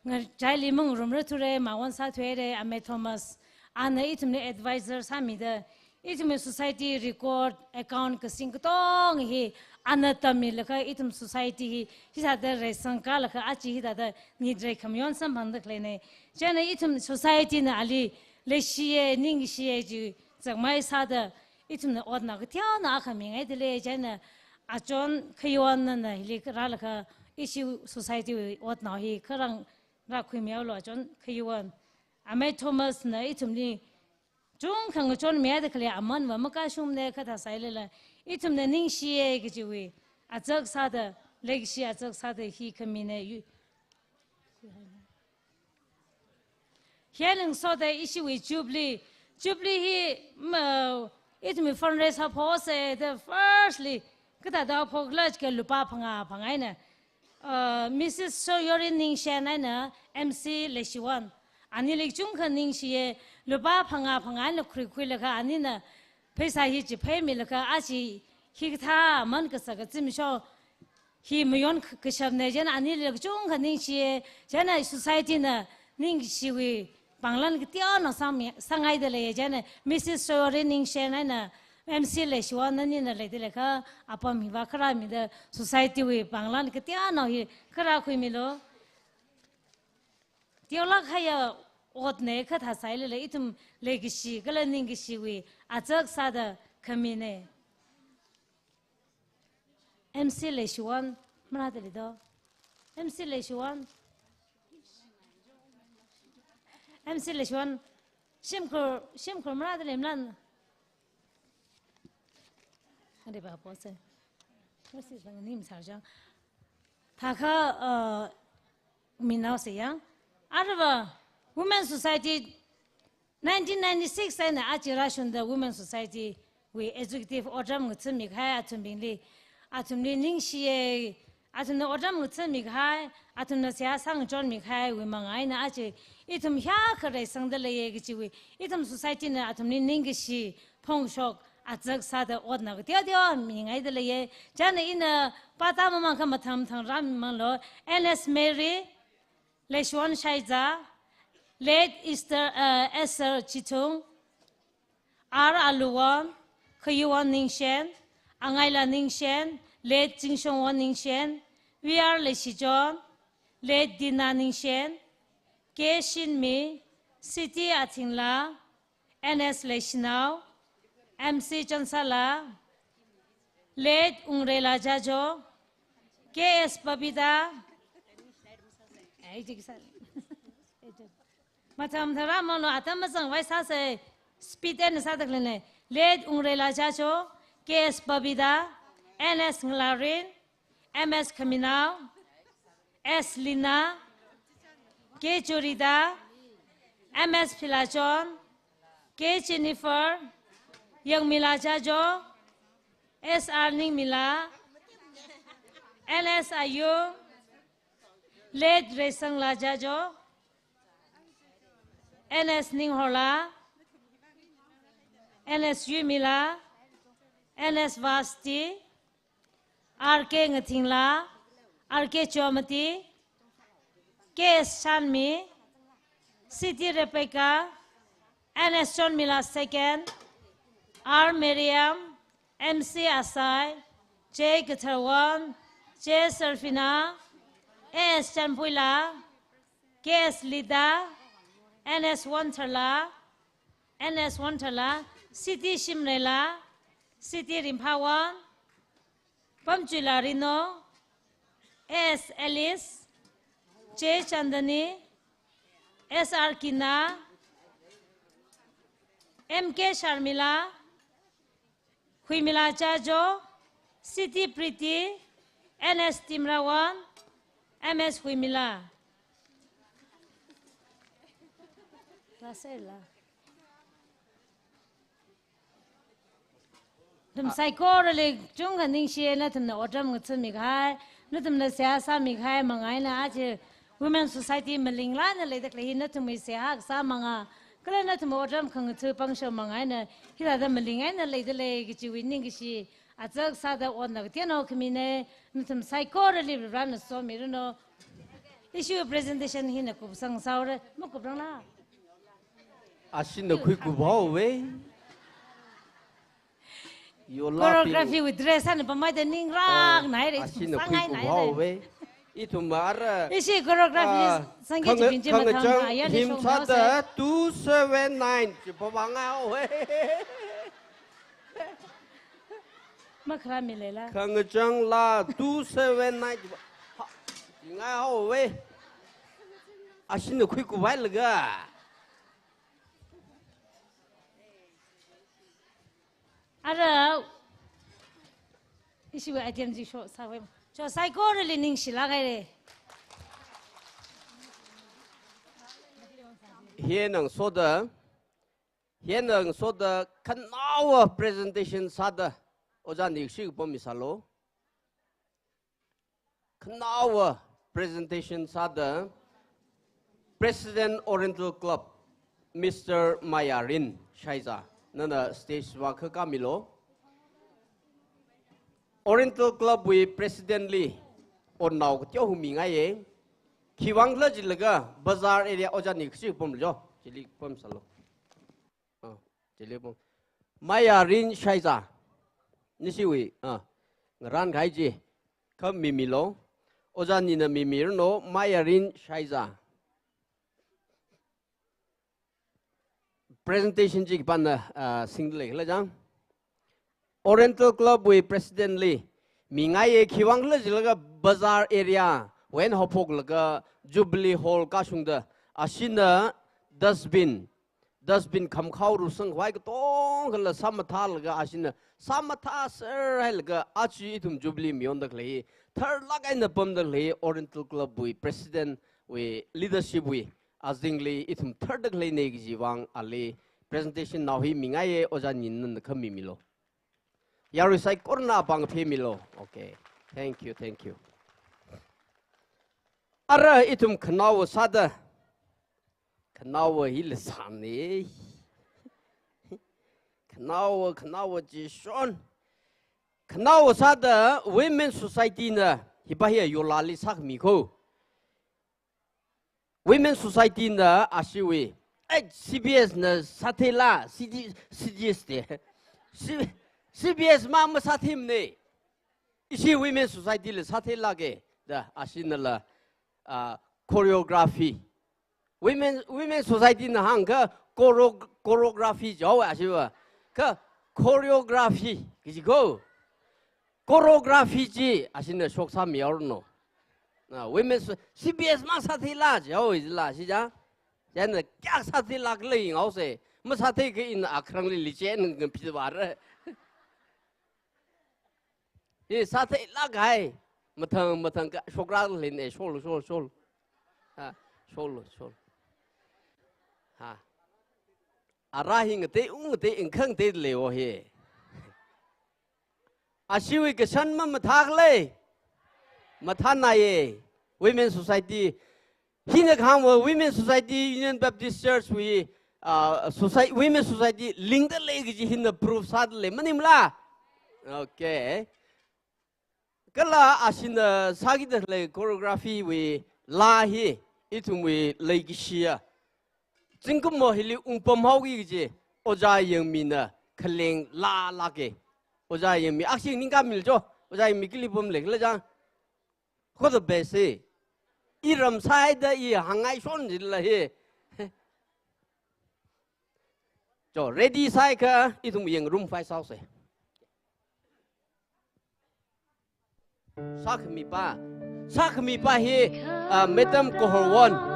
ngachaili mangarumrarthura, mawon sāthuira, Amei Thomas. Ana ithumli advisor sāmida, ithumwui society record, account kasing katonga hi ana tammilaga ithum society hi hithāda reisangkalaga aja hithāda nit reikhamayon samphangda khaleina. Chieina ithum society na ali leishiya, ningshiya chi zakmai sāda ithumna otnao kateonao akha mingaida lei. Chieina achon Khayuwannana hili rālaga ishi society wui otnao hi kharang rākhuimihaolu, achon Khayuwanna. Amei Thomas na ithumli chungkha ngachonmihaida khalei amanva makashungmana. Kathā sālala ithumna ningshiya kajiwui azak sāda, leikashi azak sāda hi khamina. Yu-, hi eina ngasoda ishiwui Jubilee, Jubilee hi, ma, ithumwui fundraise haophoksa da firstly kathāda haophokhala jiakha lupā phangā phangā eina, uh, Missus Soyorin Ningshen eina M C Leishiwon, anili chungkha ningshiya. Lupā phangā phangā eina khuikhuilaga anina pheisā hi chipheimilaga aja hikathā aman kasā kazimiksho hi mayon k-, kashapna. Chieina anili kachungkha ningshiya. Chieina society na ningshiwui panglan kateonao sangmi, sāngaida leiya. Chieina Missus Soyorin Ningshen eina M C Leishiwon, nanina leida leiakha apam hiva kharāmida society wui panglan kateonao hi kharākhuimilu. Teolāk kahaiya otna. Kathā sālala ithum leikashi kala ningshiwui azak sāda khamina. M C Leishiwon, marāda lei do? M C Leishiwon. M C Leishiwon, shimkhur, shimkhur marāda lei malan. Ari ba po se. Masi sang ni misar jang. Thākha, uh, minaosa yang. Arava Women Society nineteen ninety-six eina aja rāshungda Women Society wui executive otram ngatha̱mikahai athumbingli, athumli ningshiya. Athumna otram ngatha̱mikahai, athumna seihā sāngachonmikahaiwui manga eina aja ithum hiyākha reisangda leiya kajiwui, ithum society na athumli ningkashi phongshok azak sāda otnao kateoteo mingaida leiya. Chieina ina pāda mamāngkha mathang mathang rāmimanglu. N S Mary, Leishiwon Shaiza, late Esther, uh, Esther Chithung, R Aluwon, Khayuwon Ningshen, Angaila Ningshen, late Chingshongwon Ningshen, V R Leishichon, late Dina Ningshen, K Shinmi, Siti Athingla, N S Leishinao, M C Chonsala, late Wungreila Jajo, K S Babita, mathang mathang rāmanglu, atam mazangvai sāsa, speed eina sāda khaleina. Late Wungreila Jajo, K S Babita, N S Ngalarin, M S Khaminao, S Lina, K Churita, M S Philachon, K Jennifer, Yangmila Jajo, S R Ningmila, N S Ayung, late Reisangla Jajo, N S Ninghorla, N S Yuimila, N S Vasti, R K Ngathingla, R K Chomati, K S Shanmi, Siti Rebecca, N S Chonmila second, R Miriam, M C Asai, J Katharwon, J Sarfina, A S Chanpuila, K S Lida, N S Wontharla, N S Wontharla, Siti Shimreila, Siti Rimphawon, Pamchuila Rino, A S Alice, J Chandani, S R Kina, M K Sharmila, Huimila Jajo, Siti Pretty, N S Timrawon, M S Huimila. Last la. Nathum saikorali chungkha ningshiya, nathumna otram ngatha̱mikahai, nathumna seihā sāmikahai manga eina aja Women Society malinglāk eina leida khalei hi nathumwui seihā kasā manga Kala nathum otram khangatha pangshong mang eina, hithāda maling eina leida lei kajiwui ningkashi, azak sāda onna kateonao khamina, nathum saikorali Varena somiranu. Ishi presentation hina kupsang sāhaora, makuprangla. Ashina khuikuphaowa. Yola choreography ping. With dress ana pamaida ningrak Ah, naira, ithum ashina sāngai naira. Khuikuphaowa. Ithum ara, Ishi choreography ah, sangki khanga-, chipin chi khangachang mathang ayarli him shong sāda sāse. Two seven nine chi pavang haowa. Makharā mi leila. Khangachang la two seven nine chi pa-, ha, ngai haowa. Ashina khuikuphailaga. Ara, ishiwui item chi show sāhaowa. Cho saikorali ningshilāk haira. Hi ngasoda, hi ngasoda khanaowa presentation sāda, ojāna khuishik pammi sālu. Khanaowa presentation sāda President Oriental Club, Mister Mayarin Shaiza, nana stage vākha kāmilu. Oriental Club wui President li onnao kateo hungmingaiya. Khiwuivang khala jilaga Bazar area ojāna khuishik pamlu jo. Chili pam sālu. Ah, chili pam. Mayarin Shaiza. Nishiwui, ah, ngarān kahai chi. Kha mimilu. Ojāna mimiranu, Mayarin Shaiza. Presentation chi khipāna, ah, singda lei khala jang. Oriental Club wui President li mingaiya, khiwuivang khala jilaga Bazar area wui eina haophoklaga Jubilee Hall kashungda ashina dustbin, dustbin khamkhao rusang khavai katongkhala sāmathālaga ashina sāmathāser hailaga aja ithum Jubilee mayonda khalei, tharlāk eina pamda khalei Oriental Club wui President wui leadership wui azingli ithum tharda khaleina kajiwui vang ali presentation nao hi mingaiya, ojāna nana kha mimilu. Yarui saikorana pāng phemilu. Okay. Thank you, thank you. Ara ithum khanaowa sāda. Khanaowa hila sāna. Khanaowa, khanaowa chi shon. Khanaowa sāda Women Society na hipā hi yolali sākhami ko. Women Society na ashiwui, eh, C B S na sātheila, C D, C D S te. C-, C B S ma masātheimana. Ishi Women Society la sātheilāka, da, ashinala, ah, choreography. Women, Women Society na hāngkha choreo-, choreography jihaowa ashiva. Kha choreography kaji ko. Choreography chi ashina shoksāmihaoranu. Na, women so-, C B S mang sātheila jihaowa jila shi ja. Chieina kayākha sātheilāk lei ngaose. Masātheikha ina akhrangli lichen ngam phit vāra. Hi sātheilāk hai. Mathang, mathang kha shokra lei ne, shol, shol, shol. Ha, shol, shol. Ha. Ara hi ngatei, ung ngatei, ingkhang tei leiwo hi. Ashiwui kashan mamathā khala. Mathānāya. Women Society. Hina kahāngva Women Society, Union Baptist Church wui, ah, soci-, Women Society lingda lei kaji hina proof sāda lei maningla. Okay. Kala ashina sākida khalei choreography wui laa hi, ithumwui leikashiya. Zingkummo hili ungpamhaoki kaji, Ojā Yangmina khaleng laa lāka. Ojā Yangmi, akshi ningkāmilu jo, Ojā Yangmi kali pamlei khala jang. All the best hi. Iram sāhaida i hāngngai shon jila hi. Jo, ready sāhaiakha, ithum yangrumphai sāhaosa. Sākhami pa, sākhami pa hi, ah, Madam Kohorwon.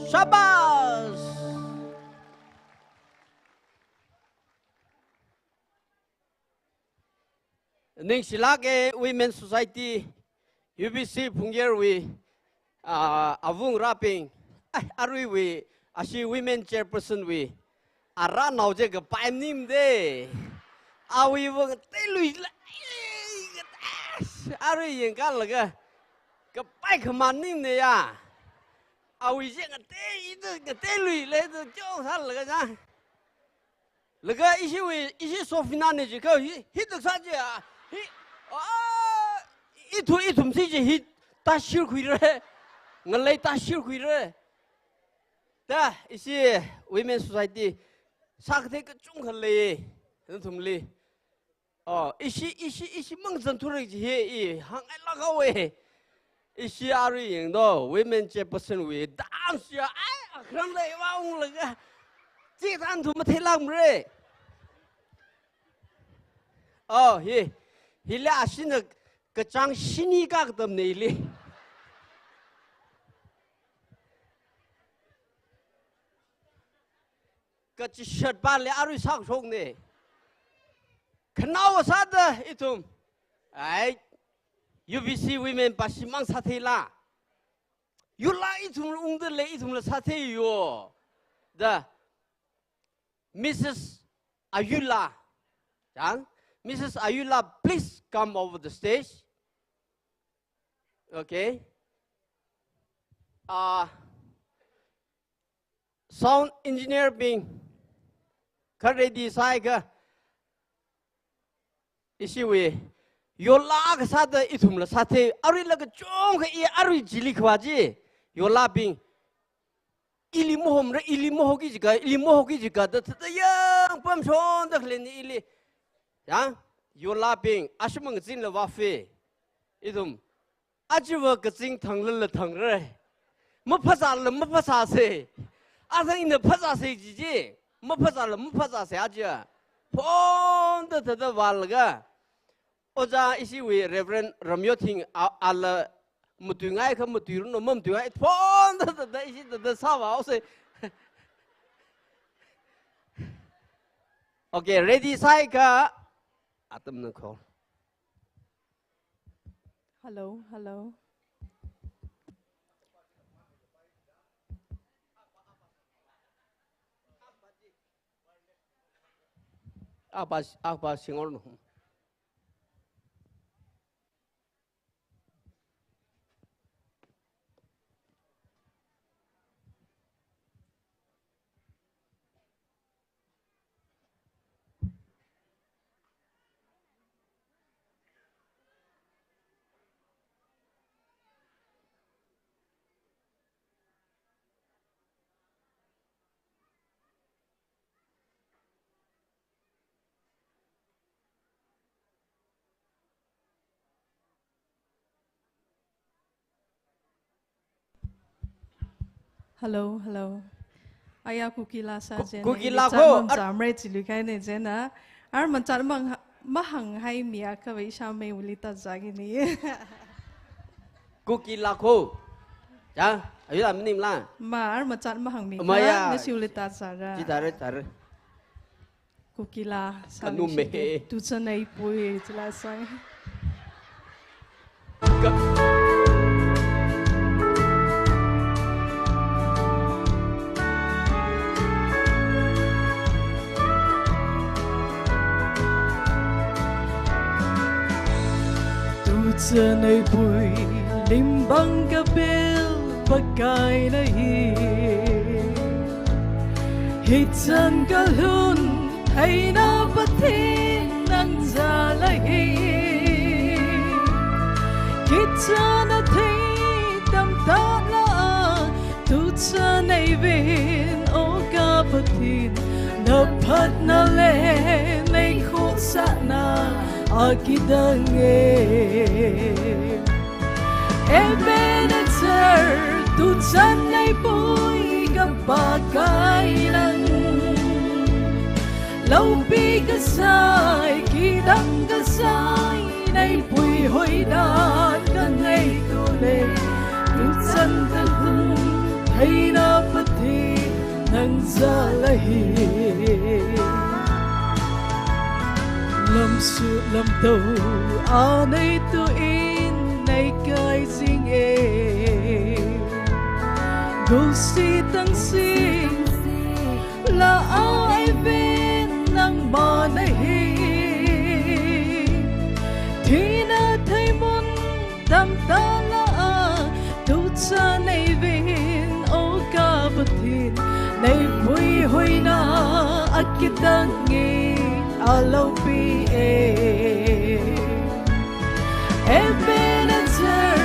Shabash! Ningshilāka Women Society, U B C Phungyarwui, ah, avungrabing, ai, aruiwui, ashi Women Chairperson wui, aranao chi kapai maningmade. Awui vang teilui la, arui yangkalaga, kapai khaman maningmade ya. Awui chi ngatei, ida ngateilui le, ida chong sālaga ja. Laga ishiwui, ishi Sofina ne jiakha, hi, hi tuk sā chi a, hi, ah, ithu, ithum si chi hi, tashir khuire. Ngalei tashir khuire. Da, ishi Women Society, sākathei kachungkha lei, nathumli. Oh, ishi, ishi, ishi mang zan thura chi hi, i, hāngngailāk haowe. Ishi arui yangdo, Women Chairperson wui, dance ya, ai, akhrang lei wa unglaga. Chi tan thu matheilākmare. Oh, hi, hili ashina kachāng shini kakatamne hili. Kachishat pāle arui sāshokne. Khanao sāda ithum. Ai, U B C women pashimang sātheila. Yurla ithum ungda le ithumla sātheiyo. Da Missus Ayula. Chang, Missus Ayula, please come over the stage. Okay. Ah, sound engineer bing, kha ready sāakha, ishiwui, yola kasāda ithumla sāthei, aruila kachungkha i arui chili khavā chi, yolabing, ili mohomra, ili mohoki jiakha, ili mohoki jiakha, da, da, da, yangpamshonda khalei ni ili. Ya, yolabing, ashimang zinla vāfe. Ithum, achiva kazing thanglala thangra. Maphasāla maphasāse. Athang ina phasāse jiji. Maphasāla maphasāse aja. Phonda thāda vālaga. Ojā ishiwui Reverend Ramyothing a, ala matuingai kha matuiranu mamatuingai. Phonda thāda ishi thāda sāvāhaose. Okay, ready sāakha. Atam nangkho. Hello, hello. Apa, apa singor no. Hello, hello. Aya Kukila sā Ku-, jena, Kukila ili ko, chānmam ar- chāmre chili kaine jena. Ar man chānmang ha-, mahānghaimi akha vei shamei uli ta zagini. Kukila ko. Ja, ayu la minim la. Ma, ar man chān mahāngmi Ma ka, ya. Nasi uli ta zara. Ji tare, tare. Kukila, Kanu sāmi mehe. Shite. Tuchan eipui, chila sai. Ka- Tuchan eipui, limbang kapil, pakaina hi. Hichan kalhun eina Pathen nang zala hi. Kichana thei tamtala, tuchan eivin oka Pathen, naphatna le nei khosana akidang e. Ebenezer, tuchan eipui kapakainang. Laopi kasai, kidang kasai, eipui hoida kangai tule. Tuchan kalhun eina zālei. Lamsu lamtao anei tuin nei kai zinge. Gulsi tangsi la ai ven nang manei. Thina theimon tamtala a, tuchan nei ven o kapathin, nei puihoina a kitang ngi a lopi e. Ebenezer,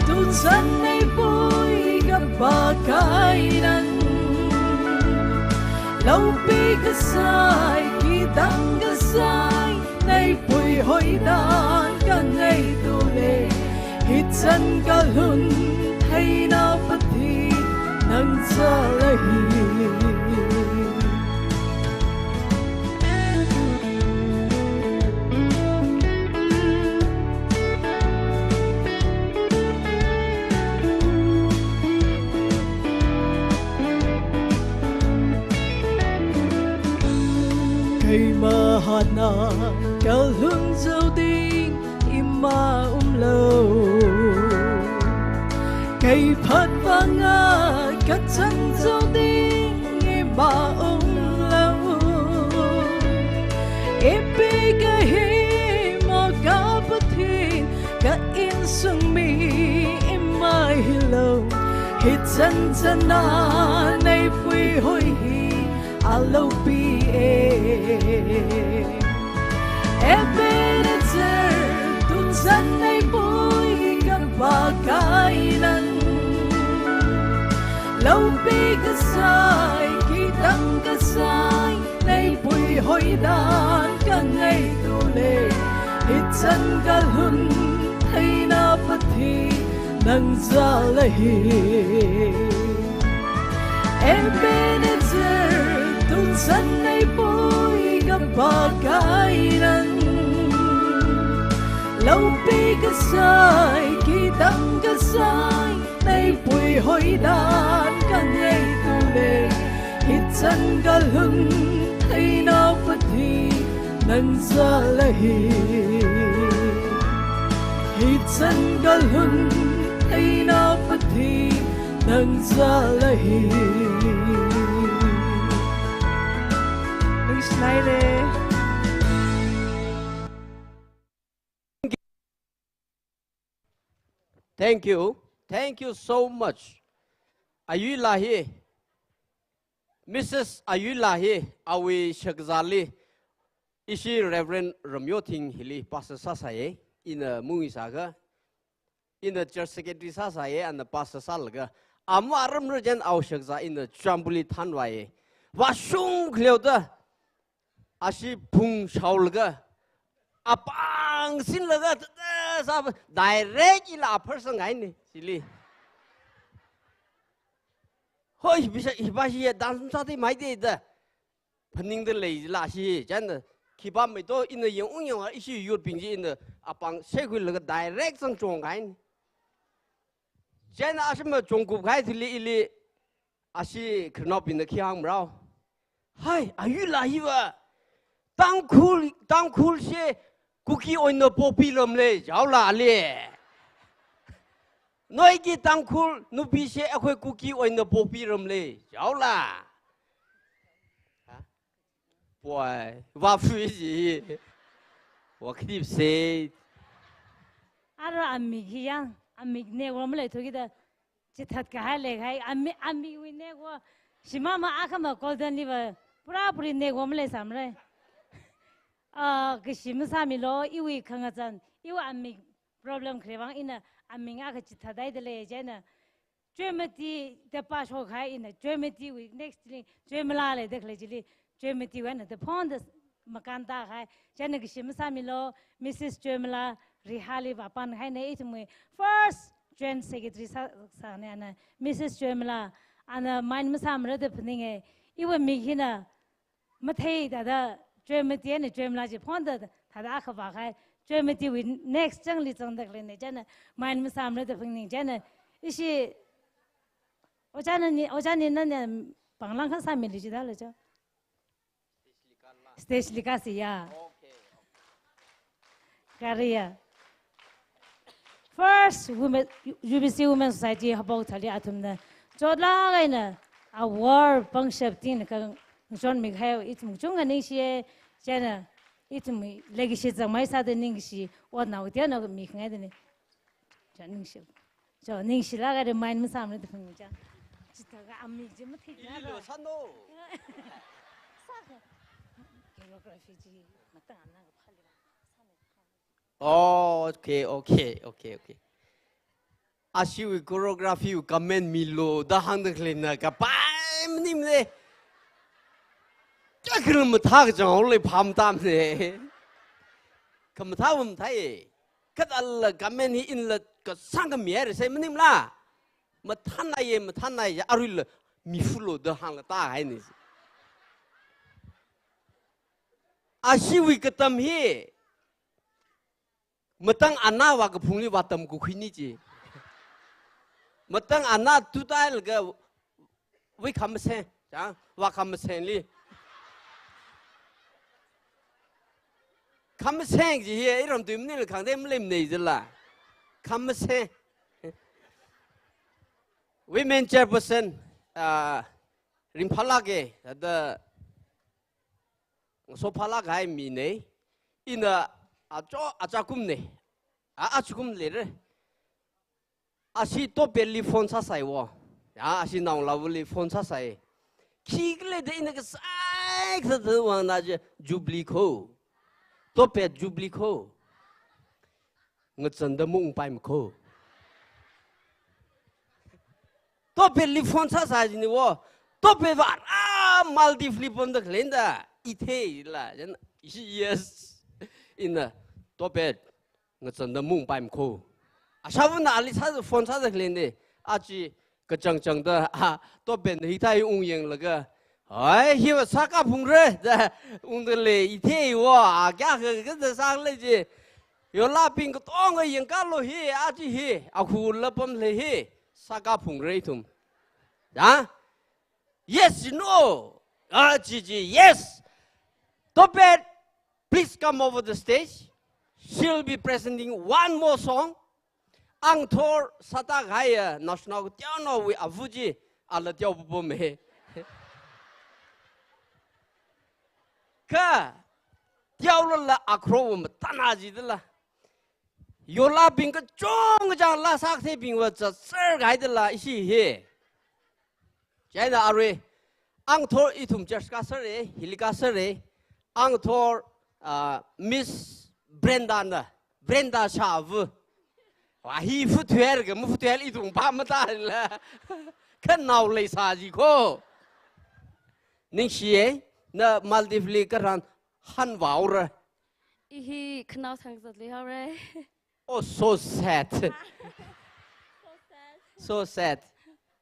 tuchan nei pui kapā kai nang. Lopi kasai, kitang kasai, nei puihoida kangai tule. Hichan kalhun theina pati nang zālei. Kei mahāna kalhun zoding ima umlo. Kei phatvanga kachang zoding ima umlo. Ipi kahi mo kapathin, ka insung mi ima hilo. Hichan chana nei puihoi hi a lopi e. Ebenezer, tuchan nei pui kapā kai nang. Lopi kasai, kitang kasai, nei puihoida kangai tule. Hichan kalhun theina pati nang zālei. Ebenezer, tuchan nei pui kapā kai nang. Lopi kasai, kitang kasai, nei puihoida kangai tule. Hichan kalhun theina pati nang zālei. Hichan kalhun theina pati nang zālei. Ningshilai le. Thank you. Thank you so much. Ayuila hi, Missus Ayuila hi, awui shakzāli, ishi Reverend Ramyothing hili pastor sāsāye, ina mungi sāga, ina church secretary sāsāye, ana pastor sālaga, ama aram rajan awui shakzā ina Churachandpurli thanvāye. Vāshung khaleoda, ashi phung shaolaga, apāng sinlaga, tata sā, direct ila apar sāngaine, chili. Hoi, hipa shi, hipa shi ya dance sāda maida da. Phaningda leila shi, chieina, khipā maito, ina yang ung yang, ishi youth bing chi ina apāng shekhuilaga direct zangchong kahaine. Chieina ashi machongkup kahai thili ili, ashi khararnaobingna khi hāngmarao. Hai, Ayuila hiva, Tangkhul, Tangkhul she Kuki oina popiramle, jaola le. Noiki Tangkhul nupi she akhoi Kuki oina popiramle, jaola. Ha? Boy, vāphui ji. Vākhanip se. Ara amik hi yang, amik ne wamle thukida. Chithat kahai leihai, ami, amiwui neko, shimāma akhama Golden River, pura puri neko maleisāmara. Ah, kashi masāmilo, iwui khangazan, iwui amik problem kharewui vang ina amik akha chithat haida lei chieina. Choimati da pāshok kahai ina, Choimatiwui next li, Choimala leida khalei chili, Choimatiwui eina da phonda makānda kahai. Chieina kashi masāmilo, Missus Choimala, Rihali vāpān kahaine, ithumwui first joint secretary sā, sāne ana, Missus Choimala, ana mind masāmara da phaninge, iwui mik hina matheida da, Choimati eina Choimala chi phonda thāda akha vākahai, Choimatiwui next changli zangda khaleine, chieina mind masāmara da phaning, chieina, ishi, ojā nani, ojā nina, pānglāng kha sāmili jidala jo. Stage li kāsi ya. Kariya. First women, U B C Women Society haophok thāli athumna chotlāk eina award pangshap tingkha ngachonmi kahai ithum kachungkha ningshiya, chieina ithum leikashi zangmei sāda ningkashi otnao tiana mikhangai dani. Chieina ningshi. Cho, ningshilāk eina mind masāmana da phung cha. Chithākha ami chi mathei. Ililo sāno. Sākha. Choreography chi matang ana kaphali. Oh, okay, okay, okay, okay. Ashiwui choreography wui comment milo da hāngda khaleina kapai maningmana. Kayākha mathā kachang haole phamtamna. Khamathā phamthāya. Kha ala comment hi inla kasāng khami haira sai maningmala. Mathānaiya, mathānaiya, aruila mifulo da hāngla tāhaina. Ashiwui katam hi. Matang ana vākaphungli vātam kukhuini chi. Matang ana tutālaga wui khamaseng, chang, vā khamasengli. Khamaseng chi hi, iram tui maningla khangde maleimana jila. Khamaseng. Women chairperson, ah, ringphālāka, thāda ngasophālāk kahai mina, ina acho, achakumna, a, achakum leira. Ashi Topetli phone sāsai wo. Ya, ashi naongalāvali phone sāsai. Khikhala da ina kasai kasā thāda vāngna chi Jubilee kho. Topet Jubilee kho. Ngachanda mungpaima kho. Topetli phone sāsai jini wo. Topet vā, ah, Maldives li pamda khaleina da. Itheila. Chieina, yes. Ina, Topet. Ngachanda mungpaima kho. Ashāvana ali sā phone sāda khaleina. Achi kachangchangda, ah, Topetna hithāda ung yanglaga. Hai, hiva sākā phungra da ungda lei, ithei wa, kayākha kathāda sālei chi. Yolābing katonga yangkalo hi, achi hi, akhula pamlei hi, sākā phungra ithum. Da? Yes, no. Achi chi, yes. Topet, please come over the stage. She'll be presenting one more song. Angthor sāda kahaiya national teonaowui avu chi ala teopapam he. Kha teolala akhro mathāna jidala. Yolābing kachungkha chang laa sākatheibingva zatser kahaidala ishi hi. Chieina arui, Angthor ithum church kasāra, hili kasāra, Angthor, ah, Miss Brenda na, Brenda Shavu. Wa hi futhuihaira kha, mafuthuihaila ithum pā matāla. Khanao leisā ji kho. Ningshiya, na Maldives li karan hanvāhaora. I hi khanao thang zatli haora. Oh, so sad. So sad.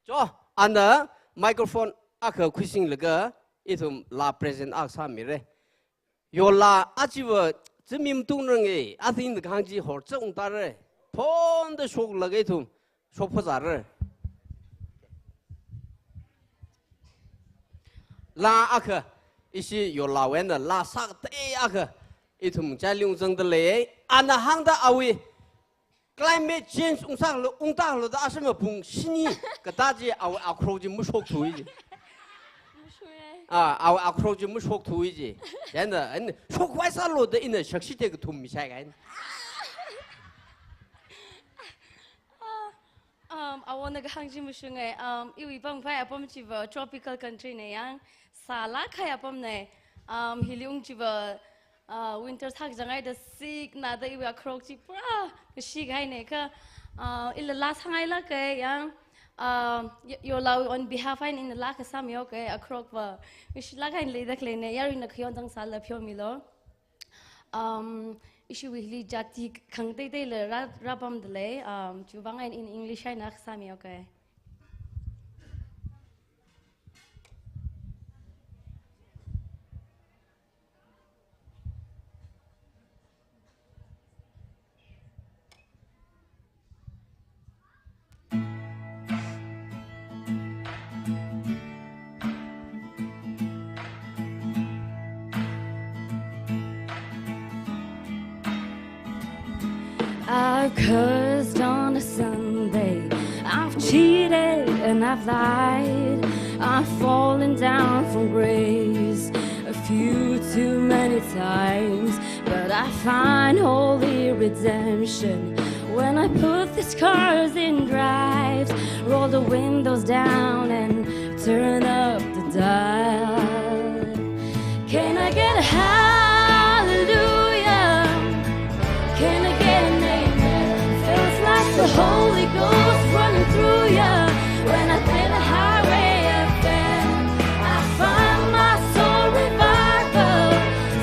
Cho, ana microphone akha khuisinglaga, ithum laa present akha sāmira. Yolā achiva zimim tungranga, athing da khangchi horcha ungtāra. Phonda shoklaga ithum shokphazāra. Laa akha, ishi yolāwui eina laa sākatei akha, ithum chali ungzangda lei, ana hāngda awui climate change ungsāklu, ungtāklu da ashama pung shini, katā chi awui akhro chi mashokthui ji. Mashoya. Ah, awui akhro chi mashokthui ji. Chieina, ana, shokhuisālu da ina shakshi te kathum mishai kahaina. Um, awona kahāng chi mashunga, um, iwui pamkhavai apam chiva tropical country na yang, sālāk kahai apamna, um, hili ung chiva, uh, winter thak jangai da sikna da iwui akhro chi pura kashi kahaina kha, uh, ila laa sāngailāka yang, um, yo-, yolāwui on behalf eina ina laa kasāmihaoka, akhro va. Kashilāk eina leida khaleina, yaruina khayon dang sāla pheomilo. Um, ishiwui hili jati khangateiteila rā, rāpamda lei, um, chiwuivang eina in English eina kasāmihaoka. I've cursed on a Sunday, I've cheated and I've lied, I've fallen down from grace a few too many times, but I find holy redemption when I put these cars in drives, roll the windows down and turn up the dial. Can I get a hallelujah? Can I get an amen? Feels like the Holy Ghost running through ya. When I play the highway F M, I find my soul revival,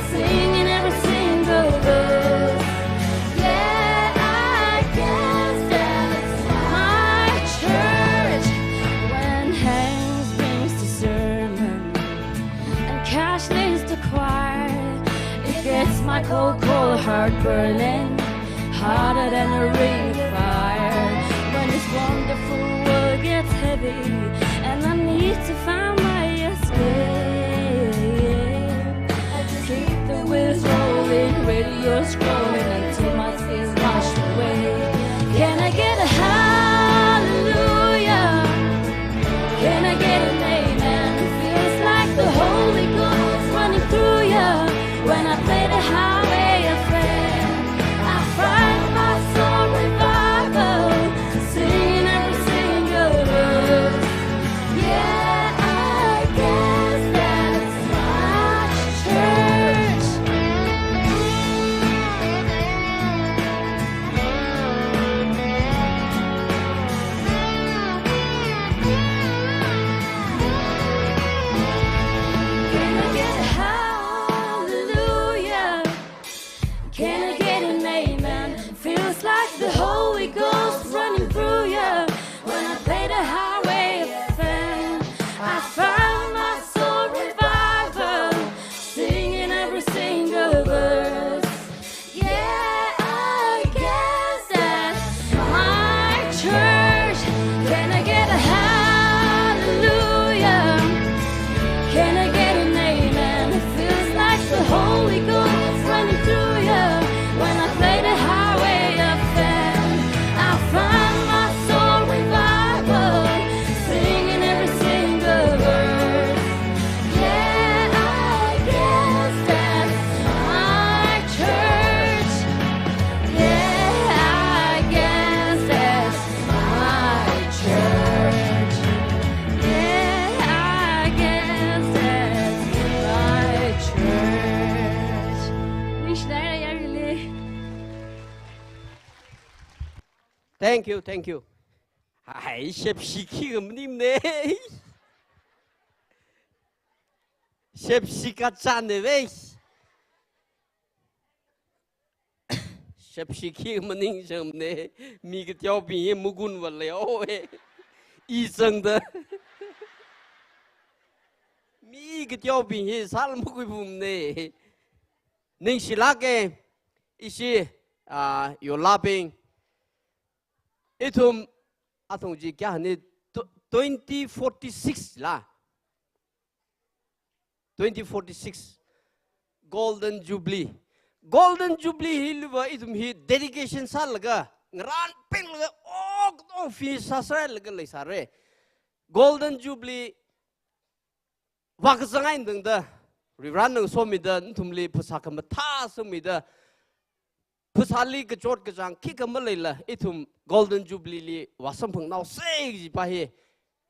singing every single verse. Yeah, I guess that's my church. When hands brings the sermon and cash leads the choir, it gets my cold, cold heart burning hotter than a ring of fire. When this wonderful world gets heavy and I need to find my escape, I just keep the wheels rolling, radio scrolling until my sins wash away. Can I get a hallelujah? Can I get an amen? It feels like the Holy Ghost running through ya. When I play the highway F M, I find my soul revival, singing every single verse. Yeah, I guess that's my church. Can I get a hallelujah? Can I get an amen? Feels like the Holy Ghost running through ya. When I play the highway F M, I found my soul revival, singing every single verse. Yeah, I guess that's my church. Can I get a hallelujah? Can I get an amen? It feels like the Holy Ghost running through ya. When I play the highway F M, I find my soul revival, singing every single verse. Yeah, I guess that's my church. Yeah, I guess that's my church. Yeah, I guess that's my church. Ningshinaira yarili. Thank you, thank you. Hai, shepshi khi maningmane. Shepshi kachāne ve. Shepshi khi maningsangmane, mi kateobing hi magunva leihaowe. I zangda. Mi kateobing hi sāla makhuiphungmane. Ningshilāke, ishi, ah, yolabing. Ithum, athong chi kayākhane, tw-, twenty forty-six la. Twenty forty-six, Golden Jubilee. Golden Jubilee hiliva ithum hi dedication sālaga, ngarānpenglaga, okatong finish sāsālaga leisāre. Golden Jubilee vākazang eina tangda, Varivarana ngasomida, nathumli phasā khamathā samphangmida, phasāli kachot kachāng khikha maleila, ithum Golden Jubilee li vāsamphangnaose kajipa hi,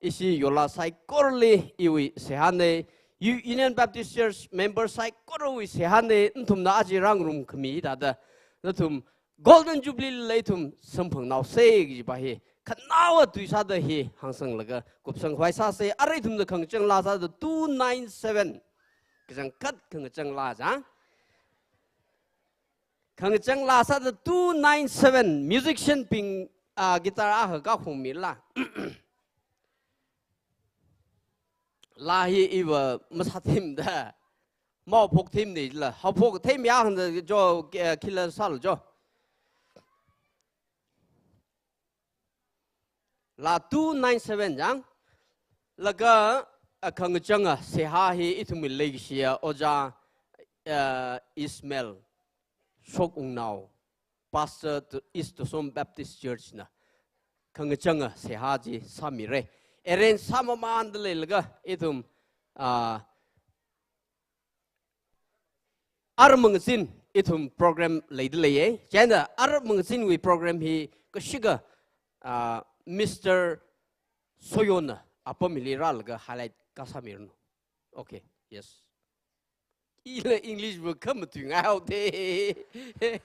ishi yola saikorali iwui seihāne, U-, Union Baptist Church member saikorawui seihāne, nathumna aja rāngarumkhami hithāda, nathum Golden Jubilee lila ithum samphangnaose kajipa hi, khanaowa tui sāda hi hāngsanglaga kupsang khavai sāse, arui ithumna khangachang laa sāda two nine seven. Kachangkhat khangachang laa chang. Khangachang laa sāda two nine seven, musician bing, ah, guitar akha kaphungmila. Laa hi iva masāthemda, maophokthemne la, haophokthemya hāngda jo, eh, khila sālu jo. Laa two nine seven chang. Laga, ah, khangachanga seihā hi ithumwui leikashiya Ojā, ah, Ismail Shokungnao Pastor to East Tosom Baptist Church na khangachanga seihā chi sāmira. Arrange sāmamānda leilaga ithum, ah, ara mangazin ithum program leida leiya. Chieina ara mangazinwui program hi kashika, ah, Mister Soyonna apam hili rālaga highlight kasāmiranu. Okay, yes. Ila English bu khamatui ngaihaoda.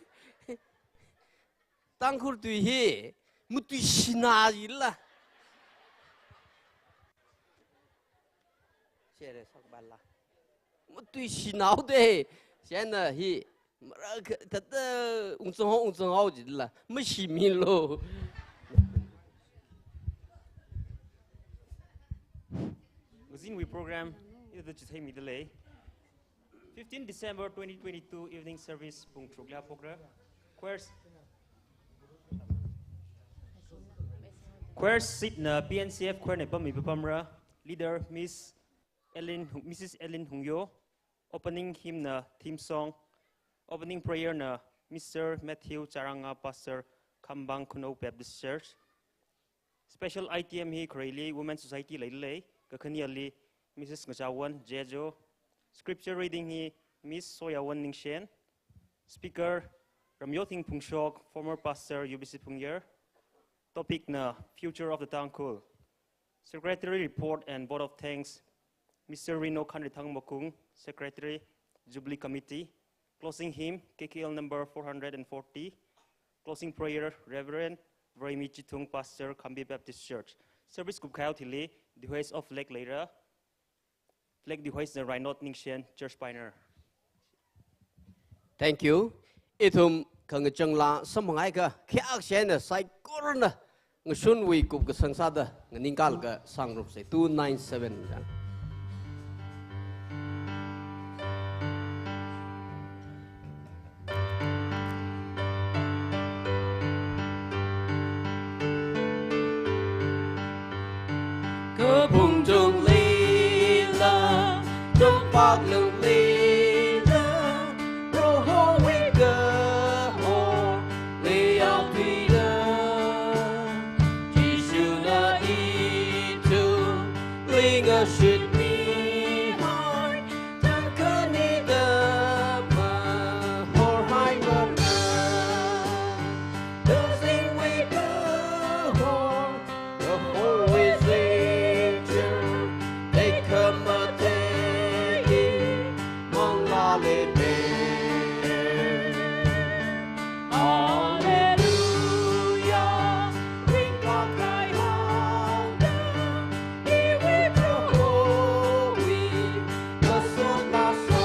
Tangkhul tui hi matuishina jila. Share sakbala. Matuishinaoda. Chieina hi marak thāda ungzanghao, ungzanghao jila. Mashimilu. Magazinwui program hithāda chitheimida lei. Fifteen December twenty twenty-two evening service pung tharukli haophokra. Choir, choir seat na P N C F choir na pammi papamra. Leader Miss Ellen, Missus Ellen Hungyo. Opening hymn na theme song. Opening prayer na Mister Matthew Charanga, Pastor, Khambang Khunou Baptist Church. Special item hi khareili Women Society leida lei, kakhaneli Missus Ngachawan Jejo. Scripture reading hi Miss Soyawan Ningshen. Speaker, Ramyothing Phungshok, former pastor, U B C Phungyar. Topic na Future of the Tangkhul. Secretary report and vote of thanks, Mister Rino Khanrithang Makung, Secretary, Jubilee Committee. Closing hymn, K K L number four hundred and forty. Closing prayer, Reverend Varemi Chithung, Pastor, Khambi Baptist Church. Service kupkahai thili, the hoist of flag leira. Flag the hoist na Reinald Ningshen, Church Pioneer. Thank you. Ithum khangachang laa samphanghaikha, khayākha eina saikorana ngashunwui kupkasang sāda nganingkalaga sāngarumsa, two nine seven. Kaphung chungli la, chungpak lungli la, Prohowui kahor leiya pila. Jishuna ithumli ngashitmihai, tangkhani da mahorhai mana. Kazingwui kahor, kahorwui zingchar, tekhamatei manglāli pei. Alleluia, ringkaphā kaihaoda, iwui Prohowui kasot lasa.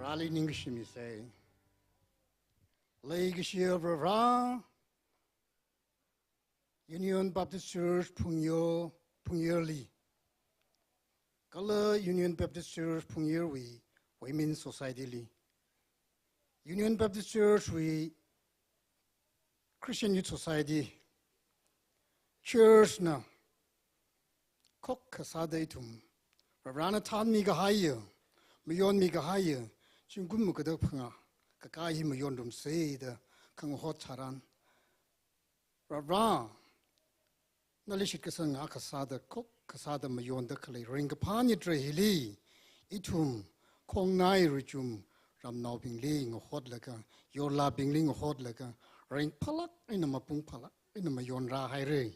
Rally ningshimisa. Leikashiya Varivara, Union Baptist Church Phungyar, Phungyarli, kala Union Baptist Church Phungyarwui Women Society li, Union Baptist Church wui Christian Youth Society, church na khokkha sāda ithum, Varivarana thanmi kahaiya, mayonmi kahaiya zingkum makadak phangā kakā hi mayonrumsei da khangahot tharan, Varivara, nali shitkasang akha sāda, khokkha sāda mayonda khalei ringkaphā nitrai hili, ithum khongnai richum ramnaobingli ngahotlaga, yorlābingli ngahotlaga, ringphālāk eina mapung phālāk eina mayonrāhaira.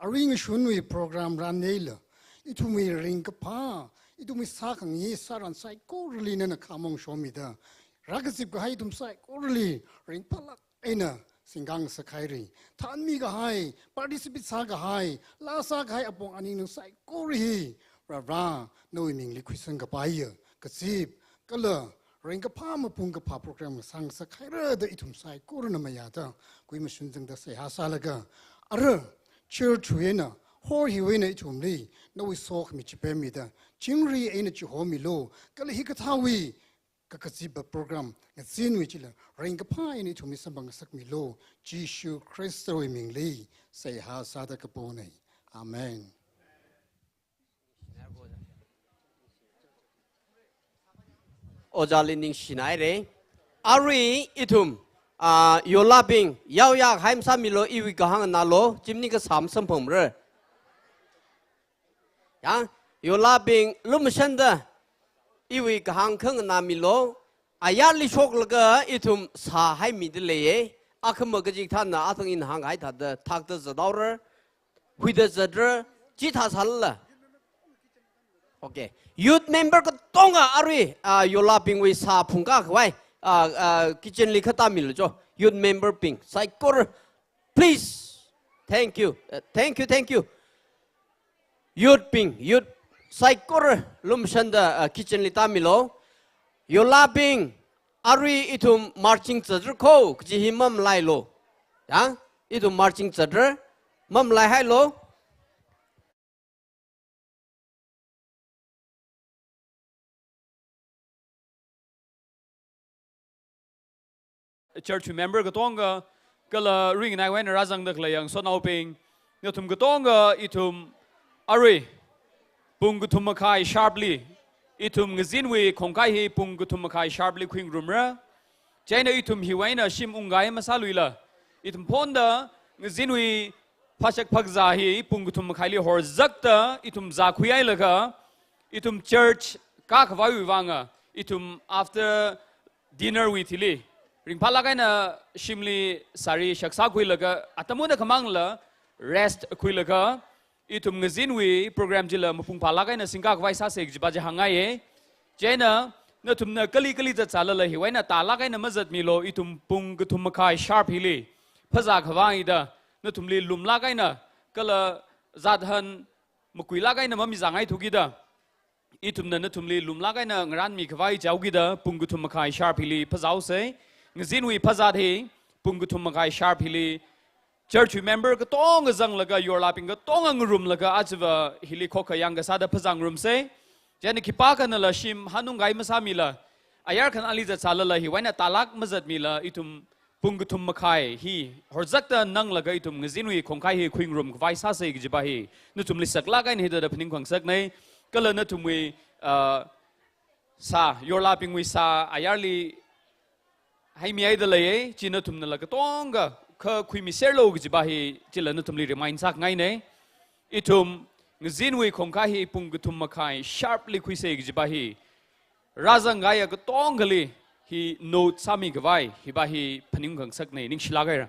Arui ngashunwui program ran eina, ithumwui ringkaphā, ithumwui sākhangai sāran saikorali nana khamong shomida, rākazip kahai ithum saikorali ringphālāk eina singkang sākhaira. Thanmi kahai, participate sākahai, laa sākahai apong aning nang saikora hi, Varivara, nawui mingli khuisang kapaiya kazip, kala ringkaphā mapung kaphā program sāngasakhaira da ithum saikorana mayāda, kuimashun zangda seihā sālaga, ara church wui eina, hall hiwui eina ithumli nawui sokhami chipemmida, chingri eina chihomilu, kala hikathāwui kakazipa program ngazinwui chila ringkaphā eina ithumli samphang ngasakmilu, Jishu Khristawui mingli seihā sāda kapona. Amen. Ojāli ningshinaira. Arui ithum, ah, yorlābing, yaoyā haim sāmilu, iwui kahāng nalo, chimni kasam samphangmara. Ya, yorlābing lumshanda, iwui kahāng khanganāmilu, ayarli shoklaga ithum sāhaimida leiya, akhama kachikathāna athang ina hānghai thāda, thakta zathaora, huida zatra, chithā sālala. Okay. Youth member katonga arui, ah, yorlābingwui sā phungkā khavai, ah, ah, kitchen li khatāmilu cho. Youth member bing, saikora. Please. Thank you. Uh, thank you, thank you. Youth bing, youth saikora lumshanda, uh, kitchen li tāmilu. Yorlābing, arui ithum marching zatra kho, kaji hi mamalailu. Ya? Ithum marching zatra, mamalaihailu. Church member katonga, kala ringnai wui eina rāzangda khalei yangshonaobing, nathum katonga ithum arui pung kathum makhai sharp li, ithum ngazinwui khongkai hi pung kathum makhai sharp li khuingarumra. Chieina ithum hiwui eina shim ungkahai masāluila, ithum phonda ngazinwui phāshak phākazā hi pung kathum makhaili horzakta ithum zākhuihailaga, ithum church kākhavaiwui vanga, ithum after dinner wui thili, ringphālāk eina shimli sari shak sākhuilaga, atam eina khamangla rest khuilaga, ithum ngazinwui program chila mapung phālāk eina singkā khavai sāsa kajipa chi hāngngaiya. Chieina, nathumna kali kali zatzālala hiwui eina tālāk eina mazatmilu, ithum pung kathum makhai sharp hili phazā khavai da, nathumli lumlāk eina, kala zathān makuilāk eina mamizangai thukida, ithumna nathumli lumlāk eina ngarānmi khavai jihaokida, pung kathum makhai sharp hili phazāhaosa. Ngazinwui phazat hi pung kathum makhai sharp hili church member katonga zanglaga, yorlābing katonga ngarumlaga, ajava hili khokkha yangkasāda phazāngarumsa. Chieina khipākhanala shim hanungkahai masāmila, ayar khanali zatzālala hiwui eina tālāk mazatmila, ithum pung kathum makhai hi horzakta nanglaga ithum ngazinwui khongkai hi khuingarum khavai sāsa kajipa hi nathumli saklāk eina hithāda phaningkhangasakna. Kala nathumwui, ah, sā, yorlābingwui sā ayarli haimihaida leiya, chi nathumnala katonga kha khuimiserlu kajipa hi chila nathumli remind sāngaina. Ithum ngazinwui khongkai hi pung kathum makhai sharp li khuisa kajipa hi rāzangkahaiya katongali hi note sāmi khavai hipa hi phaningkhangasakna, ningshilāk haira.